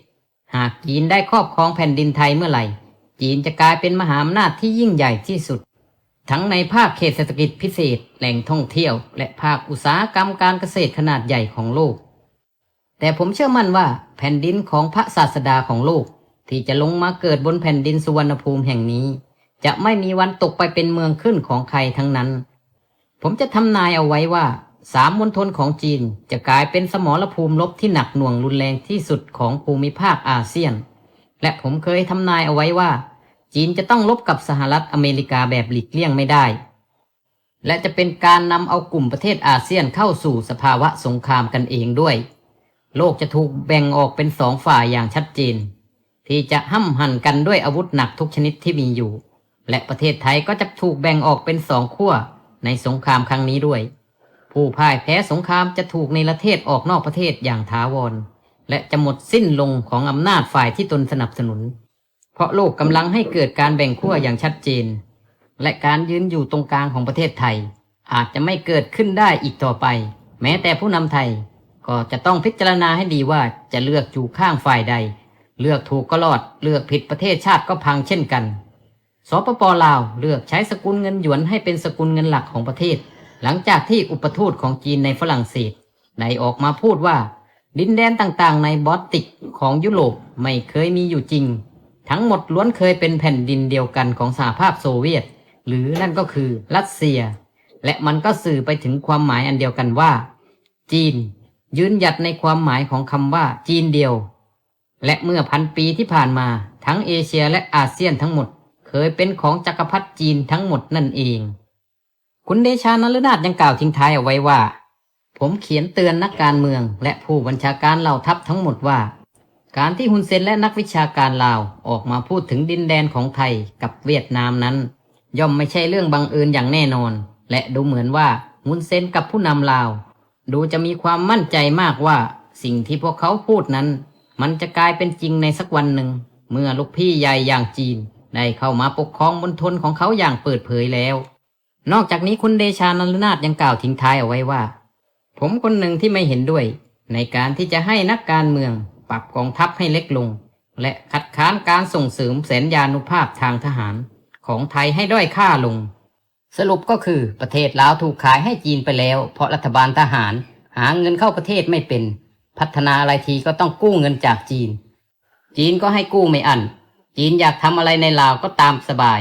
ຫາກຈີນໄດ້ຄອບຄອງແຜ່ນດິນໄທເມື່ອໃດ, ຈີນຈະກາຍເປັນມະຫາອຳນາດທີ່ຍິ່ງໃຫຍ່ທີ່ສຸດ. ທັງໃນພາກເຂດເສດຖະກິດພິເສດ, ແຫຼ່ງທ່ອງທ່ຽວ ແລະ ພາກອຸດສາຫະກຳການກະເສດຂະໜາດໃຫຍ່ຂອງໂລກ. ແຕ່ຜົມເຊື່ອໝັ້ນວ່າແຜ່ນດິນຂອງພະສາສະດາຂອງໂລກ ທີ່ຈະລົງມາເກີດບົນແຜ່ນດິນສຸວັນນະພູມແຫ່ງນີ້ ຈະໄມ່ມີວັນຕົກໄປເປັນເມືອງຂຶ້ນຂອງໃຄທັງນັ້ນ. ຜົມຈະທຳນາຍເອົາໄວ້ວ່າ ສາມມົນທົນຂອງຈີນຈະກາຍເປັນສະໝໍລະພູມລົບທີ່ໜັກໜ່ວງຮຸນແຮງທີ່ສຸດຂອງພູມິພາກອາຊຽນ ແລະ ຜົມເຄີຍທຳນາຍເອົາໄວ້ວ່າ ຈີນຈະຕ້ອງລົບກັບສະຫະລັດອາເມລິກາແບບຫຼີກລ່ຽງໄມ່ໄດ້ ແລະ ຈະເປັນການນຳເອົາກຸ່ມປະເທດອາຊຽນເຂົ້າສູ່ສະພາວະສົງຄາມກັນເອງດ້ວຍ. ໂລກຈະຖືກແບ່ງອອກເປັນສອງຝ່າຍຢ່າງຊັດເຈນ ທີ່ຈະຫ້ຳຫັນກັນດ້ວຍອາວຸດໜັກທຸກຊະນິດທີ່ມີຢູ່ ແລະ ປະເທດໄທກໍຈະຖືກແບ່ງອອກເປັນສອງຂົ້ວໃນສົງຄາມຄັ້ງນີ້ດ້ວຍ. ຜູ້ພ່າຍແພ້ສົງຄາມຈະຖືກເນລະເທດອອກນອກປະເທດຢ່າງຖາວອນ ແລະ ຈະໝົດສິ້ນລົງຂອງອຳນາດຝ່າຍທີ່ຕົນສະໜັບສະໜູນ. ເພາະໂລກກຳລັງໃຫ້ເກີດການແບ່ງຂົ້ວຢ່າງຊັດເຈນ ແລະ ການຢືນຢູ່ຕົງກາງຂອງປະເທດໄທ ອາດຈະໄມ່ເກີດຂຶ້ນໄດ້ອີກຕໍ່ໄປ. ແມ້ແຕ່ຜູ້ນຳໄທກໍຈະຕ້ອງພິຈາລະນາໃຫ້ດີວ່າຈະເລືອກຢູ່ຂ້າງຝ່າຍໃດ, ເລືອກຖືກກໍລອດ, ເລືອກຜິດປະເທດຊາດກໍພັງເຊັ່ນກັນ. ສປປ ລາວ ເລືອກໃຊ້ສະກຸນເງິນຢວນໃຫ້ເປັນສະກຸນເງິນຫຼັກຂອງປະເທດ ຫຼັງຈາກທີ່ອຸປະທູດຂອງຈີນໃນຝຣັ່ງເສດ ໄດ້ອອກມາພູດວ່າ ດິນແດນຕ່າງໆໃນບອລຕິກຂອງຢູໂຣບໄມ່ເຄີຍມີຢູ່ຈິງ, ທັງໝົດລ້ວນເຄີຍເປັນແຜ່ນດິນດຽວກັນຂອງສະຫະພາບໂຊວຽດ ຫຼື ນັ້ນກໍຄືຣັດເຊຍ, ແລະ ມັນກໍສື່ໄປເຖິງຄວາມໝາຍອັນດຽວກັນວ່າ ຈີນ, ຢືນຢັດໃນຄວາມໝາຍຂອງຄຳວ່າຈີນດຽວ, ແລະ ເມື່ອພັນປີທີ່ຜ່ານມາ, ທັງເອເຊຍ ແລະ ອາຊຽນທັງໝົດເຄີຍເປັນຂອງຈັກກະພັດຈີນທັງໝົດນັ້ນເອງ. ຄຸນເດຊາ ນະລະນາດ ຍັງກ່າວຖິ້ມທ້າຍເອົາໄວ້ວ່າ, ຜົມຂຽນເຕືອນນັກການເມືອງ ແລະ ຜູ້ບັນຊາການເຫຼົ່າທັບທັງໝົດວ່າ, ການທີ່ຮຸນເຊັນ ແລະ ນັກວິຊາການລາວອອກມາພູດເຖິງດິນແດນຂອງໄທກັບຫວຽດນາມນັ້ນ ຍ່ອມໄມ່ໃຊ່ເລື່ອງບັງເອີນຢ່າງແນ່ນອນ ແລະ ດູເໝືອນວ່າຮຸນເຊັນກັບຜູ້ນຳລາວ ດູຈະມີຄວາມໝັ້ນໃຈມາກວ່າ ສິ່ງທີ່ພວກເຂົາພູດນັ້ນ ມັນຈະກາຍເປັນຈິງໃນສັກວັນໜຶ່ງ ເມື່ອລູກພີ່ໃຫຍ່ຢ່າງຈີນ ໄດ້ເຂົ້າມາປົກຄອງມົນທົນຂອງເຂົາຢ່າງເປີດເຜີຍແລ້ວ. ນອກຈາກນີ້, ຄຸນເດຊາ ນະລະນາດ ຍັງກ່າວຖິ້ມທ້າຍເອົາໄວ້ວ່າ, ຜົມຄົນໜຶ່ງທີ່ໄມ່ເຫັນດ້ວຍໃນການທີ່ຈະໃຫ້ນັກການເມືອງປັບກອງທັບໃຫ້ເລັກລົງ ແລະ ຄັດຄ້ານການສົ່ງເສີມແສນຍານຸພາບທາງທະຫານຂອງໄທໃຫ້ດ້ອຍຄ່າລົງ. ສະຫຼຸບກໍຄື ປະເທດລາວຖືກຂາຍໃຫ້ຈີນໄປແລ້ວ ເພາະລັດຖະບານທະຫານຫາເງິນເຂົ້າປະເທດໄມ່ເປັນ, ພັດທະນາອະໄລທີກໍຕ້ອງກູ້ເງິນຈາກຈີນ. ຈີນກໍໃຫ້ກູ້ໄມ່ອັ້ນ, ຈີນຢາກທຳອະໄລໃນລາວກໍຕາມສະບາຍ,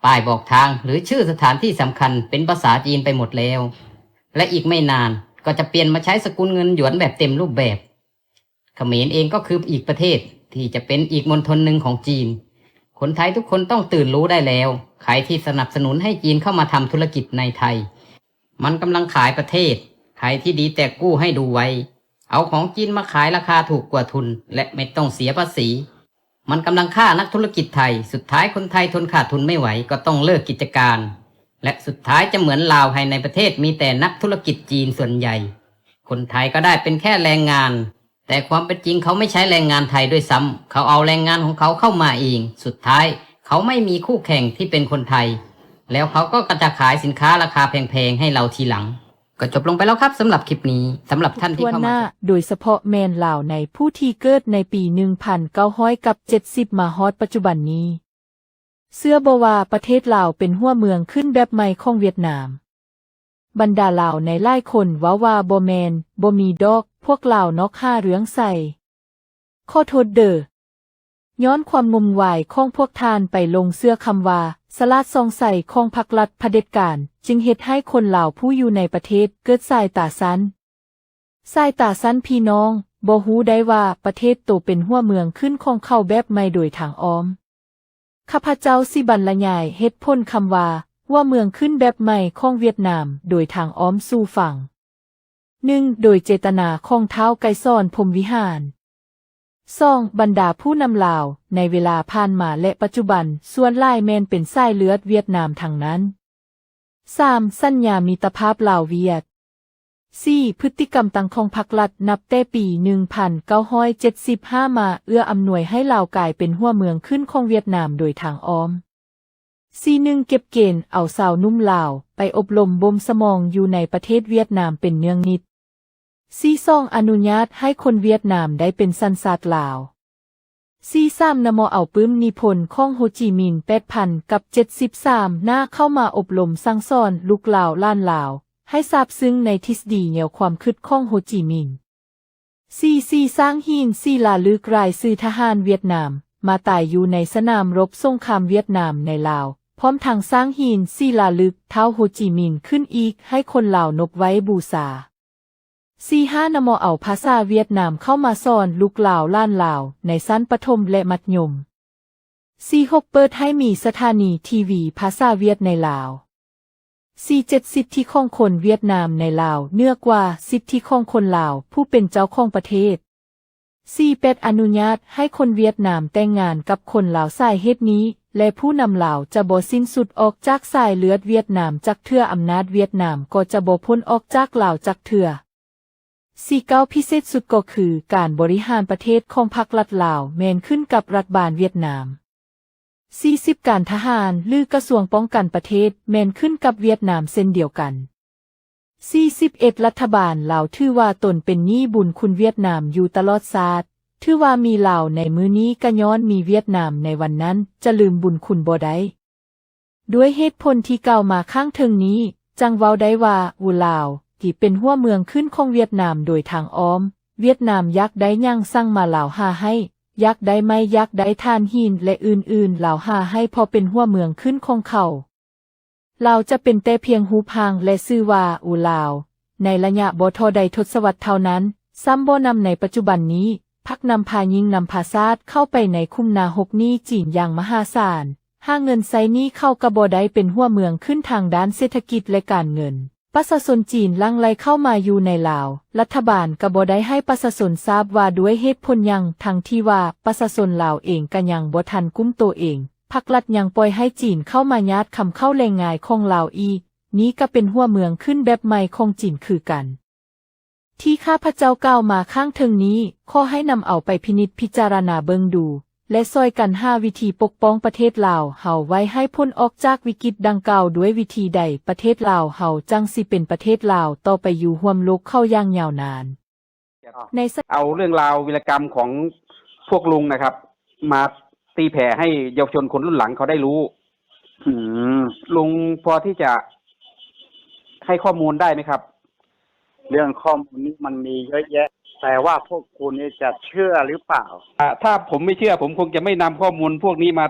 ປ້າຍບອກທາງ ຫຼື ຊື່ສະຖານທີ່ສຳຄັນເປັນພາສາຈີນໄປໝົດແລ້ວ ແລະ ອີກໄມ່ນານກໍຈະປ່ຽນມາໃຊ້ສະກຸນເງິນຢວນແບບເຕັມຮູບແບບ. ຂະເໝນເອງກໍຄືອີກປະເທດທີ່ຈະເປັນອີກມົນທົນໜຶ່ງຂອງຈີນ. ຄົນໄທທຸກຄົນຕ້ອງຕື່ນຮູ້ໄດ້ແລ້ວ, ໃຜທີ່ສະໜັບສະໜູນໃຫ້ຈີນເຂົ້າມາທຳທຸລະກິດໃນໄທ, ມັນກຳລັງຂາຍປະເທດ. ໃຜທີ່ດີແຕ່ກູ້ໃຫ້ດູໄວ້, ເອົາຂອງຈີນມາຂາຍລາຄາຖືກກວ່າທຶນ ແລະ ໄມ່ຕ້ອງເສຍພາສີ. ມັນກຳລັງຂ້ານັກທຸລະກິດໄທ. ສຸດທ້າຍຄົນໄທທົນຂາດທຶນໄມ່ໄຫວ ກໍຕ້ອງເລີກກິດຈະການ ແລະ ສຸດທ້າຍຈະເໝືອນລາວ ພາຍໃນປະເທດມີແຕ່ນັກທຸລະກິດຈີນສ່ວນໃຫຍ່. ຄົນໄທກໍໄດ້ເປັນແຄ່ແຮງງານ, ແຕ່ຄວາມເປັນຈິງເຂົາໄມ່ໃຊ້ແຮງງານໄທດ້ວຍຊ້ຳ, ເຂົາເອົາແຮງງານຂອງເຂົາເຂົ້າມາເອງ. ສຸດທ້າຍເຂົາໄມ່ມີຄູ່ແຂ່ງທີ່ເປັນຄົນໄທ, ແລ້ວເຂົາກໍຈະຂາຍສິນຄ້າລາຄາແພງໆໃຫ້ເຮົາທີຫຼັງ. ກໍຈົບລົງໄປແລ້ວຄັບ ສຳລັບຄລິບນີ້. ສຳລັບທ່ານທີ່ເຂົ້າມາ ໂດຍສະເພາະແມ່ນລາວໃນຜູ້ທີ່ເກີດໃນປີໜຶ່ງພັນເກົ້າຮ້ອຍກັບເຈັດສິບມາຮອດປັດຈຸບັນນີ້ ເຊື່ອບໍ່ວ່າປະເທດລາວເປັນຫົວເມືອງຂຶ້ນແບບໃໝ່ຂອງຫວຽດນາມ? ບັນດາລາວໃນຫຼາຍຄົນເວົ້າວ່າບໍ່ແມ່ນ, ບໍ່ມີດອກ, ພວກລາວນອກຫາເລື່ອງໃສ່. ຂໍໂທດເດີ້. ຍ້ອນຄວາມງົມງາຍຂອງພວກທ່ານໄປຫຼົງເຊື່ອຄຳວ່າສະຫຼາດສ່ອງໃສຂອງພັກລັດຜະເດັດການ ຈຶ່ງເຮັດໃຫ້ຄົນລາວຜູ້ຢູ່ໃນປະເທດເກີດສາຍຕາສັ້ນ. ສາຍຕາສັ້ນພີ່ນ້ອງ, ບໍ່ຮູ້ໄດ້ວ່າປະເທດໂຕເປັນຫົວເມືອງຂຶ້ນຂອງເຂົາແບບໃໝ່ໂດຍທາງອ້ອມ. ຂ້າພະເຈົ້າຊິບັນລະຍາຍເຫດຜົນຄຳວ່າຫົວເມືອງຂຶ້ນແບບໃໝ່ຂອງຫວຽດນາມໂດຍທາງອ້ອມສູ່ຟັງ. ໜຶ່ງ ໂດຍເຈດຕະນາຂອງທ້າວໄກສອນ ພົມວິຫານ. ສອງ ບັນດາຜູ້ນຳລາວໃນເວລາຜ່ານມາ ແລະ ປັດຈຸບັນ ສ່ວນຫຼາຍແມ່ນເປັນສາຍເລືອດຫວຽດນາມທັງນັ້ນ. ສາມ ສັນຍາມິດຕະພາບລາວ-ຫວຽດ. ສີ່ ພຶດຕິກຳຕ່າງຂອງພັກລັດນັບແຕ່ປີໜຶ່ງພັນເກົ້າຮ້ອຍເຈັດສິບຫ້າມາ ເອື້ອອຳນວຍໃຫ້ລາວກາຍເປັນຫົວເມືອງຂຶ້ນຂອງຫວຽດນາມໂດຍທາງອ້ອມ. ສີ່ໜຶ່ງ ເກັບເກນເອົາຊາວໜຸ່ມລາວໄປອົບຮົມບົ່ມສະໝອງຢູ່ໃນປະເທດຫວຽດນາມເປັນເນືອງນິດ. ສີ່ສອງ ອະນຸຍາດໃຫ້ຄົນຫວຽດນາມໄດ້ເປັນສັນຊາດລາວ. ສີ່ສາມນະເມາະເອົາປຶ້ມນິພົນຂອງໂຮຈິມິນ ແປດພັນກັບເຈັດສິບສາມໜ້າ ເຂົ້າມາອົບຮົມສັ່ງສອນລູກຫຼາວຫຼານລາວ ໃຫ້ຊາບຊຶ້ງໃນທິດສະດີແນວຄວາມຄິດຂອງໂຮຈິມິນ. ສີ່ສີ່ສ້າງຫີນສີລາລຶກລາຍຊື່ທະຫານຫວຽດນາມ ມາຕາຍຢູ່ໃນສະໜາມລົບສົງຄາມຫວຽດນາມໃນລາວ, ພ້ອມທັງສ້າງຫີນສີລາລຶກທ້າວໂຮຈິມິນຂຶ້ນອີກ ໃຫ້ຄົນລາວນົບໄຫວ້ບູຊາ. ສີ່ຫ້ານະເມາະເອົາພາສາຫວຽດນາມເຂົ້າມາສອນລູກຫຼາວຫຼານລາວໃນຊັ້ນປະຖົມ ແລະ ມັດຍົມ. ສີ່ຫົກເປີດໃຫ້ມີສະຖານີທີວີພາສາຫວຽດໃນລາວ. ສີ່ເຈັດສິດທິຂອງຄົນຫວຽດນາມໃນລາວເໜືອກວ່າສິດທິຂອງຄົນລາວຜູ້ເປັນເຈົ້າຂອງປະເທດ. ສີ່ແປດອະນຸຍາດໃຫ້ຄົນຫວຽດນາມແຕ່ງງານກັບຄົນລາວສາຍເຫດນີ້ ແລະ ຜູ້ນຳລາວຈະບໍ່ສິ້ນສຸດອອກຈາກສາຍເລືອດຫວຽດນາມຈັກເທື່ອ, ອຳນາດຫວຽດນາມກໍຈະບໍ່ພົ້ນອອກຈາກລາວຈັກເທື່ອ. ສີ່ເກົ້າພິເສດສຸດກໍຄືການບໍລິຫານປະເທດຂອງພັກລັດລາວແມ່ນຂຶ້ນກັບລັດບານຫວຽດນາມ. ສີ່ສິບການທະຫານ ຫຼື ກະຊວງປ້ອງກັນປະເທດແມ່ນຂຶ້ນກັບຫວຽດນາມເຊັ່ນດຽວກັນ. ສີ່ສິບເອັດລັດຖະບານລາວຖືວ່າຕົນເປັນໜີ້ບຸນຄຸນຫວຽດນາມຢູ່ຕະຫຼອດຊາດ, ຖືວ່າມີລາວໃນມື້ນີ້ກະຍ້ອນມີຫວຽດນາມໃນວັນນັ້ນ, ຈະລືມບຸນຄຸນບໍ່ໄດ້. ດ້ວຍເຫດຜົນທີ່ກ່າວມາຂ້າງເທິງນີ້, ຈັ່ງເວົ້າໄດ້ວ່າ ອູລາວ ທີ່ເປັນຫົວເມືອງຂຶ້ນຂອງຫວຽດນາມໂດຍທາງອ້ອມ, ຫວຽດນາມຢາກໄດ້ຫຍັງສັ່ງມາລາວຫາໃຫ້, ຢາກໄດ້ໄມ້, ຢາກໄດ້ຖ່ານຫີນ ແລະ ອື່ນໆ, ລາວຫາໃຫ້ ເພາະເປັນຫົວເມືອງຂຶ້ນຂອງເຂົາ. ລາວຈະເປັນແຕ່ພຽງຮູບຮ່າງ ແລະ ຊື່ວ່າ ອູລາວ. ໃນໄລຍະບໍ່ທໍ່ໃດທົດສະວັດເທົ່ານັ້ນ, ຊ້ຳບໍ່ນຳໃນປັດຈຸບັນນີ້, ພັກນຳພາຍິ່ງນຳພາຊາດເຂົ້າໄປໃນຂຸມນາຮົກໜີ້ຈີນຢ່າງມະຫາສານ, ຫາເງິນໃຊ້ໜີ້ເຂົາກະບໍ່ໄດ້, ເປັນຫົວເມືອງຂຶ້ນທາງດ້ານເສດຖະກິດ ແລະ ການເງິນ. ປະຊາຊົນຈີນຫຼັ່ງໄຫຼເຂົ້າມາຢູ່ໃນລາວ, ລັດຖະບານກະບໍ່ໄດ້ໃຫ້ປະຊາຊົນຊາບວ່າດ້ວຍເຫດຜົນຫຍັງ, ທັງທີ່ວ່າປະຊາຊົນລາວເອງກະຍັງບໍ່ທັນກຸ້ມໂຕເອງ, ພັກລັດຍັງປ່ອຍໃຫ້ຈີນເຂົ້າມາຍາດຄຳເຂົ້າແລງງາຍຂອງລາວອີກ, ນີ້ກະເປັນຫົວເມືອງຂຶ້ນແບບໃໝ່ຂອງຈີນຄືກັນ. ທີ່ຂ້າພະເຈົ້າກ່າວມາຂ້າງເທິງນີ້, ຂໍໃຫ້ນຳເອົາໄປພິນິດພິຈາລະນາເບິ່ງດູ ແລະ ຊ່ອຍກັນຫາວິທີປົກປ້ອງປະເທດລາວເຮົາໄວ້ໃຫ້ພົ້ນອອກຈາກວິກິດດັ່ງກ່າວດ້ວຍວິທີໃດ, ປະເທດລາວເຮົາຈັ່ງຊິເປັນປະເທດລາວຕໍ່ໄປຢູ່ຮ່ວມໂລກເຂົາຢ່າງຍາວນານ. ໃນສະ ເອົາເລື່ອງລາວวีລະກຳຂອງພວກລຸງນະຄັບ ມາຕີແຜ່ໃຫ້ເຍົາວະຊົນຄົນລຸ້ນຫຼັງເຂົາໄດ້ຮູ້. ອືມ ລຸງພໍທີ່ຈະໃຫ້ຂໍ້ມູນໄດ້ໄໝຄັບ? ເລື່ອງຂໍ້ມູນນີ້ມັນມີເຍອະແຍະ, ແຕ່ວ່າພວກຄຸນນີ້ຈະເຊື່ອຫຼືເປົ່າ? ອາ ຖ້າຜົມໄມ່ເຊື່ອ ຜົມຄົງຈະໄມ່ນຳຂໍ້ມູນພວກນີ້ມາ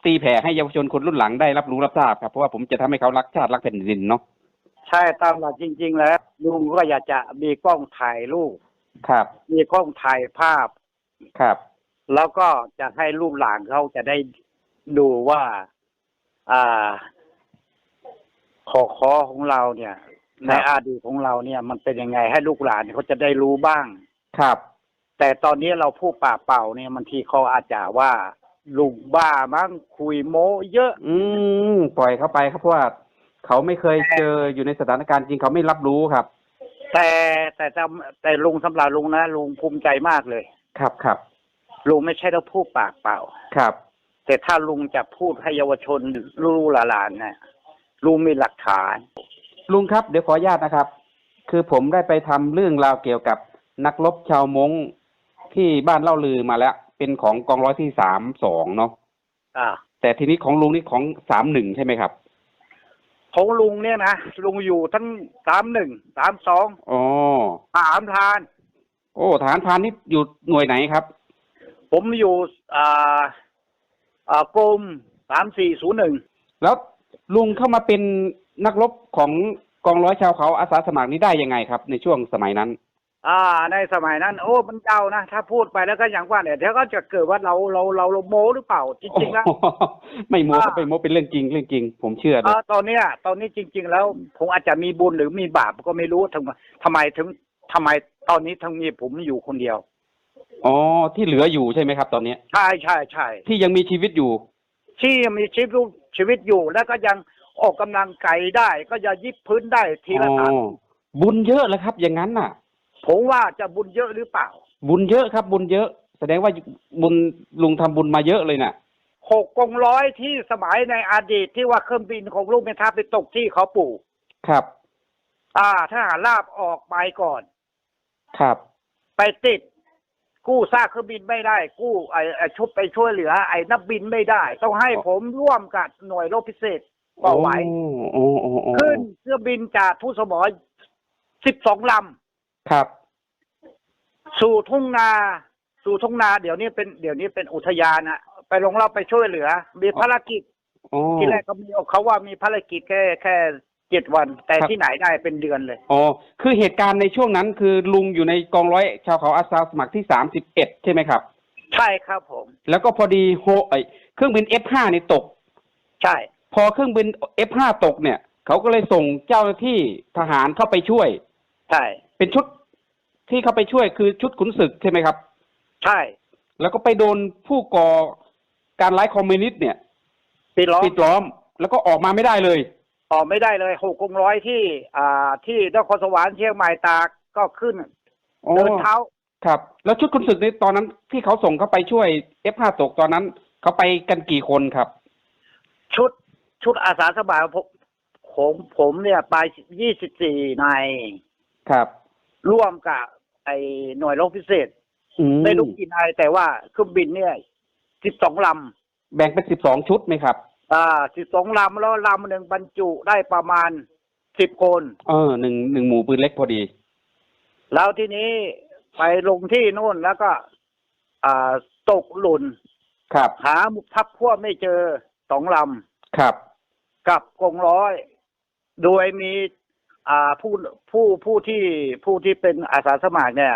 ຕີແຜ່ໃຫ້ເຍົາວະຊົນຄົນລຸ້ນຫຼັງໄດ້ຮັບຮູ້ຮັບຊາບຄັບ, ເພາະວ່າຜົມຈະທຳໃຫ້ເຂົາລັກຊາດລັກແຜ່ນດິນເນາະ. ໃຊ່, ຕາມຫຼັກຈິງໆແລ້ວ ລຸງກໍຢາກຈະມີກ້ອງຖ່າຍຮູບ, ຄັບ, ມີກ້ອງຖ່າຍພາບ, ຄັບ, ແລ້ວກໍຈະໃຫ້ລູກຫຼານເຂົາຈະໄດ້ດູວ່າ ອ່າ ຂໍຂໍຂອງລາວເນ່ຍ ໃນອະດີດຂອງລາວເນ່ຍ ມັນເປັນຍັງໄງ ໃຫ້ລູກຫຼານເຂົາຈະໄດ້ຮູ້ບ້າງ. ຄັບ, ແຕ່ຕອນນີ້ລາວພູດປາກເປົ່າເນ່ຍ ບາງທີເຂົາອາດຈະວ່າລຸງບ້າມັ້ງ ຄຸຍໂມ້ເຍອະ. ອືມ ປ່ອຍເຂົາໄປຄັບ, ເພາະວ່າເຂົາໄມ່ເຄີຍເຈີຢູ່ໃນສະຖານະການຈິງ ເຂົາໄມ່ຮັບຮູ້ຄັບ. ແຕ່ ແຕ່ ແຕ່ ແຕ່ລຸງ ສຳລັບລຸງນະ ລຸງພູມໃຈມາກເລີຍ. ຄັບໆ. ລຸງໄມ່ໃຊ່ລາວພູດປາກເປົ່າ. ຄັບ, ແຕ່ຖ້າລຸງຈະພູດໃຫ້ເຍົາວະຊົນລູກໆຫຼານໆນະ ລຸງມີຫຼັກຖານ. ລຸງຄັບ, ດຽວຂໍອະນຸຍາດນະຄັບ, ຄືຜົມໄດ້ໄປທຳເລື່ອງລາວກ່ຽວກັບນັກລົບຊາວມົ້ງທີ່ບ້ານເລົ່າລືມາແລ້ວ, ເປັນຂອງກອງຮ້ອຍທີສາມສອງເນາະ. ອາ ແຕ່ທີນີ້ຂອງລຸງນີ້ຂອງສາມໜຶ່ງໃຊ່ໄໝຄັບ? ຂອງລຸງເນ່ຍນະ ລຸງຢູ່ທັງສາມໜຶ່ງ ສາມສອງ ອໍ ສາມພັນ. ໂອ້ ທະຫານພານນີ້ຢູ່ໜ່ວຍໄຫນຄັບ? ຜົມຢູ່ ອ່າ ອ່າ ກົມສາມສີ່ສູນໜຶ່ງ. ແລ້ວລຸງເຂົ້າມາເປັນນັກລົບຂອງກອງຮ້ອຍຊາວເຂົາອາສາສະໝັກນີ້ໄດ້ຍັງໄງຄັບ ໃນຊ່ວງສະໄໝນັ້ນ? ອ່າ ໃນສະໄໝນັ້ນ ໂອ້ ມັນຍາວນະ ຖ້າພູດໄປແລ້ວກໍຢ່າງວ່າແຫຼະ ດຽວເຂົາຈະເກີດວ່າເຮົາ ເຮົາ ເຮົາໂມ້ຫຼືເປົ່າ. ຈິງໆແລ້ວ ໄມ່ໂມ້ຄັບ ໄມ່ໂມ້ ເປັນເລື່ອງຈິງ ເລື່ອງຈິງ ຜົມເຊື່ອເລີຍ. ຕອນເນີ້ຍ ຕອນນີ້ຈິງໆແລ້ວ ຜົມອາດຈະມີບຸນຫຼືມີບາບກໍໄມ່ຮູ້ ທຳ ທຳໄມເຖິງ ທຳໄມຕອນນີ້ທັງມີຜົມຢູ່ຄົນດຽວ? ອໍ ທີ່ເຫຼືອຢູ່ໃຊ່ໄໝຄັບຕອນນີ້? ໃຊ່ໆໆ ທີ່ຍັງມີຊີວິດຢູ່ ທີ່ຍັງມີຊີວິດ ຊີວິດຢູ່ ແລ້ວກໍຍັງອອກກຳລັງກາຍໄດ້ ກໍຍັງຫຍິບພື້ນໄດ້ທີລະ ອໍ ຕັນ. ບຸນເຍອະລະຄັບຢ່າງນັ້ນນະ. ຜົມວ່າຈະບຸນເຍອະຫຼືເປົ່າ? ບຸນເຍອະຄັບ ບຸນເຍອະ. ສະແດງວ່າບຸນ ລຸງທຳບຸນມາເຍອະເລີຍນະ. ຫົກກອງຮ້ອຍທີ່ສະໄໝໃນອະດີດ ທີ່ວ່າເຄື່ອງບິນຂອງລູກແມ່ທັບໄປຕົກທີ່ເຂົາປູ. ຄັບ. ອ່າ ທະຫານລາບອອກໄປກ່ອນ. ຄັບ. ໄປຕິດ กู้ซากเครื่องบินไม่ได้ กู้ไอ้ ไอ้ชุดไปช่วยเหลือไอ้นักบินไม่ได้ ต้องให้ อ๋อ ผมร่วมกับหน่วยรบพิเศษ ก็ไหว โอ้ โอ้ โอ้ โอ้ ขึ้นเครื่องบินจากทุ่งสมอ สิบสอง ลำ ครับ สู่ทุ่งนา สู่ทุ่งนา เดี๋ยวนี้เป็น เดี๋ยวนี้เป็นอุทยานนะ ไปลง เราไปช่วยเหลือ มี อ๋อ ภารกิจ อ๋อ ทีแรกเขามี เขาว่ามีภารกิจแค่ แค่เจ็ดวัน แต่ ครับ ที่ไหนได้เป็นเดือนเลย อ๋อ คือเหตุการณ์ในช่วงนั้น คือลุงอยู่ในกองร้อยชาวเขาอาสาสมัครที่ สามสิบเอ็ด ใช่ไหมครับ ใช่ครับผม แล้วก็พอดีโฮ ไอ้เครื่องบิน เอฟห้า นี่ตก ใช่ พอเครื่องบิน เอฟห้า ตกเนี่ย เขาก็เลยส่งเจ้าหน้าที่ทหารเข้าไปช่วย ใช่ เป็นชุดที่เข้าไปช่วย คือชุดขุนศึกใช่ไหมครับ ใช่ แล้วก็ไปโดนผู้ก่อการร้ายคอมมิวนิสต์เนี่ย ปิดล้อม ปิดล้อม แล้วก็ออกมาไม่ได้เลย ออกไม่ได้เลย หกกองร้อยที่ อ่า ที่นครสวรรค์ เชียงใหม่ ตาก ก็ขึ้น อ๋อ เดินเท้า ครับ แล้วชุดขุนศึกในตอนนั้นที่เขาส่งเข้าไปช่วย เอฟห้า ตกตอนนั้น เขาไปกันกี่คนครับ ชุด ชุดอาสาสมัคร ผม ของผมเนี่ยไป ยี่สิบสี่ นาย ครับ ร่วมกับไอ้หน่วยรบพิเศษ อืม ไม่รู้กี่นาย แต่ว่าเครื่องบินเนี่ย สิบสอง ลำ แบ่งเป็น สิบสอง ชุดไหมครับ อ่า สิบสอง ลำ แล้วลำหนึ่งบรรจุได้ประมาณ สิบ คน เออ หนึ่ง หนึ่ง หมู่ปืนเล็กพอดี แล้วทีนี้ไปลงที่นู่นแล้วก็ อ่า ตกหล่น ครับ หาพรรคพวกไม่เจอ สอง ลำ ครับ กับกองร้อย โดยมี อ่า ผู้ ผู้ ผู้ที่ ผู้ที่เป็นอาสาสมัครเนี่ย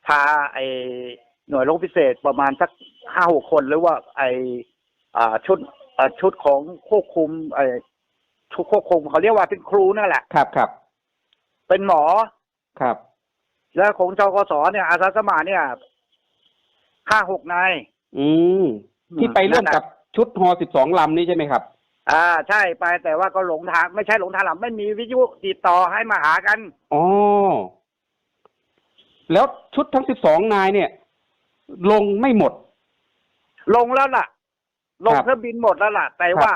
พาไอ้หน่วยรบพิเศษประมาณสัก ห้าหก คน หรือว่าไอ้ อ่า ชุด อ่า ชุดของควบคุม ไอ้ ชุดควบคุม เขาเรียกว่าเป็นครูนั่นแหละ ครับ ครับ เป็นหมอ ครับ แล้วของ ชกส เนี่ย อาสาสมัครเนี่ย ห้าหก นาย อืม อืม ที่ไปร่วม นั่นน่ะ กับชุดฮอ สิบสอง ลำนี้ใช่ไหมครับ อ่า ใช่ ไป แต่ว่าก็หลงทาง ไม่ใช่หลงทางหรอก ไม่มีวิทยุติดต่อให้มาหากัน อ๋อ แล้วชุดทั้ง สิบสอง นายเนี่ย ลงไม่หมด ลงแล้วล่ะ ลง ครับ เครื่องบินหมดแล้วล่ะ แต่ ครับ ว่า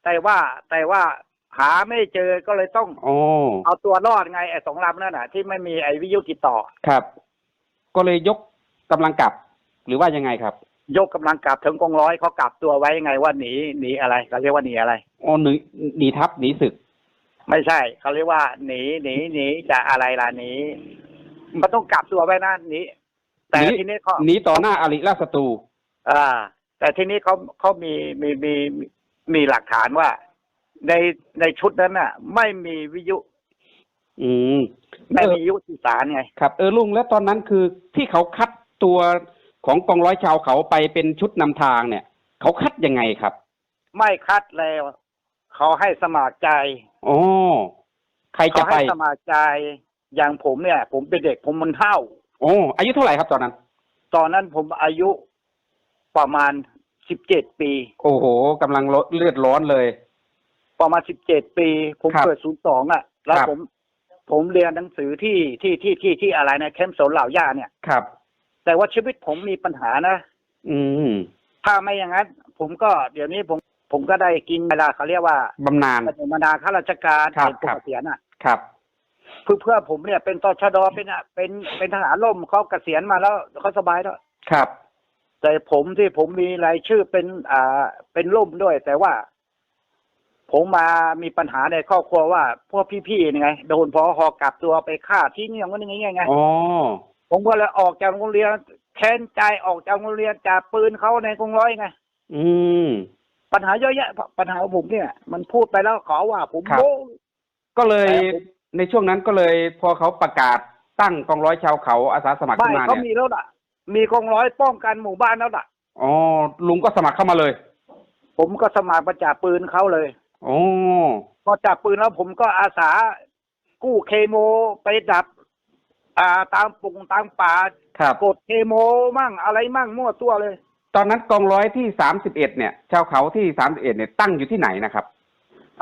แต่ว่า แต่ว่าหาไม่เจอ ก็เลยต้อง อ๋อ เอาตัวรอดไง ไอ้สองลำนั่นน่ะ ที่ไม่มีไอ้วิทยุติดต่อ ครับ ก็เลยยกกำลังกลับ หรือว่ายังไงครับ ยกกำลังกลับ ถึงกองร้อยเขากักตัวไว้ไง ว่าหนี หนีอะไร เขาเรียกว่าหนีอะไร อ๋อ หนี หนีทัพ หนีศึก ไม่ใช่ เขาเรียกว่าหนี หนี หนี จะอะไรล่ะ หนี เขาต้องกักตัวไว้นะ หนี แต่ หนี ทีนี้เขา หนีต่อหน้าอริราชศัตรู อ่า แต่ทีนี้เขา เขามี มี มี มีหลักฐานว่า ใน ในชุดนั้นน่ะ ไม่มีวิทยุ อืม ไม่มี เออ วิทยุสื่อสารไง ครับ เออ ลุง แล้วตอนนั้นคือที่เขาคัดตัวของกองร้อยชาวเขาไปเป็นชุดนำทางเนี่ย เขาคัดยังไงครับ ไม่คัดแล้ว เขาให้สมัครใจ อ๋อ ใครจะไป เขาให้สมัครใจ อย่างผมเนี่ย ผมเป็นเด็ก ผมมันเฒ่า โอ้ อายุเท่าไหร่ครับตอนนั้น ตอนนั้นผมอายุประมาณ สิบเจ็ด ปี โอ้โห กำลังเลือดร้อนเลย ประมาณ สิบเจ็ด ปี ผม ครับ เกิด ศูนย์สอง อ่ะ แล้ว ครับ ผม ผมเรียนหนังสือที่ ที่ ที่ ที่ ที่อะไรนะ แคมป์สนเหล่าย่าเนี่ย ครับ แต่ว่าชีวิตผมมีปัญหานะ อืม ถ้าไม่อย่างนั้น ผมก็ เดี๋ยวนี้ผม ผมก็ได้กินเวลา เขาเรียกว่า บำนาญ บำนาญข้าราชการ ครับ เป็นปลดเกษียณน่ะ ครับ คือเพื่อนผมเนี่ยเป็น ตชด เป็นอะ เป็น เป็นทหารร่ม เขาเกษียณมาแล้ว เขาสบายแล้ว ครับ แต่ผมที่ผมมีรายชื่อเป็น อ่า เป็นร่มด้วย แต่ว่า ผมมามีปัญหาในครอบครัวว่า พวกพี่ๆ นี่ไง โดน ผอ กักตัวไปฆ่าทิ้งอย่างนั้นอย่างนี้ไง อ๋อ ผมก็เลยออกจากโรงเรียน แค้นใจออกจากโรงเรียน จากปืนเขาในกองร้อยไง อืม ปัญหาเยอะแยะ ปัญหาของผมเนี่ย มันพูดไปแล้วเขาว่าผม ครับ โม้ ก็เลย แต่ผม ในช่วงนั้นก็เลย พอเขาประกาศตั้งกองร้อยชาวเขาอาสาสมัครขึ้นมาเนี่ย ไม่ เขามีแล้วล่ะ มีกองร้อยป้องกันหมู่บ้านแล้วล่ะ อ๋อ ลุงก็สมัครเข้ามาเลย ผมก็สมัครมาจากปืนเขาเลย อ๋อ พอจากปืนแล้วผมก็อาสากู้เคโมไปดับ อ่า ตามป่งตามป่า ครับ กดเคโมมั่งอะไรมั่งมั่วซั่วเลย ตอนนั้นกองร้อยที่ สามสิบเอ็ด เนี่ย ชาวเขาที่ สามสิบเอ็ด เนี่ย ตั้งอยู่ที่ไหนนะครับ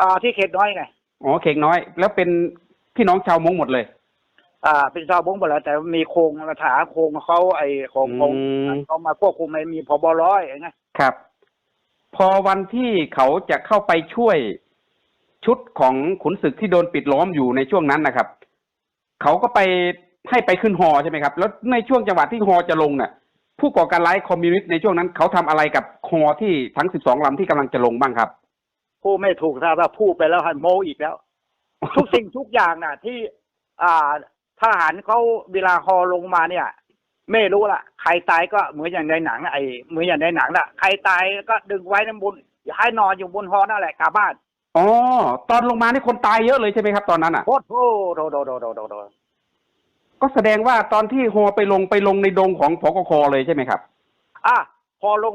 อ่า ที่เขตน้อยไง อ๋อ เขตน้อย แล้วเป็นพี่น้องชาวมงหมดเลย อ่า เป็นชาวมงหมดแล้ว แต่มีโคง ฐานโคงเขา ไอ้ของ ของ อืม เขามาควบคุม ไอ้มี ผบ. ร้อยไง ครับ พอวันที่เขาจะเข้าไปช่วยชุดของขุนศึกที่โดนปิดล้อมอยู่ในช่วงนั้นนะครับ เขาก็ไป ให้ไปขึ้นฮอใช่ไหมครับ แล้วในช่วงจังหวะที่ฮอจะลงน่ะ ผู้ก่อการร้ายคอมมิวนิสต์ในช่วงนั้น เขาทำอะไรกับฮอที่ทั้งสิบสองลำที่กำลังจะลงบ้างครับ พูดไม่ถูก ถ้า ถ้าพูดไปแล้ว หันโม้อีกแล้ว ทุกสิ่งทุกอย่างน่ะ ที่ อ่า ทหารเขา เวลาฮอลงมาเนี่ย ไม่รู้ละ ใครตายก็เหมือนอย่างในหนัง ไอ้ เหมือนอย่างในหนังละ ใครตายก็ดึงไว้ด้านบน ให้นอนอยู่บนฮอนั่นแหละ กลับบ้าน อ๋อ ตอนลงมานี่คนตายเยอะเลยใช่ไหมครับ ตอนนั้นน่ะ โอ้โธ่ โธ่ โธ่ โธ่ โธ่ โธ่ โธ่ ก็แสดงว่าตอนที่ฮอไปลง ไปลงในดงของ ผกค เลยใช่ไหมครับ อ่ะ พอลง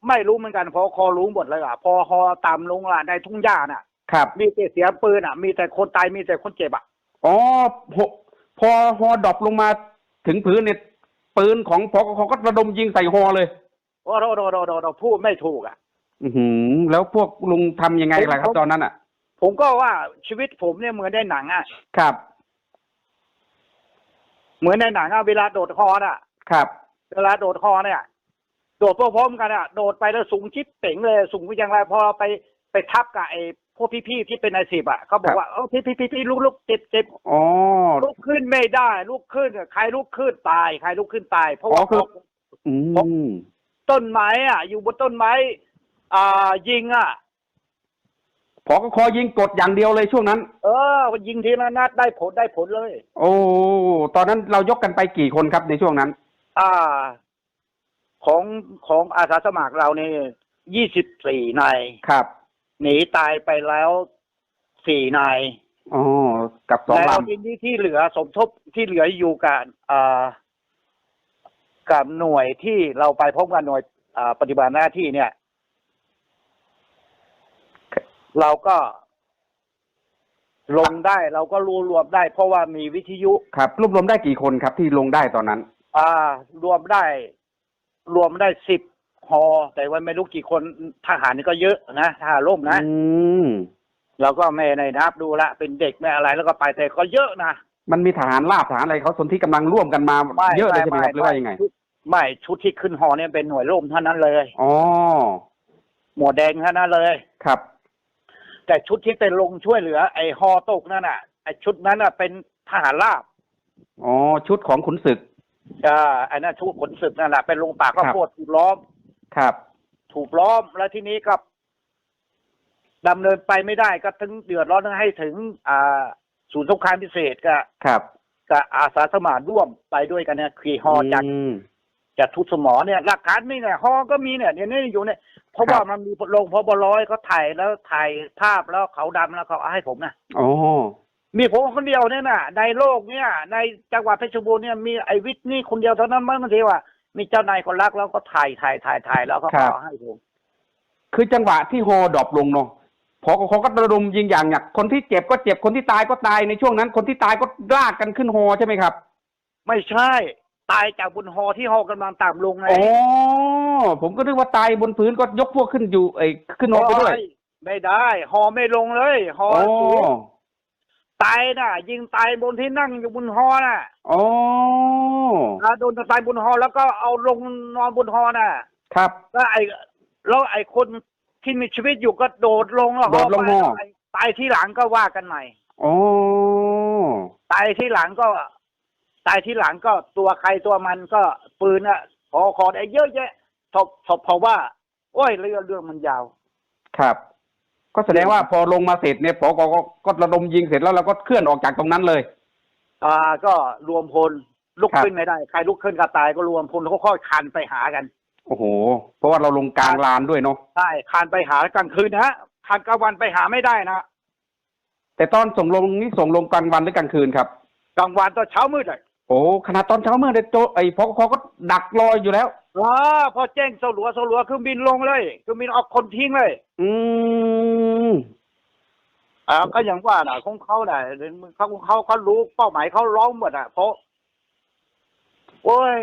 ไม่รู้เหมือนกัน พอคอรู้หมดเลยอะ พอฮอตามลงละ ในทุ่งหญ้าน่ะ ครับ มีแต่เสียงปืนอะ มีแต่คนตาย มีแต่คนเจ็บอะ อ๋อ พอ พอฮอดรอปลงมาถึงพื้นเนี่ย ปืนของ ผกค ก็ระดมยิงใส่ฮอเลย โอ้โธ่ โธ่ โธ่ โธ่ โธ่ พูดไม่ถูกอะ อื้อหือ แล้วพวกลุงทำยังไงล่ะครับ ผม ตอนนั้นน่ะ ผมก็ว่าชีวิตผมเนี่ยเหมือนในหนังอะ ครับ เหมือนในหนังอะ เวลาโดดฮอน่ะ ครับ เวลาโดดฮอเนี่ย โดดพร้อมๆกันอะ โดดไปแล้วสูงชิบเป๋งเลย สูงไปอย่างไร พอเราไป ไปทับกับไอ้พวกพี่ๆที่เป็นนายสิบอะ เขาบอกว่า ครับ เออ พี่ๆๆๆ ลุกๆ เจ็บๆ อ๋อ ลุกขึ้นไม่ได้ ลุกขึ้น ใครลุกขึ้นตาย ใครลุกขึ้นตาย เพราะว่า อ๋อ คือ พอ อืม ต้นไม้อะ อยู่บนต้นไม้ อ่า ยิงอะ ผกค ยิงกดอย่างเดียวเลยช่วงนั้น เออ ยิงทีละนัด ได้ผล ได้ผลเลย โอ้ ตอนนั้นเรายกกันไปกี่คนครับในช่วงนั้น อ่า ของ ของอาสาสมัครเรานี่ ยี่สิบสี่นาย ครับ หนีตายไปแล้วสี่นาย อ๋อ กับสองลำ แล้วทีนี้ที่เหลือสมทบ ที่เหลืออยู่กับ อ่า กับหน่วยที่เราไปพร้อมกับหน่วย อ่า ปฏิบัติหน้าที่เนี่ย เราก็ลงได้ เราก็รวบรวมได้ เพราะว่ามีวิทยุ ครับ รวบรวมได้กี่คนครับที่ลงได้ตอนนั้น อ่า รวมได้ รวมได้สิบฮอ แต่ว่าไม่รู้กี่คน ทหารนี่ก็เยอะนะ ทหารร่มนะ อืม เราก็ไม่ได้นับดูละ เป็นเด็กไม่อะไร แล้วก็ไป แต่ก็เยอะนะ มันมีทหารราบ ทหารอะไรเขาสนธิกำลังร่วมกันมา ไม่ เยอะเลย ไม่ ใช่ไหมครับ ไม่ หรือว่ายังไง ชุด ไม่ ชุดที่ขึ้นฮอเนี่ยเป็นหน่วยร่มเท่านั้นเลย อ๋อ หมวกแดงเท่านั้นเลย ครับ แต่ชุดที่ไปลงช่วยเหลือไอ้ฮอตกนั่นน่ะ ไอ้ชุดนั้นน่ะเป็นทหารราบ อ๋อ ชุดของขุนศึก อ่า อันนั้นชุดขุนศึกนั่นแหละ ไปลงป่าข้าวโพด ครับ ถูกล้อม ครับ ถูกล้อม แล้วทีนี้ก็ดำเนินไปไม่ได้ ก็ถึงเดือดร้อน ให้ถึง อ่า ศูนย์สงครามพิเศษ ก็ ครับ กับอาสาสมัครร่วมไปด้วยกันเนี่ย ขี่ฮอจาก อืม จากทุ่งสมอเนี่ย หลักฐานมีเนี่ย ฮอก็มีเนี่ย เนี่ย เนี่ย อยู่เนี่ย เพราะว่า ครับ มันมีลง ผบ.ร้อย ก็ถ่ายแล้ว ถ่ายภาพแล้วขาวดำแล้วเขาเอาให้ผมนะ อ๋อ มีผมคนเดียวเนี่ยนะ ในโลกเนี่ย ในจังหวัดเพชรบูรณ์เนี่ย มีไอ้วิทย์นี่คนเดียวเท่านั้นมั้งที่ว่า มีเจ้านายคนรักแล้วก็ถ่าย ถ่าย ถ่าย ถ่ายแล้วก็ ครับ เอาให้ผม คือจังหวะที่ฮอดรอปลงเนาะ ผกค ก็ระดมยิงอย่างหนัก คนที่เจ็บก็เจ็บ คนที่ตายก็ตาย ในช่วงนั้นคนที่ตายก็ลากกันขึ้นฮอใช่ไหมครับ ไม่ใช่ ตายจากบนฮอที่ฮอกำลังตามลงไง อ๋อ ผมก็นึกว่าตายบนพื้น ก็ยกพวกขึ้นอยู่ ไอ้ ขึ้นฮอไปด้วย โอ้ย ไม่ได้ ฮอไม่ลงเลย ฮอ อ๋อ สูง ตายน่ะ ยิงตายบนที่นั่งอยู่บนฮอน่ะ อ๋อ อ่า โดนตายบนฮอ แล้วก็เอาลงนอนบนฮอน่ะ ครับ แล้วไอ้ แล้วไอ้คนที่มีชีวิตอยู่ก็โดดลงฮอ โดดลงฮอ ไป ตายทีหลังก็ว่ากันใหม่ อ๋อ ตายทีหลังก็ ตายทีหลังก็ตัวใครตัวมัน ก็ปืนน่ะ ผกค ได้เยอะแยะ ทบ ทบ เพราะว่า โอ้ย เรื่อง เรื่องมันยาว ครับ ก็แสดงว่า เรื่อง พอลงมาเสร็จเนี่ย ผกค ก็ ก็ระดมยิงเสร็จแล้ว เราก็เคลื่อนออกจากตรงนั้นเลย อ่า ก็รวมพล ลุก ครับ ขึ้นไม่ได้ ใครลุกขึ้นก็ตาย ก็รวมพลค่อยๆ คลานไปหากัน โอ้โห เพราะว่าเราลงกลางลานด้วยเนาะ ใช่ คลานไปหากลางคืนนะฮะ คลานกลางวันไปหาไม่ได้นะ แต่ตอนส่งลงนี่ส่งลงกลางวันหรือกลางคืนครับ กลางวันตอนเช้ามืดเลย โอ้ ขนาดตอนเช้ามืดเนี่ย โจ ไอ้ ผกค ก็ดักรออยู่แล้ว อ๋อ พอแจ้งสลัว สลัว เครื่องบินลงเลย เครื่องบินเอาคนทิ้งเลย อืม อ่า ก็อย่างว่าน่ะ ของเขาน่ะ เขา เขา เขารู้เป้าหมาย เขาล้อมหมดอ่ะ เพราะ โอ้ย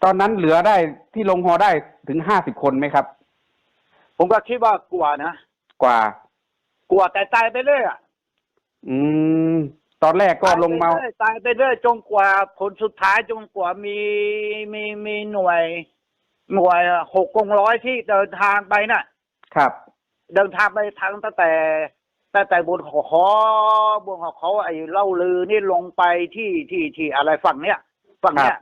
ตอนนั้นเหลือได้ ที่ลงฮอได้ถึงห้าสิบคนไหมครับ ผมก็คิดว่ากว่านะ กว่า กว่า แต่ตายไปเรื่อยอะ อืม ตอนแรกก็ลงมา ตายไปเรื่อย ตายไปเรื่อย จนกว่าผลสุดท้าย จนกว่ามี มี มีหน่วย หน่วยหกกองร้อยที่เดินทางไปน่ะ ครับ เดินทางไปทางตั้งแต่ ตั้งแต่บนหอคอ บนหอคอ ไอ้เล่าลือนี่ลงไปที่ ที่ ที่อะไรฝั่งเนี้ย ฝั่งเนี้ย ครับ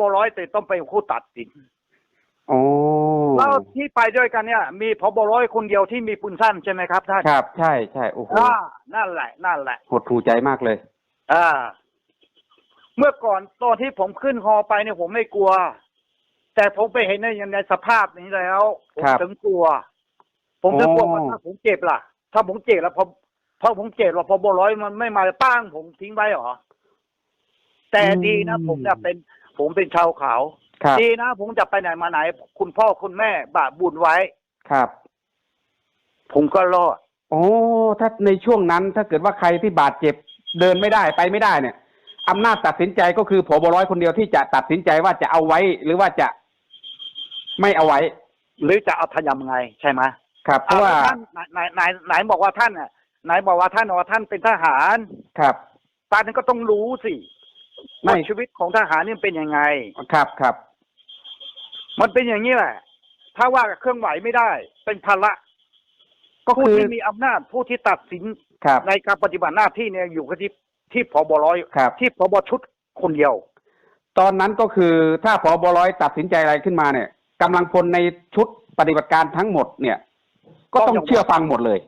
ບ ร้อย แต่ต้องเป็นผู้ตัดสิน อ๋อ แล้วที่ไปด้วยกันเนี่ย มี ผบ ร้อย คนเดียวที่มีปืนสั้นใช่ไหมครับท่าน ครับ ใช่ ใช่ โอ้โห อ่า นั่นแหละ นั่นแหละ หดหู่ใจมากเลย อ่า เมื่อก่อนตอนที่ผมขึ้นฮอไปเนี่ย ผมไม่กลัว แต่ผมไปเห็นใน ในสภาพนี้แล้ว ผม ครับ ถึงกลัว ผมถึงกลัว อ๋อ ว่าถ้าผมเจ็บล่ะ ถ้าผมเจ็บแล้ว พอ พอผมเจ็บแล้ว ผบ ร้อย มันไม่มาป้างผมทิ้งไว้เหรอ แต่ อืม ดีนะ ผมเนี่ยเป็น ผมเป็นชาวเขา ครับ ดีนะ ผมจะไปไหนมาไหน คุณพ่อคุณแม่บาปบุญไว้ ครับ ผมก็รอด โอ้ ถ้าในช่วงนั้น ถ้าเกิดว่าใครที่บาดเจ็บ เดินไม่ได้ ไปไม่ได้เนี่ย อำนาจตัดสินใจก็คือ ผบ ร้อย คนเดียวที่จะตัดสินใจว่าจะเอาไว้ หรือว่าจะไม่เอาไว้ หรือจะเอาทำยังไง ใช่ไหม ครับ เพราะว่า อ่า ท่าน ไหน ไหน ไหน ไหนบอกว่าท่านน่ะ ไหนบอกว่าท่าน ว่าท่านเป็นทหาร ครับ ท่านก็ต้องรู้สิ ไม่ ว่าชีวิตของทหารนี่มันเป็นยังไง ครับ ครับ มันเป็นอย่างนี้แหละ ถ้าว่าเคลื่อนไหวไม่ได้ เป็นภาระ ก็คือ ผู้ที่มีอำนาจ ผู้ที่ตัดสิน ครับ ในการปฏิบัติหน้าที่เนี่ย อยู่ที่ ที่ ผบ ร้อย ครับ ที่ ผบ ชุดคนเดียว ตอนนั้นก็คือ ถ้า ผบ ร้อย ตัดสินใจอะไรขึ้นมาเนี่ย กำลังพลในชุดปฏิบัติการทั้งหมดเนี่ย ก็ต้อง ต้องยอม เชื่อฟังหมดเลย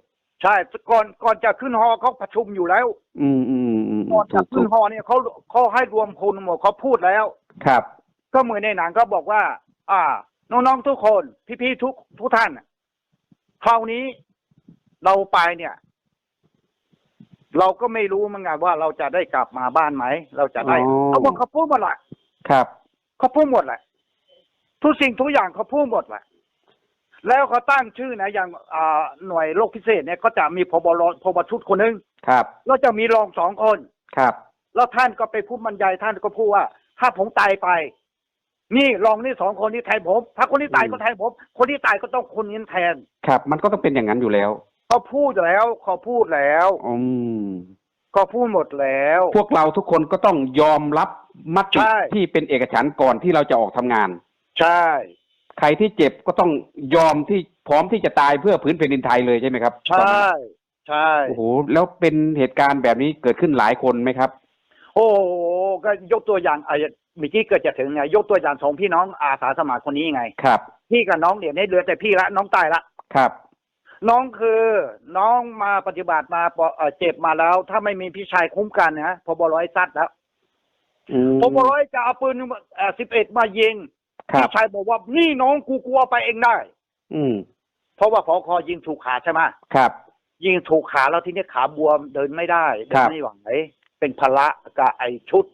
ใช่ ก่อน ก่อนจะขึ้นฮอเขาประชุมอยู่แล้ว อืม อืม อืม อืม ก่อนจะ ถูก ขึ้น ถูก ฮอเนี่ย เขา เขาให้รวมพลหมด เขาพูดแล้ว ครับ ก็เหมือนในหนังเขาบอกว่า อ่า น้องๆทุกคน พี่ๆทุก ทุกท่านน่ะ คราวนี้เราไปเนี่ย เราก็ไม่รู้เหมือนกันว่าเราจะได้กลับมาบ้านไหม เราจะได้ อ๋อ เขาบอกเขาพูดหมดแหละ ครับ เขาพูดหมดแหละ ทุกสิ่งทุกอย่างเขาพูดหมดแหละ แล้วเขาตั้งชื่อนะ อย่าง อ่า หน่วยรบพิเศษเนี่ย ก็จะมี ผบร ผบชุดคนหนึ่ง ครับ แล้วจะมีรองสองคน ครับ แล้วท่านก็ไปพูดบรรยาย ท่านก็พูดว่า ถ้าผมตายไป นี่รองนี่สองคนนี้แทนผม ถ้าคนนี้ตาย อืม ก็แทนผม คนที่ตายก็ต้องคนนี้แทน ครับ มันก็ต้องเป็นอย่างนั้นอยู่แล้ว เขาพูดแล้ว เขาพูดแล้ว อืม เขาพูดหมดแล้ว พวกเราทุกคนก็ต้องยอมรับมติ ใช่ ที่เป็นเอกฉันท์ก่อนที่เราจะออกทำงาน ใช่ ใครที่เจ็บก็ต้องยอมที่ พร้อมที่จะตายเพื่อผืนแผ่นดินไทยเลยใช่ไหมครับ ใช่ ตอนนั้น ใช่ โอ้โห แล้วเป็นเหตุการณ์แบบนี้เกิดขึ้นหลายคนไหมครับ โอ้โห ก็ยกตัวอย่าง ไอ้ เมื่อกี้เกือบจะถึงไง ยกตัวอย่างสองพี่น้องอาสาสมัครคนนี้ไง ครับ พี่กับน้อง เดี๋ยวนี้เหลือแต่พี่ละ น้องตายละ ครับ น้องคือ น้องมาปฏิบัติมา ป- เอ่อ เจ็บมาแล้ว ถ้าไม่มีพี่ชายคุ้มกันนะ ผบ.ร้อย ซัดแล้ว อืม ผบ.ร้อย จะเอาปืน เอ่อ สิบเอ็ด มายิง ครับ พี่ชายบอกว่า นี่น้องกู กูเอาไปเองได้ อืม เพราะว่า ผอ.คอ ยิงถูกขาใช่ไหม ครับ ยิงถูกขาแล้วทีนี้ขาบวม เดินไม่ได้ เดินไม่ไหว ครับ เป็นภาระกับไอ้ชุด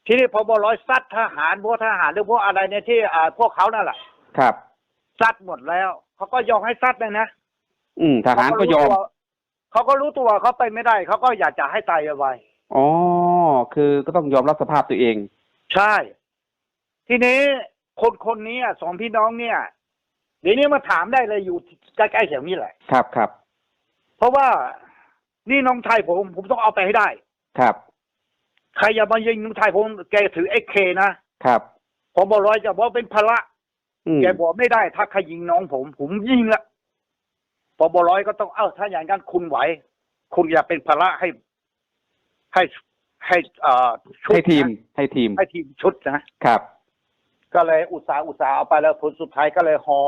ทีนี้ ผบ.ร้อย ซัดทหาร พวกทหารหรือพวกอะไรเนี่ยที่ อ่า พวกเขานั่นแหละ ครับ ซัดหมดแล้ว เขาก็ยอมให้ซัดเลยนะ อืม ทหารก็ยอม เขาก็รู้ตัว เขาก็รู้ตัว เขาไปไม่ได้ เขาก็อยากจะให้ตายไวๆ อ๋อ คือก็ต้องยอมรับสภาพตัวเอง ใช่ ทีนี้คนคนนี้อะ สองพี่น้องเนี่ย เดี๋ยวนี้มาถามได้เลย อยู่ใกล้ๆแถวนี้แหละ ครับ ครับ เพราะว่านี่น้องชายผม ผมต้องเอาไปให้ได้ ครับ ใครอย่ามายิงน้องชายผม แกถือ เอสเค นะ ครับ ผบ.ร้อย จะบอกเป็นภาระ อืม แกบอกไม่ได้ ถ้าใครยิงน้องผม ผมยิงละ ผบ.ร้อย ก็ต้อง เอ้า ถ้าอย่างนั้นคุณไหว คุณอย่าเป็นภาระให้ ให้ ให้ เอ่อ ชุด ให้ทีม นะ ให้ทีม ให้ทีมชุดนะ ครับ ก็เลยอุตส่าห์ อุตส่าห์เอาไปแล้ว ผลสุดท้ายก็เลยฮอ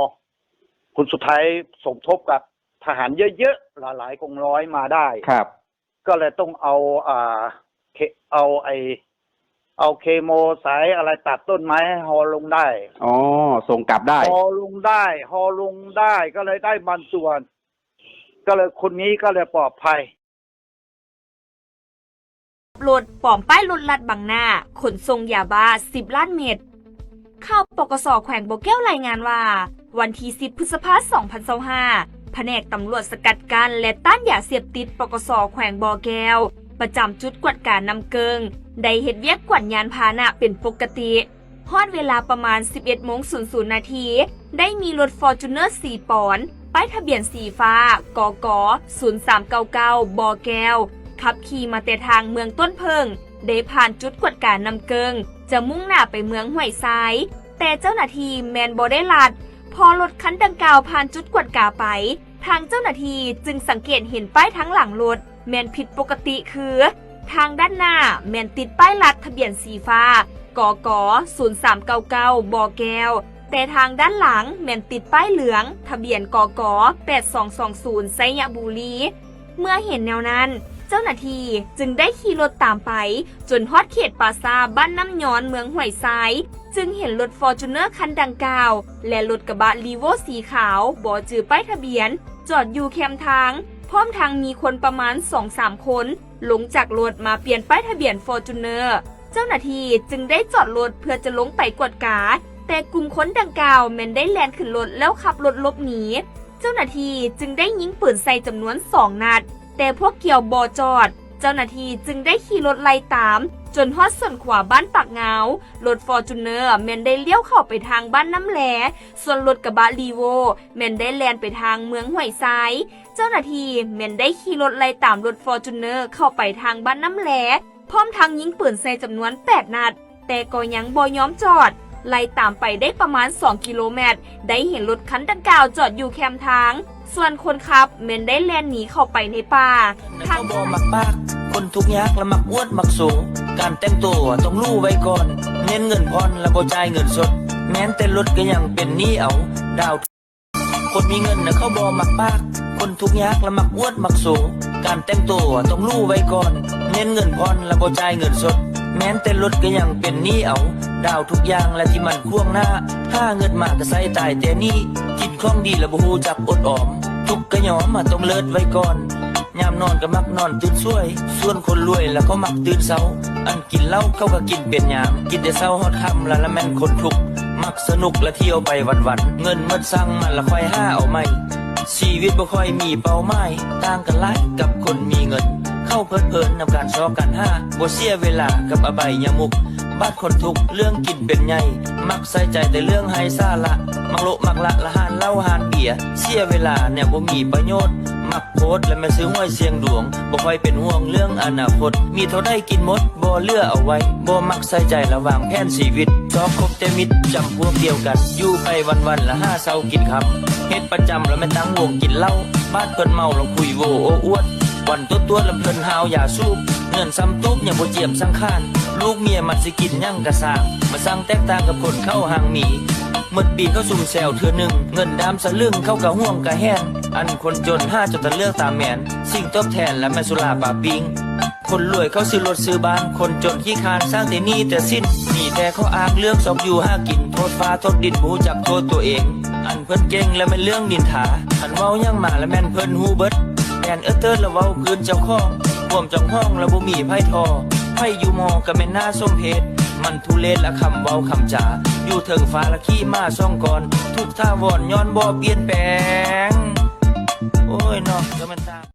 ผลสุดท้ายสมทบกับทหารเยอะๆ หลายๆกองร้อยมาได้ ครับ ก็เลยต้องเอา อ่า เค- เอาไอ้ เอาเคโมสายอะไรตัดต้นไม้ให้ฮอลงได้ อ๋อ ส่งกลับได้ ฮอลงได้ ฮอลงได้ ก็เลยได้บางส่วน ก็เลยคนนี้ก็เลยปลอดภัย ຂັບລົດປອມປ້າຍລົດລັດບັງໜ້າ ຂົນສົ່ງຢາບ້າ ສິບລ້ານເມັດ. ຂ່າວ ປກສ ແຂວງບໍ່ແກ້ວ ລາຍງານວ່າ ວັນທີ ສິບ ພຶດສະພາ ສອງພັນຊາວຫ້າ ພະແນກຕຳຫຼວດສະກັດກັ້ນ ແລະ ຕ້ານຢາເສບຕິດ ປກສ ແຂວງບໍ່ແກ້ວ ປະຈຳຈຸດກວດການ້ຳເກິ່ງ ໄດ້ເຮັດວຽກກວດຍານພາຫະນະເປັນປົກກະຕິ. ຮອດເວລາປະມານ ສິບເອັດໂມງ ສູນນາທີ ໄດ້ມີລົດຟໍຈູນເນີ ສີ່ປອນ ປ້າຍທະບຽນສີຟ້າ ກກ ສູນສາມເກົ້າເກົ້າ ບໍ່ແກ້ວ ຂັບຂີ່ມາແຕ່ທາງເມືອງຕົ້ນເຜິ້ງ ໄດ້ຜ່ານຈຸດກວດການ້ຳເກິ່ງ ຈະມຸ່ງໜ້າໄປເມືອງຫ້ວຍຊາຍ ແຕ່ເຈົ້າໜ້າທີ່ແມ່ນບໍ່ໄດ້ລັດ. ພໍລົດຄັນດັ່ງກ່າວຜ່ານຈຸດກວດກາໄປ, ທາງເຈົ້າໜ້າທີ່ຈຶ່ງສັງເກດເຫັນປ້າຍທາງຫຼັງລົດ ແມ່ນຜິດປົກກະຕິ ຄື ທາງດ້ານໜ້າແມ່ນຕິດປ້າຍລັດທະບຽນສີຟ້າ ກກ ສູນສາມເກົ້າເກົ້າ ບໍ່ແກ້ວ, ແຕ່ທາງດ້ານຫຼັງແມ່ນຕິດປ້າຍເຫຼືອງ ທະບຽນ ກກ ແປດສອງສອງສູນ ໄຊຍະບູລີ. ເມື່ອເຫັນແນວນັ້ນ, ເຈົ້າໜ້າທີ່ຈຶ່ງໄດ້ຂີ່ລົດຕາມໄປ ຈົນຮອດເຂດປ່າຊ້າບ້ານນ້ຳຍອນ ເມືອງຫ້ວຍຊາຍ, ຈຶ່ງເຫັນລົດຟໍຈູນເນີຄັນດັ່ງກ່າວ ແລະ ລົດກະບະຣີໂວ້ສີຂາວບໍ່ຈື່ປ້າຍທະບຽນ ຈອດຢູ່ແຄມທາງ, ພ້ອມທັງມີຄົນປະມານສອງສາມຄົນລົງຈາກລົດມາປ່ຽນປ້າຍທະບຽນຟໍຈູນເນີ. ເຈົ້າໜ້າທີ່ຈຶ່ງໄດ້ຈອດລົດເພື່ອຈະລົງໄປກວດກາ, ແຕ່ກຸ່ມຄົນດັ່ງກ່າວແມ່ນໄດ້ແລ່ນຂຶ້ນລົດແລ້ວຂັບລົດຫຼົບໜີ. ເຈົ້າໜ້າທີ່ຈຶ່ງໄດ້ຍິງປືນໃສ່ຈຳນວນສອງນັດ, ແຕ່ພວກກ່ຽວບໍ່ຈອດ. ເຈົ້າໜ້າທີ່ຈຶ່ງໄດ້ຂີ່ລົດໄລ່ຕາມ ຈົນຮອດສວນຂວາບ້ານປາກງາວ. ລົດຟໍຈູນເນີແມ່ນໄດ້ລ້ຽວເຂົ້າໄປທາງບ້ານນ້ຳແລ, ສ່ວນລົດກະບະຣີໂວ້ແມ່ນໄດ້ແລ່ນໄປທາງເມືອງຫ້ວຍຊາຍ. ເຈົ້າໜ້າທີ່ແມ່ນໄດ້ຂີ່ລົດໄລ່ຕາມລົດຟໍຈູນເນີເຂົ້າໄປທາງບ້ານນ້ຳແລ, ພ້ອມທັງຍິງປືນໃສ່ຈຳນວນແປດນັດ, ແຕ່ກໍຍັງບໍ່ຍອມຈອດ, ໄລ່ຕາມໄປໄດ້ປະມານສອງກິໂລແມັດ, ໄດ້ເຫັນລົດຄັນດັ່ງກ່າວຈອດຢູ່ແຄມທາງ, ສ່ວນຄົນຂັບແມ່ນໄດ້ແລ່ນໜີເຂົ້າໄປໃນປ່າ. ທາງເຂົາບໍ່ມັກປາກ, ຄົນທຸກຍາກລະມັກອວດມັກໂຊ, ການແຕ່ງໂຕຕ້ອງຫຼູໄວ້ກ່ອນ, ເນັ້ນເງິນຜ່ອນລະບໍ່ຈ່າຍເງິນສົດ, ແມ່ນແຕ່ລົດກໍຍັງເປັນໜີເອົາ, ດາວ ຄົນມີເງິນນະເຂົາບໍ່ມັກປາກ, ຄົນທຸກຍາກລະມັກອວດມັກໂຊ, ການແຕ່ງໂຕຕ້ອງຫຼູໄວ້ກ່ອນ, ເນັ້ນເງິນຜ່ອນລະບໍ່ຈ່າຍເງິນສົດ, ແມ່ນແຕ່ລົດກໍຍັງເປັນໜີເອົາ, ດາວທຸກຢ່າງລະທີ່ມັນຂວາງໜ້າ, ຫາເງິນມາກໍໃຊ້ຕາຍແຕ່ໜີ, ຄິດຂອງດີລະບໍ່ຮູ້ຈັກອົດອອມ, ທຸກກໍຍອມມາຕ້ອງເລີດໄວ້ກ່ອນ, ຍາມ ນອນກໍມັກນອນຕື່ນສວຍ ສ່ວນຄົນລວຍລະກໍມັກຕື່ນເຊົ້າ. ອັນກິນເຫຼົ້າເຂົາກໍກິນເປັນຍາມ ກິນແຕ່ເຊົ້າຮອດຄ່ຳ ລະລະແມ່ນຄົນທຸກ ມັກສະໜຸກລະທ່ຽວໄປວັນໆ ເງິນໝົດສັ່ງມາລະຄ່ອຍຫາເອົາໃໝ່. ຊີວິດບໍ່ຄ່ອຍມີເປົ້າໝາຍ ຕ່າງກັນຫຼາຍກັບຄົນມີເງິນ ເຂົາເພີດເພີນນຳການຊອກການຫາ ບໍ່ເສຍເວລາກັບອະໄບຍະມຸກ. ບາດຄົນທຸກເລື່ອງກິນເປັນໃຫຍ່ ມັກໃສ່ໃຈແຕ່ເລື່ອງໄຮ້ສາລະ ມັກໂລະມັກລະລະຮ້ານເຫຼົ້າຮ້ານເບຍ ເສຍເວລາແນວບໍ່ມີປະໂຫຍດ ມັກໂພດລະແມ່ນຊື້ຫວຍສ່ຽງດວງ ບໍ່ຄ່ອຍເປັນຫ່ວງເລື່ອງອະນາຄົດ ມີເທົ່າໃດກິນໝົດ ບໍ່ເຫຼືອເອົາໄວ້ ບໍ່ມັກໃສ່ໃຈລະວາງແຜນຊີວິດ ຊອບຄົບແຕ່ມິດຈຳພວກດຽວກັນ ຢູ່ໄປວັນໆ ລະຫາເຊົ້າກິນຄ່ຳ ເຮັດປະຈຳລະແມ່ນຕັ້ງວົງກິນເຫຼົ້າ ບາດເພິ່ນເມົາລະຄຸຍໂຫວ້ໂອ້ອວດ ວັນຕົວດໆ ລະເພິ່ນຫ້າວຢາສູບ ເງິນຊຳຕູບຍັງບໍ່ຈຽມສັງຂານ ລູກເມຍມັນຊິກິນຫຍັງກະຊ່າງ ມາຊ່າງແຕກຕ່າງກັບຄົນເຂົາຮັ່ງມີ ໝົດປີເຂົາຊຸມແຊວເທື່ອໜຶ່ງ ເງິນດາມສະລຶງເຂົາກະຫ່ວງກະແຫນ ອັນຄົນຈົນຫາຈົນຕາເລືອກຕາແມນ ສິ່ງຕອບແທນລະແມ່ນສຸລາປາປີ້ງ. ຄົນລວຍເຂົາຊື້ລົດຊື້ບ້ານ ຄົນຈົນຂີ້ຄ້ານສ້າງແຕ່ໜີ້ແຕ່ສິນ ມີແຕ່ຂໍ້ອ້າງເລື່ອງຊອກຢູ່ຫາກິນ ໂທດຟ້າໂທດດິນ ບໍ່ຮູ້ຈັກໂທດຕົວເອງ ອັນເພິ່ນເກັ່ງລະແມ່ນເລື່ອງນິນທາ ຄັນເວົ້າຫຍັງມາລະແມ່ນເພິ່ນຮູ້ເບິດ ແມ່ນເອີເຕີດລະເວົ້າພື້ນເຈົ້າຂອງ ຄວາມຈອງຫອງລະບໍ່ມີໃຜທໍ້ ໃຜຢູ່ມໍກໍແມ່ນໜ້າສົມເພດ ມັນທຸເລດລະຄຳເວົ້າຄຳຈາ ຢູ່ເທິງຟ້າລະຂີ້ໝາສອງກ່ອນ ທຸກຖາວອນຍ້ອນບໍ່ປ່ຽນແປງ. ໂອ້ຍເນາະ ກໍແມ່ນຕາ